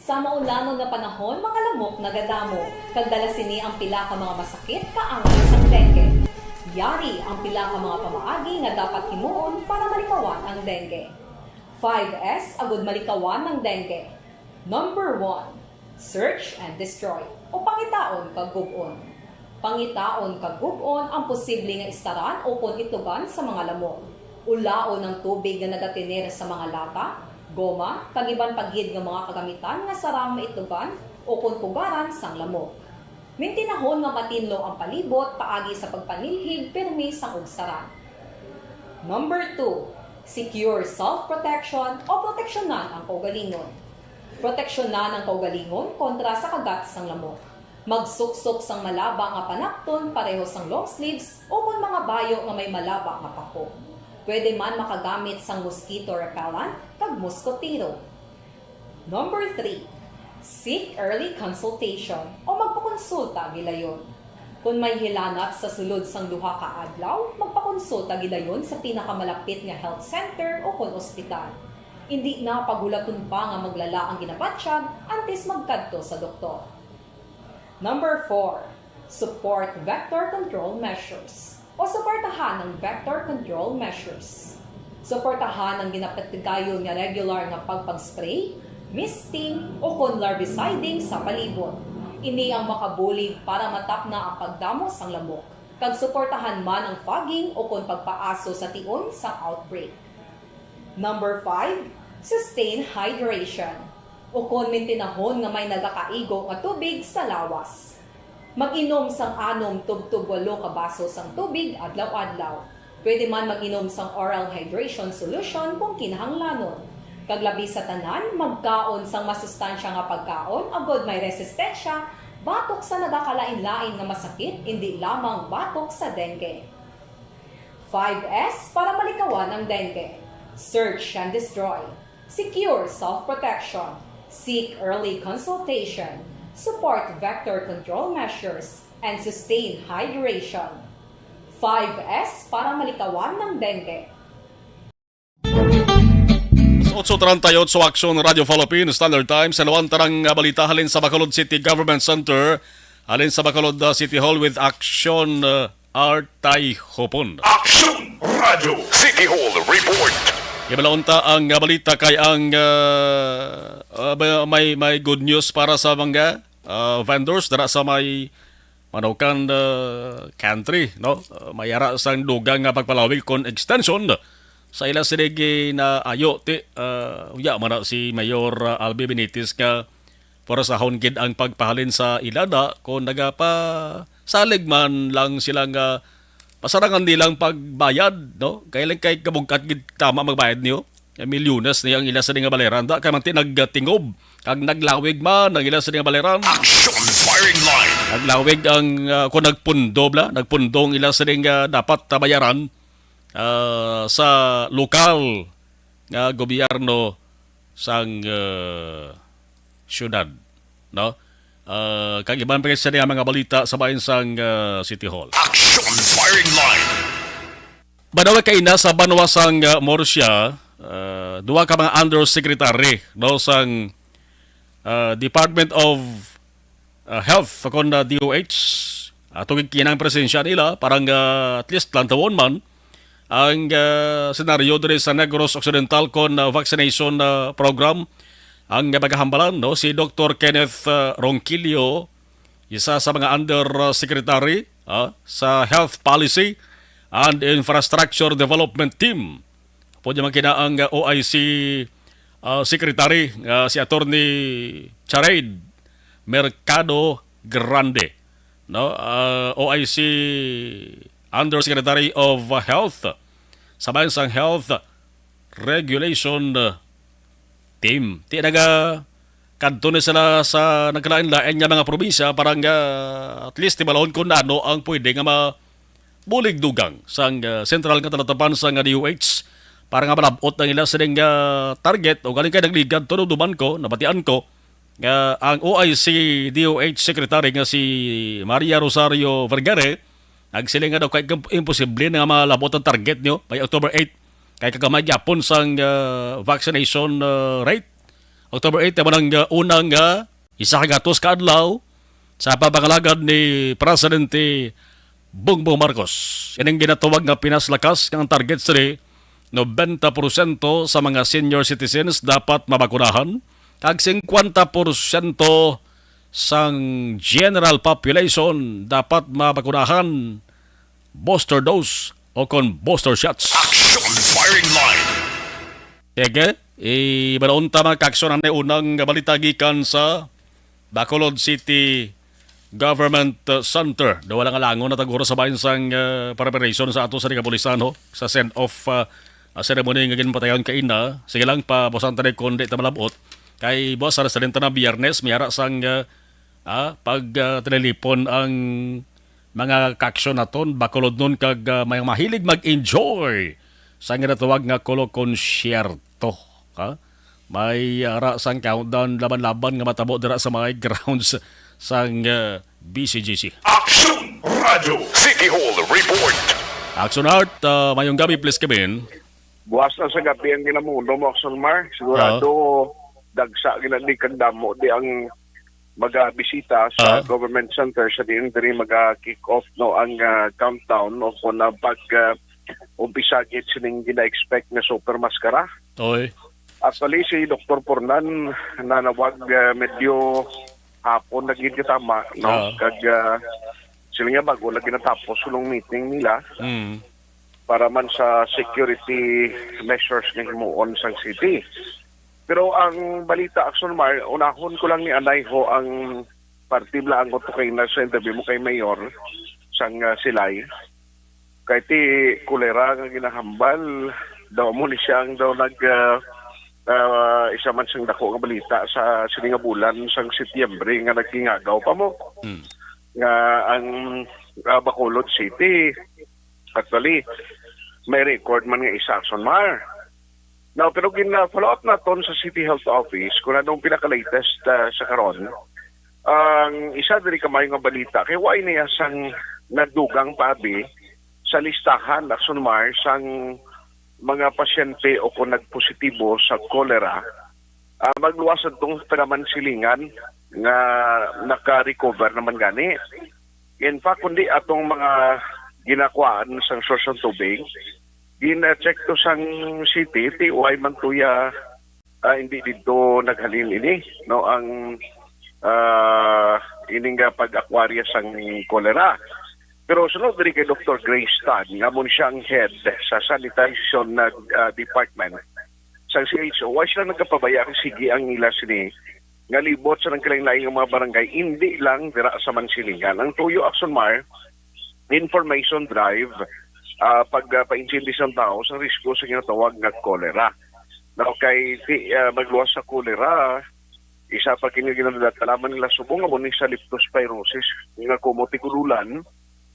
Sa maulanon nga panahon, mga lamok nagadamo, kag dala sini ang pila ka mga masakit kaangay sang dengue. Yari ang pila ka mga pamaagi nga dapat himuon para malikawan ang dengue. Five S agud malikawan ang dengue. Number one, search and destroy, o pangitaon kag gub-on. Pangitaon kag gub-on ang posible nga istaran ukon itlugan sa mga lamok. Ulaon ang tubig nga nagatener sa mga lata, goma, kag iban pa gid nga mga kagamitan nga sarang maitlugan ukon pugaran sang lamok. Mintinahon nga matinlo ang palibot paagi sa pagpanilhig pirmi sang ugsaran. Number two, secure self-protection o proteksyonan ang kaugalingon. Proteksyonan ang kaugalingon kontra sa kagat sang lamok. Magsuksok sang malaba nga panapton pareho sang long sleeves ukon mga bayo nga may malaba nga pako. Pwede man makagamit sang mosquito repellent kag moskotero. Number three, seek early consultation o magpakonsulta gilayon. Kon may hilanat sa sulod sang duha ka adlaw, magpakonsulta gilayon sa pinakamalapit nga health center ukon ospital. Indi na paghulaton pa nga maglala ang ginabatyag antes magkadto sa doktor. Number four, support vector control measures o suportahan ang vector control measures. Suportahan ang ginapatigayon nga regular nga pagpag-spray, misting, ukon larviciding sa palibot. Ini ang makabulig para matapna ang pagdamo sang lamok, kag suportahan man ang fogging ukon pagpaaso sa tion sang outbreak. Number five, sustain hydration, ukon mintinahon nga may nagakaigo nga tubig sa lawas. Mag-inom sang anom tubtob walo ka baso sang tubig adlaw-adlaw. Pwede man mag-inom sang oral hydration solution kung kinahanglanon. Kag labi sa tanan, magkaon sang masustansya nga pagkaon agod may resistensya batok sa nagakalain-lain nga masakit, indi lamang batok sa dengue. Five S para malikawan ang dengue. Search and destroy. Secure self-protection. Seek early consultation. Support vector control measures. And sustain hydration. Five S para malikawan ang dengue. Otso treinta y ocho, Aksyon Radio Philippines, Standard Time. Sa luwan tarang, ah, balita halin sa Bacolod City Government Center, halin sa Bacolod, ah, City Hall with Aksyon, ah, Artay Hopon. Aksyon Radio City Hall Report. Gibalaon ta ang, ah, balita kay ang, ah, ah, ba-, may, may good news para sa mga, ah, vendors dira sa may Manukan, ah, Country, no? Ah, may ara sang dugang nga pagpalawig kon extension sa ila sini ginaayo ti, ah, uya man na si Mayor, ah, Albi Benitez nga porasahon gid ang pagpahalin sa ila da kon nagapasalig man lang sila nga pasarangan nilang pagbayad, no? Kay lang kay kabugkat gid tama magbayad niyo. Kay milyones ni ang ila sini nga baleran. Da kay man ti nagtingob kag naglawig man ang ila sini nga baleran. Action Firing Line. Naglawig ang, ah, kung nagpundo bla, nagpundo ang ila sini nga dapat tabayaran, ah, sa lokal nga gobyerno sang, ah, syudad, no? Ah, kag iban pa sa mga balita sa bahin sang, ah, City Hall. Action Firing Line. Banawa kay na sa banwa sang, ah, Murcia, ah, duha ka mga undersecretary, no, sang, ah, Department of, ah, Health, kon na D O H, ato gid kinang presensya nila, parang, ah, at least lantawon man, ang ah, senaryo diri sa Negros Occidental kon ah, vaccination ah, program. Ang magahambalan, no, si Doktor Kenneth ah, Ronquillo, isa sa mga undersecretary ah, sa Health Policy and Infrastructure Development Team. Pwede man kina ang ah, O I C ah, Secretary, ah, si Attorney Charade Mercado Grande, no? Ah, O I C Undersecretary of Health sa Bayan sang Health Regulation Team. Ti naga kadto ni sila sa nagkalain-lain nga mga probinsya para nga at least tibalon kung ano ang pwede nga ma bulig dugang sang ah, sentral nga talatapan sang D O H para nga malab-ot ang ila sining ah, target. O galing kay nagligad to, duman ko, nabatian ko nga ang O I C D O H Secretary nga si Maria Rosario Vergere nagsiling nga daw kay imposible na nga malab-ot ang target niyo by October eight, kay kagamay gyapon sang ah, vaccination ah, rate. October eight naman ang ah, unang ah, isa ka gatos ka adlaw sa pagpangalagad ni Presidente Bongbong Marcos. Ining ginatawag nga pinaslakas nga ang target sini, nobenta porsyento sa mga senior citizens dapat mabakunahan, kag singkwenta porsyento sang general population dapat mabakunahan booster dose o kon booster shots. Action Firing Line. Sige, ibalon ta, mga kaaksyon, ang unang balita gikan sa Bacolod City Government uh, Center. Daw wala nga langon na taguro sa bayan sang uh, preparation sa ato sa kapulisan, ho, sa send-off uh, uh, ceremony nga ginpatayon kaina. Sige lang, pabusan ta ni kundi ta malabot. Kay buwas sa residente na Biyernes, may ara sang uh, ah, pag uh, tinilipon ang mga kaaksyon naton, Bacolodnon, kag uh, may mahilig mag-enjoy sa ginatawag nga Kolo Concierto. Ha? May ara sang countdown laban-laban nga matabo dira sa mga grounds sang uh, B C G C. Action Radio City Hall Report. Action Art, uh, mayong gabi, please, Kevin. Buwas na sa gabi ang ginamuno mo, Action Mar. Sigurado, dagsa ginadi kag damo di ang magabisita sa Ah. Government Center sa diin diri maga-kick off, no, ang ah, countdown, no, kung ang pag ah, umpisa gid sining gina-expect nga super maskara. Oy. Actually, si Doktor Pornan nanawag ah, medyo hapon na gid katama, no? Ah. Kag ah, sila nga bago lagi natapos sulong meeting nila Mm. para man sa security measures nga himuon sang city. Pero ang balita, Action Mar, unahon ko lang ni anay ho ang parte bala ang ko to kay na sa interview mo kay Mayor sang ah, Silay. Kay ti kolera nga ginahambal, daw mo ni siya ang daw nag ah, ah, isa man sang dako nga balita sa sini nga bulan sang Setyembre nga nagkingagaw pa mo Mm. nga ang ah, Bacolod City actually may record man nga isa, Action Mar. Now, pero gina-follow up naton sa City Health Office kung anong pinaka-latest ah, sa karon. Ang isa diri ka maayo nga balita kay wala niya sang nadugang pa abi sa listahan, Action Mar, sang mga pasyente o kung nagpositibo sa cholera. Ah, magluwas adtong taga Mansilingan nga naka-recover naman gani. In fact, kundi atong mga ginakuhaan sang source ng tubig, gina-check to sang city, ti wala man tuya ah, hindi dito naghalin ini, no, ang ah, ining ah, pag-akwarya sang kolera. Pero sunod diri kay Doktor Grace Tan, nga mo siya ang head sa sanitation na ah, department sang C H O, wa sila nagkapabaya kung sige ang ila sini nga libot sa nagkalain-lain nga mga barangay, hindi lang dira sa Mansilingan. Ang tuyo, Action Mar, information drive, ah, pag ah, paintindi sa tawo sa risgo sa ginatawag nga cholera. Now, kay ti, ah, magluwas sa cholera, isa pa kini ginadala-, kalaman nila subong amo ni sa leptospirosis nga kumo tigululan.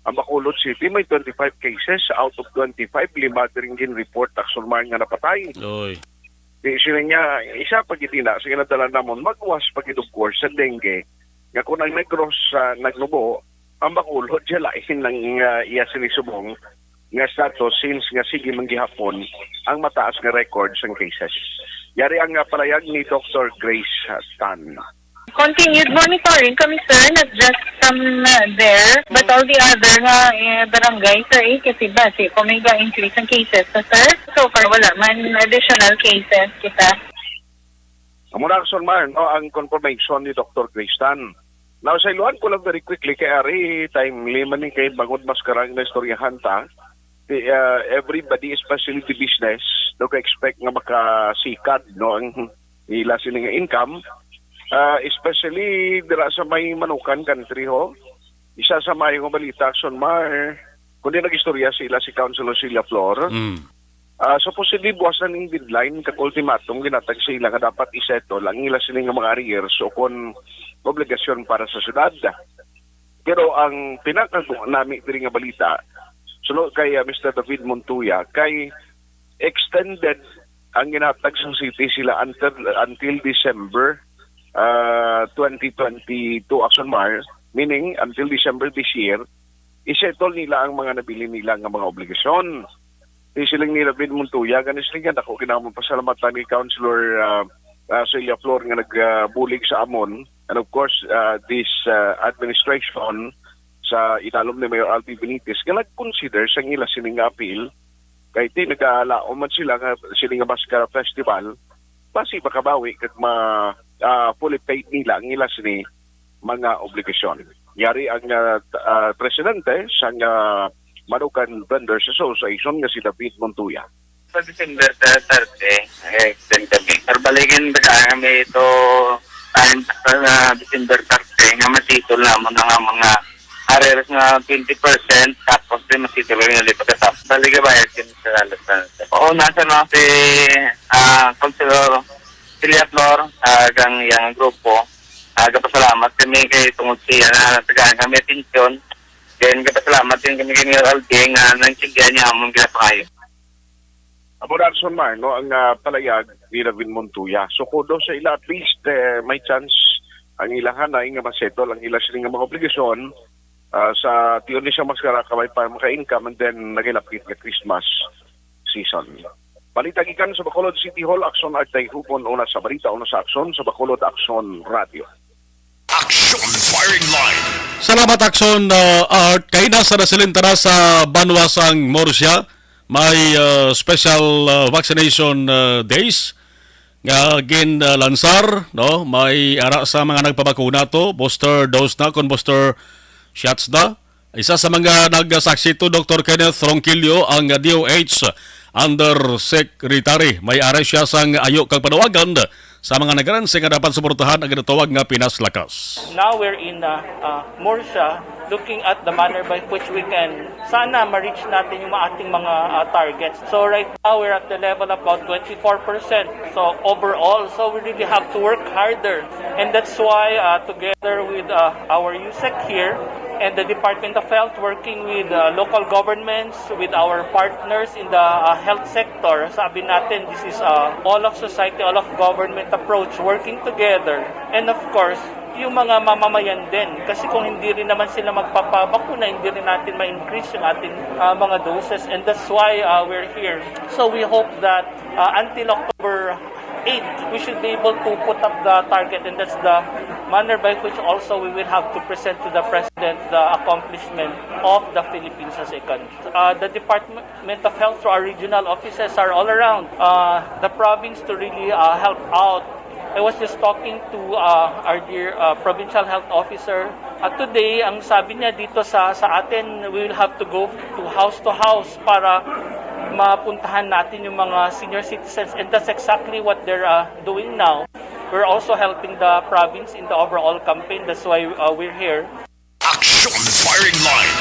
Ang Bacolod City may twenty-five cases, out of twenty-five, lima diring gin-report, Action Mar, nga napatay. Oy. Di sila niya, isa pa gid ina, sa ginadala namon, magluwas pa gid, of course, sa dengue. Nga kung ang Negros sa nagnubo, ang Bacolod siya lain ang ah, iya sini subong nga status since nga sige man gihapon ang mataas nga record sang cases. Yari ang ah, palayag ni Doktor Grace ah, Tan. Continued monitoring kami, sir, not just from uh, there, but all the other nga eh, barangay, sir, eh, kasi ba, si kung may ga-increase ang cases, na, sir. So far, wala man additional cases kita. Amo na, Action Mar, no, ang confirmation ni Doctor Grace Tan. Now, sa iluhan ko lang very quickly, kay ari, timely man ni kay bangod mas karang na istoryahan ta, di, ah, everybody, especially the business, do ka expect nga makasikad, no, ang ila sini nga income, ah, especially dira sa may Manukan country, ho. Isa sa maayo nga balita, Action Mar, kundi nag-istorya sila si Councilor Celia Flor. Mm. Ah, supposedly, buwas na ning deadline kag ultimatum ginatag sa ila nga dapat i-settle ang ila sini nga mga arrears o kon obligasyon para sa syudad. Pero ang pinakaguwa nami diri nga balita, suno kay ah, Mister David Montoya, kay extended ang ginatag sa city sila until, until December ah, twenty twenty-two, Action Mar, meaning until December this year, i-settle nila ang mga nabilin nila nga mga obligasyon. Di siling ni David Montoya, gani siling nga dako kinahanglan pasalamatan ni Councilor ah, ah, Celia Flor nga nagbulig sa amon, and of course ah, this ah, administration sa ilalom ni Mayor Alvin Benitez nga nag-consider sa ila sini nga appeal, kay ti nagalaom man sila nga sini nga Mascara Festival, basi makabawi kag ma ah, fully paid nila ang ila sini mga obligasyon. Yari ang ah, t- ah, presidente sang ah, Manukan Vendors Association nga si David Montoya. Sa December thirty, extend kami. Pero balikin ba kami ito time sa December thirty nga matitol namon ang mga arrears nga twenty percent, tapos din matitol kami ulit pagkatapos. Balik bayad kami sa lalas na. Oo, nasa na si ah, Councilor Celia Flor, ah, kang iyang grupo. Ah, gapasalamat kami kay tungod siya na tagaan kami atensyon. Then gapasalamat din kami kay Mayor Alvin nga naintindihan niya among ginapangayo. Amo na, Action Mar, no, ang ah, palayag ni Ravin Montoya. So kudos sa ila, at least eh, may chance ang ilahan na nga masettle ang ila sini nga mga obligasyon ah, sa tiyon ni siya mas karakaway para maka-income and then nagilapit nga Christmas season. Balita gikan sa Bacolod City Hall, Action Artay Hupon, una sa balita, una sa aksyon sa Bacolod Action Radio. Action Firing Line. Salamat, Action uh, Art. Kaina sa nasilin tana sa banwa sang Murcia, may uh, special uh, vaccination uh, days nga ginlansar, no? May ara sa mga nagpabakuna to, booster dose na kon booster shots na. Isa sa mga nagsaksi to, Doctor Kenneth Ronquillo, ang D O H Undersecretary. May ara siya sang ayo kag panawagan sa mga nagaransi nga dapat suportahan ang ginatawag nga Pinas Lakas. Now we're in uh, uh, Murcia, looking at the manner by which we can sana ma-reach natin yung ating mga uh, targets. So right now we're at the level of about twenty-four percent. So overall, so we really have to work harder. And that's why uh, together with uh, our USEC here and the Department of Health, working with uh, local governments, with our partners in the uh, health sector, sabi natin, this is uh, all of society, all of government approach working together. And of course, yung mga mamamayan din. Kasi kung hindi rin naman sila magpapabakuna, hindi rin natin ma-increase yung ating uh, mga doses. And that's why uh, we're here. So we hope that uh, until October eight, we should be able to put up the target, and that's the manner by which also we will have to present to the President the accomplishment of the Philippines as a country. Uh, the Department of Health through our regional offices are all around uh, the province to really uh, help out. I was just talking to uh, our dear uh, provincial health officer. At today, ang sabi niya dito sa, sa atin, we will have to go to house to house para mapuntahan natin yung mga senior citizens. And that's exactly what they're uh, doing now. We're also helping the province in the overall campaign. That's why uh, we're here. Action Firing Line.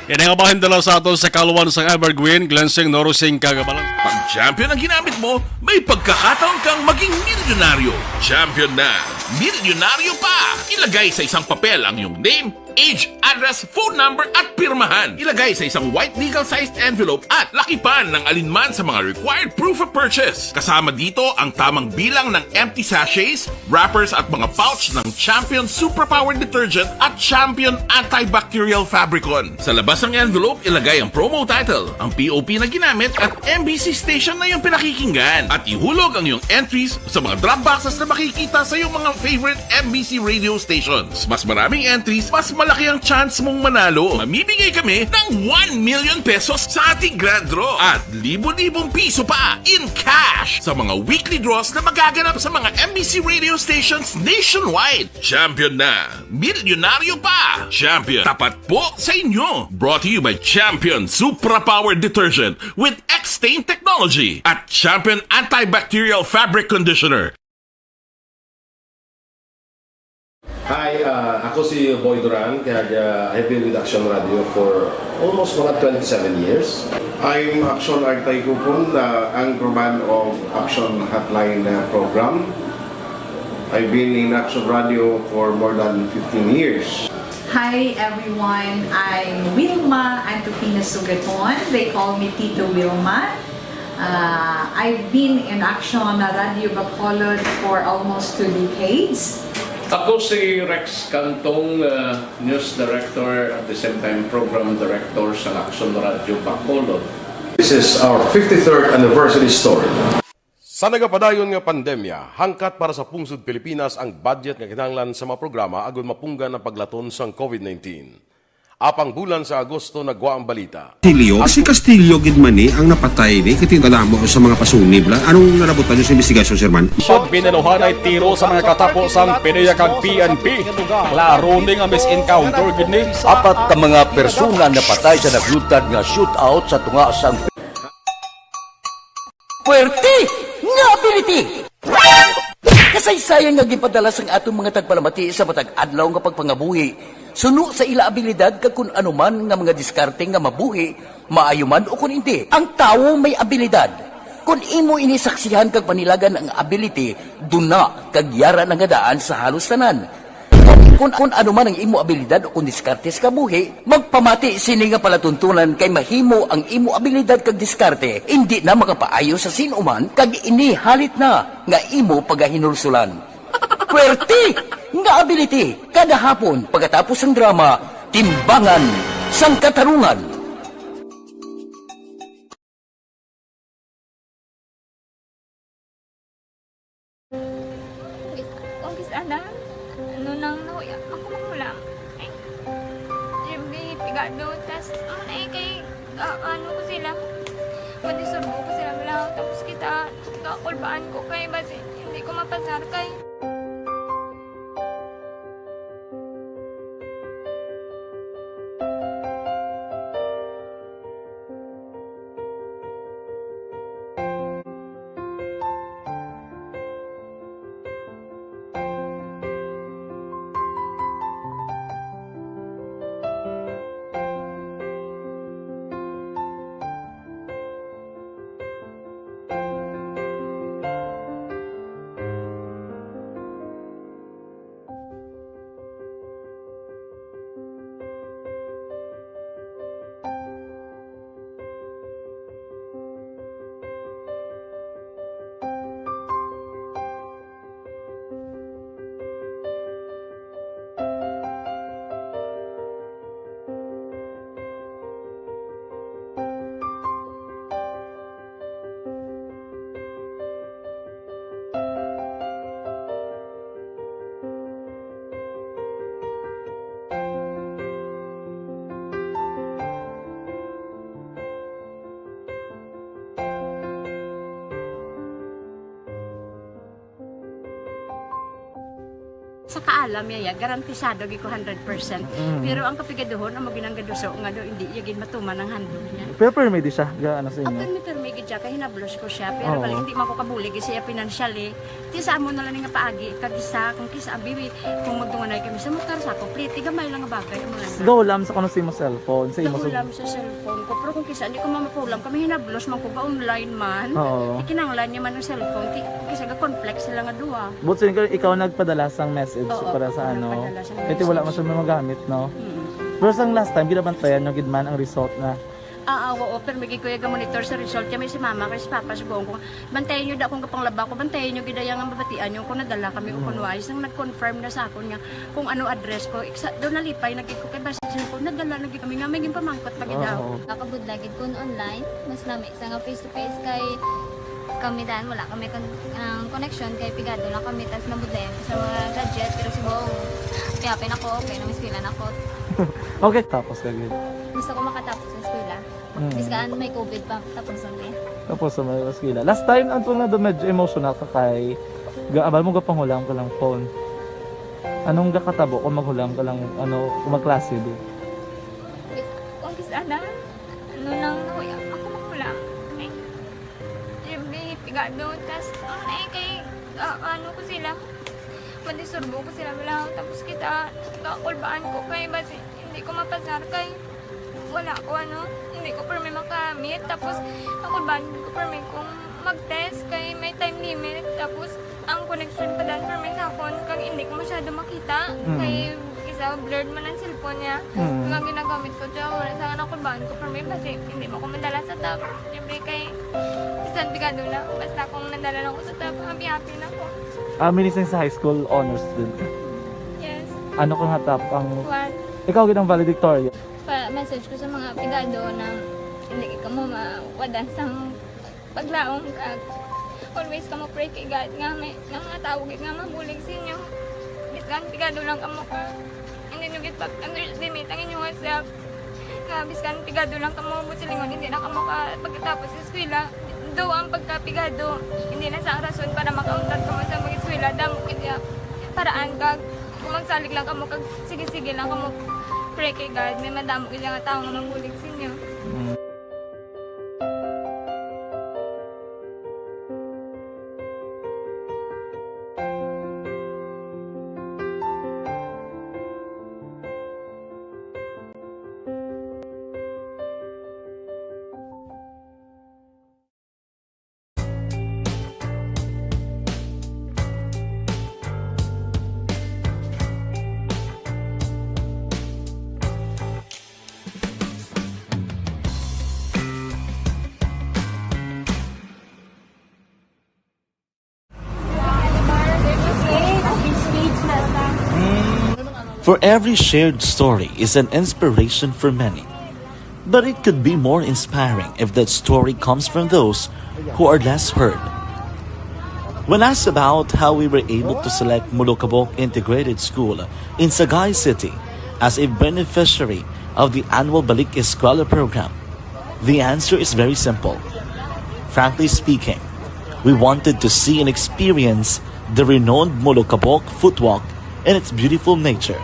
Yan ang bahin dala sa aton sa Kalwan sang Evergreen, Glensing, Norosing, Kagabalan. Pag champion ang ginamit mo, may pagkakataon kang maging milyonaryo. Champion na, milyonaryo pa! Ilagay sa isang papel ang iyong name, age, address, phone number, at pirmahan. Ilagay sa isang white legal-sized envelope at lakipan ng alinman sa mga required proof of purchase. Kasama dito ang tamang bilang ng empty sachets, wrappers, at mga pouch ng Champion Superpower Detergent at Champion Antibacterial Fabricon. Sa labas ng envelope, ilagay ang promo title, ang P O P na ginamit, at M B C station na iyong pinakikinggan. At ihulog ang iyong entries sa mga drop boxes na makikita sa iyong mga favorite M B C radio stations. Mas maraming entries, mas malaki ang chance mong manalo. Mamimigay kami ng one million pesos sa ating grand draw at libo-libong piso pa in cash sa mga weekly draws na magaganap sa mga M B C radio stations nationwide. Champion na! Milyonaryo pa! Champion, tapat po sa inyo! Brought to you by Champion Supra Power Detergent with X-Stain Technology at Champion Antibacterial Fabric Conditioner. Hi, uh, ako si Boy Duran, kag, uh, I've been with Action Radio for almost mga twenty-seven years. I'm Action Artay Kupon, the anchorman of Action Hotline, uh, program. I've been in Action Radio for more than fifteen years. Hi everyone, I'm Wilma Antupina Sugaton. They call me Tito Wilma. Uh, I've been in Action Radio Bacolod for almost two decades. Ako si Rex Cantong, uh, news director, at the same time program director sa Action Radio Bacolod. This is our fifty-third anniversary story. Sa nagapadayon nga pandemya, hangkat para sa pungsod Pilipinas ang budget nga kinahanglan sa mga programa agud mapunggan ang paglaton sang COVID nineteen. Apang bulan sa Agosto nagwa ang balita. Castillo, si Castillo gid man ni ang napatay ni, kay tingala mo sa mga pasunib la. Anong nalabutan niyo sa investigasyon, Sir Man? Pag binaluhanay tiro sa mga katapo sang PDEA kag P N P, klaro ni nga mis-encounter gid ni. Apat ka mga persona napatay sa naglutad nga shootout sa tunga sang Puwerte nga ability! Kasaysayan nga ginpadala sang aton mga tagpalamati sa matag adlaw nga pagpangabuhi, suno sa ila abilidad kag kun ano man nga mga diskarte nga mabuhi, maayo man o kun indi. Ang tawo may abilidad. Kun imo ini saksihan kag panilagan ang ability, duna kag yara na nga daan sa halos tanan. Kun, kun ano man ang imo abilidad o kun diskarte sa kabuhi, magpamati sini nga palatuntunan kay mahimo ang imo abilidad kag diskarte indi na makapaayo sa sin-o man kag ini halit na nga imo pagahinulsulan. Puwerte nga ability kada hapon pagkatapos sang drama, Timbangan sang Katarungan. Kung kis-, ana, ano nang nahuya, ako makulang. Ay, Jimmy, pigado, tas, ano na eh, kay, ah, ano ko sila, madisurbo ko sila, wala, tapos kita, kakulbaan ko, kay basi, hindi ko mapasar, kay Sa kaalam niya, ya, garantisado gid ko hundred percent. Mm. Pero ang kapigaduhon, amo gid ang gaduso nga do, hindi iya gid matuman ang handog niya. Pero permi di siya, ga, ano sa inyo? Ah, permi, permi gid siya, kay hinablos ko siya. Pero Oo. bali, hindi man ko kabulig siya financially. Ti sa amo na lang nga paagi, kag isa, kung kisa, abi, kung magdunganay kami sa motor, sa ako, pliti, gamay lang nga bagay, amo lang. Gahulam sa kuno sa imo cellphone, sa imo Gahulam sa cellphone ko, pero kung kisa, hindi ko mamapulam, kami hinablos man ko, ga-online man. Oo. Ikinanglan niya man ang cellphone, ti, kung kisa, ga-conflict sila nga duha. But so, ikaw, ikaw nagpadala sang message? Oo, para sa ano, nagpadala siya ng kay wala man siya magamit, no? Mm. Pero sang last time, ginabantayan nyo gid man ang result na. Ah, ah, oo, pero may gid ko yung monitor sa result. Kaya may si mama, kay si papa, subong ko, bantayan nyo da kung kapanglaba ko, bantayan nyo gid ang mabatian nyo kung nadala kami o kung wala. Isang nag-confirm na sa akon nga kung ano address ko. Iksa, doon nalipay, nagkik ko kay basis ko, nadala, nagkik kami nga, may ginpamangkot pa gid daw. Oo. Nakabudlay gid kun online, mas nami sa nga face to face kay kami dan, wala kami kon-, ang connection kay pigado lang kami, tas nabudlayan ko sa mga gadget, pero subong, kaya pinako, okay, nang eskwela na ko. Okay, tapos ka gid. Gusto ko makatapos sa eskwela. Mm. Biskan may covid pa, tapos ang eh. Tapos sa mga eskwela. Last time, ang tunga doon, medyo emotional ka kay ga-, abal mo, gapanghulam ka lang phone. Anong gakatabo kung maghulam ka lang, ano, kung magklase, di? Kung kis-, ana, ano lang, nahuya ako maghulam. Ay, siyempre, pigado. Tas, ang na kay, ah, ano ko sila, madisturbo ko sila, wala. Tapos kita, kakulbaan ko kay basi hindi ko mapasar kay wala ko, ano, hindi ko permi makamit. Tapos, kakulbaan ko permi kung mag-test kay may time limit. Tapos, ang connection pa dan permi sa akon, kag hindi ko masyado makita. Mm. Kay isa, blurred man ang cellphone niya. Mm. Kag ang ginagamit ko, siya, wala sa akin, ako, baan ko permi, basi hindi mo ko madala sa top. Siyempre, kay, bisan pigado na, basta kung nadala lang ko sa top, happy-happy na ko. Ah, minising sa high school honors din ka? Yes. Ano ka nga top ang One. Ikaw gid ang valedictorian? Pa-message ko sa mga pigado na hindi ka mo mawadan sang paglaom, kag always kamo pray kay God nga may, nga mga tawo gid nga mabulig sa inyo. Bisan pigado lang kamo ka, hindi nyo gid pag-underestimate ang inyong self. Nga bisan pigado lang kamo, buot silingon, hindi na kamo ka pagkatapos sa eskwela. Daw ang pagkapigado, hindi na sa rason para makauntat kamo sa mag-eskwela. Damo gid ya paraan, kag kung magsalig lang kamo, kag sige-sige lang kamo pray kay God, may madamo gid nga tawo nga mabulig sa inyo. Mm. For every shared story is an inspiration for many. But it could be more inspiring if that story comes from those who are less heard. When asked about how we were able to select Molokabok Integrated School in Sagay City as a beneficiary of the annual Balik Eskwela program, the answer is very simple. Frankly speaking, we wanted to see and experience the renowned Molokabok footwalk and its beautiful nature.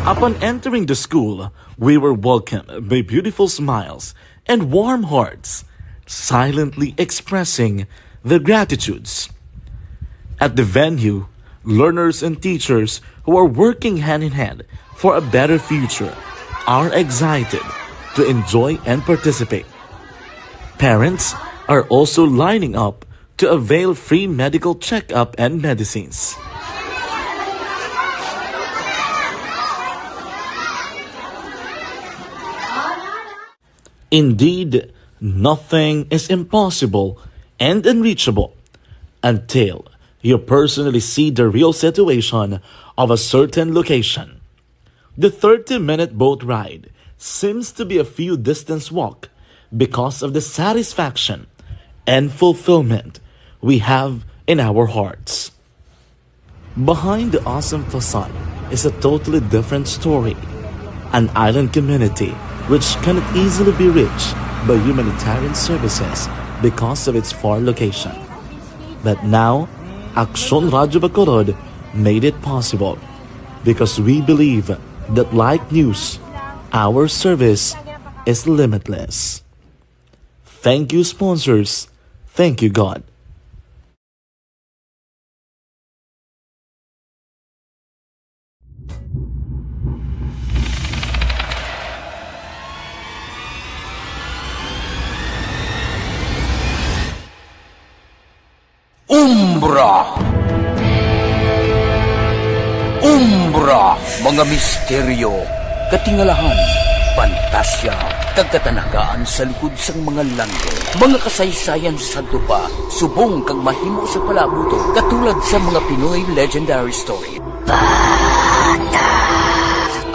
Upon entering the school, we were welcomed by beautiful smiles and warm hearts, silently expressing their gratitudes. At the venue, learners and teachers who are working hand in hand for a better future are excited to enjoy and participate. Parents are also lining up to avail free medical checkup and medicines. Indeed, nothing is impossible and unreachable until you personally see the real situation of a certain location. The thirty-minute boat ride seems to be a few distance walk because of the satisfaction and fulfillment we have in our hearts. Behind the awesome facade is a totally different story. An island community which cannot easily be reached by humanitarian services because of its far location. But now, Aksyon Radyo Bacolod made it possible because we believe that like news, our service is limitless. Thank you, sponsors. Thank you, God. Umbra. Umbra, mga misteryo, katingalahan, pantasya, kag katanagaan sa likod sang mga langit. Mga kasaysayan sa sadto pa, subong kag mahimo sa palabuto, katulad sa mga Pinoy legendary story.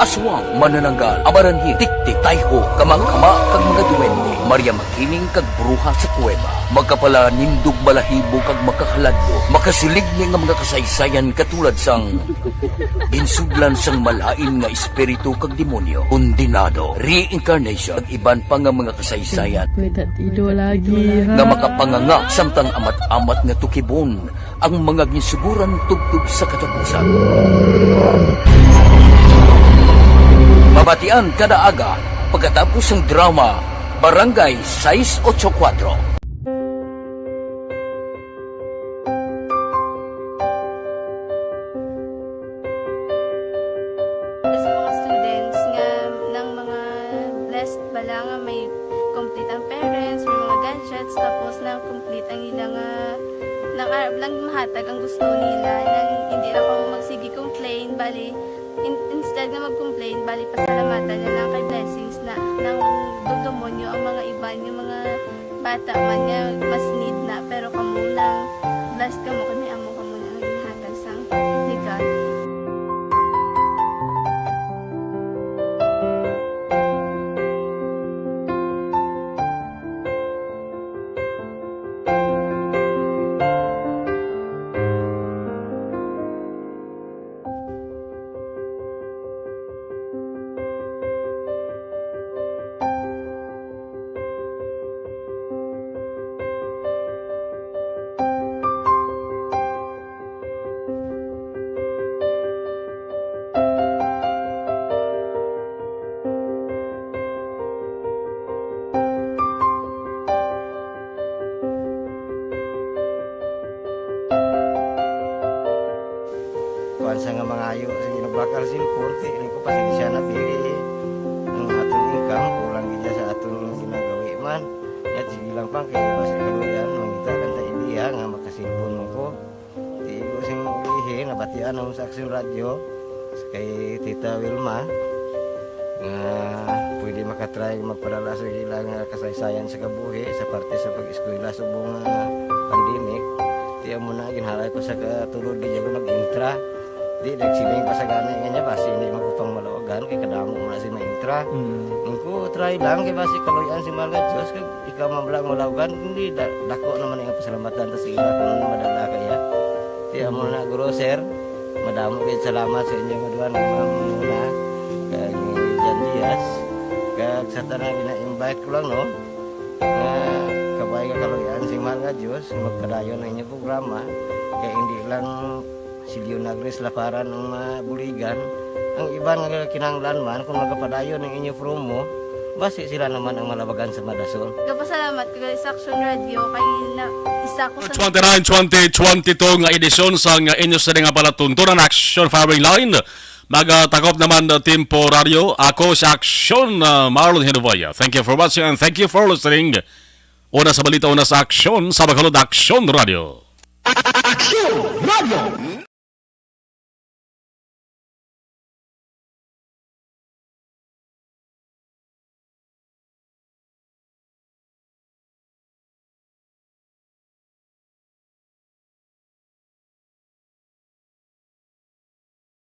Aswang, manananggal, amaranhi, tiktik, tayho, kamangkama, kag mga duwende, Maria Makiling kag bruha sa kuweba, makapalanindog balahibo kag makahaladlo, makasilig ni nga mga kasaysayan katulad sang ginsudlan sang malain nga espiritu kag demonyo, kondenado, reincarnation, kag iban pa nga mga kasaysayan Pwede ido lagi, ha? nga makapanganga samtang amat-amat nga tukibon ang mga ginsuguran tubtob sa katapusan. Mabatian kada aga pagkatapos sang drama Barangay sais ocho kuwatro. Sa mga students nga nang mga blessed bala nga may complete ang parents, may mga gadgets, tapos na complete ang ila nga nang arab lang mahatag ang gusto nila, nang hindi na kamo magsige complain, bali, in-, instead nga mag-complain, bali, pasalamatan na lang kay blessings na nang duldumonyo ang mga iban nga mga bata man nga mas need na, pero kamo nang blessed kamo kay may amo kamo na nga ginahatag sang regalo. Kuwan sa nga mangayo, sige, nagbakal cellphone, kay ini ko pasensya na, pili ang aton income, kulang gid sa aton ginagawi man. Yat, sige lang, pang, kay basi kaluyan, mangita lang ta idea nga maka-cellphone man ko. Di ko sing ulihi, nabatian ako sa Aksyon Radyo, kay Tita Wilma, nga pwede makatry magpadala sa ilang, ah, kasaysayan sa kabuhi sa parte sa pag-eskwela subong nga pandemic. Di amo na, ginhalay ko sa katulod, di ako nag-intra. Di, nagsiling pa sa gani nga niya, basi hindi man ko pang malawagan, kay kadamo mo na si maintra. Mm. Ang ko, try lang, kay basi kaluyan si Mahal nga Diyos, kag ikaw man lang malawagan, hindi, da-, dako naman ang pasalamatan ta sa ila kung madala kaya. Di, amo na, Guro, sir, madamo kayo salamat sa inyo nga duha, nga Ma'am Muna, kag ni Jan Diaz, kag sa tanan, ina-invite ko lang, no? Nga kabay nga kaluy-an sing Mahal nga Dios, magpadayon ang inyong programa, kay hindi lang si Leonagris Laparan ang mabuligan, ang iban nga kinahanglan man, kung magapadayon ang inyong promo, basi sila naman ang malabagan sa madason. Gapasalamat ko gali sa Action Radio, kay na, isa ko sa twenty-nine, twenty, twenty-two nga edisyon sang inyo sini nga palatuntunan, Action Firing Line. Magatakop naman, uh, temporaryo. Ako si Aksyon, uh, Marlon Hinuboya. Thank you for watching and thank you for listening. Una sa balita, una sa aksyon, sa Bacolod Aksyon Radio. Aksyon Radio!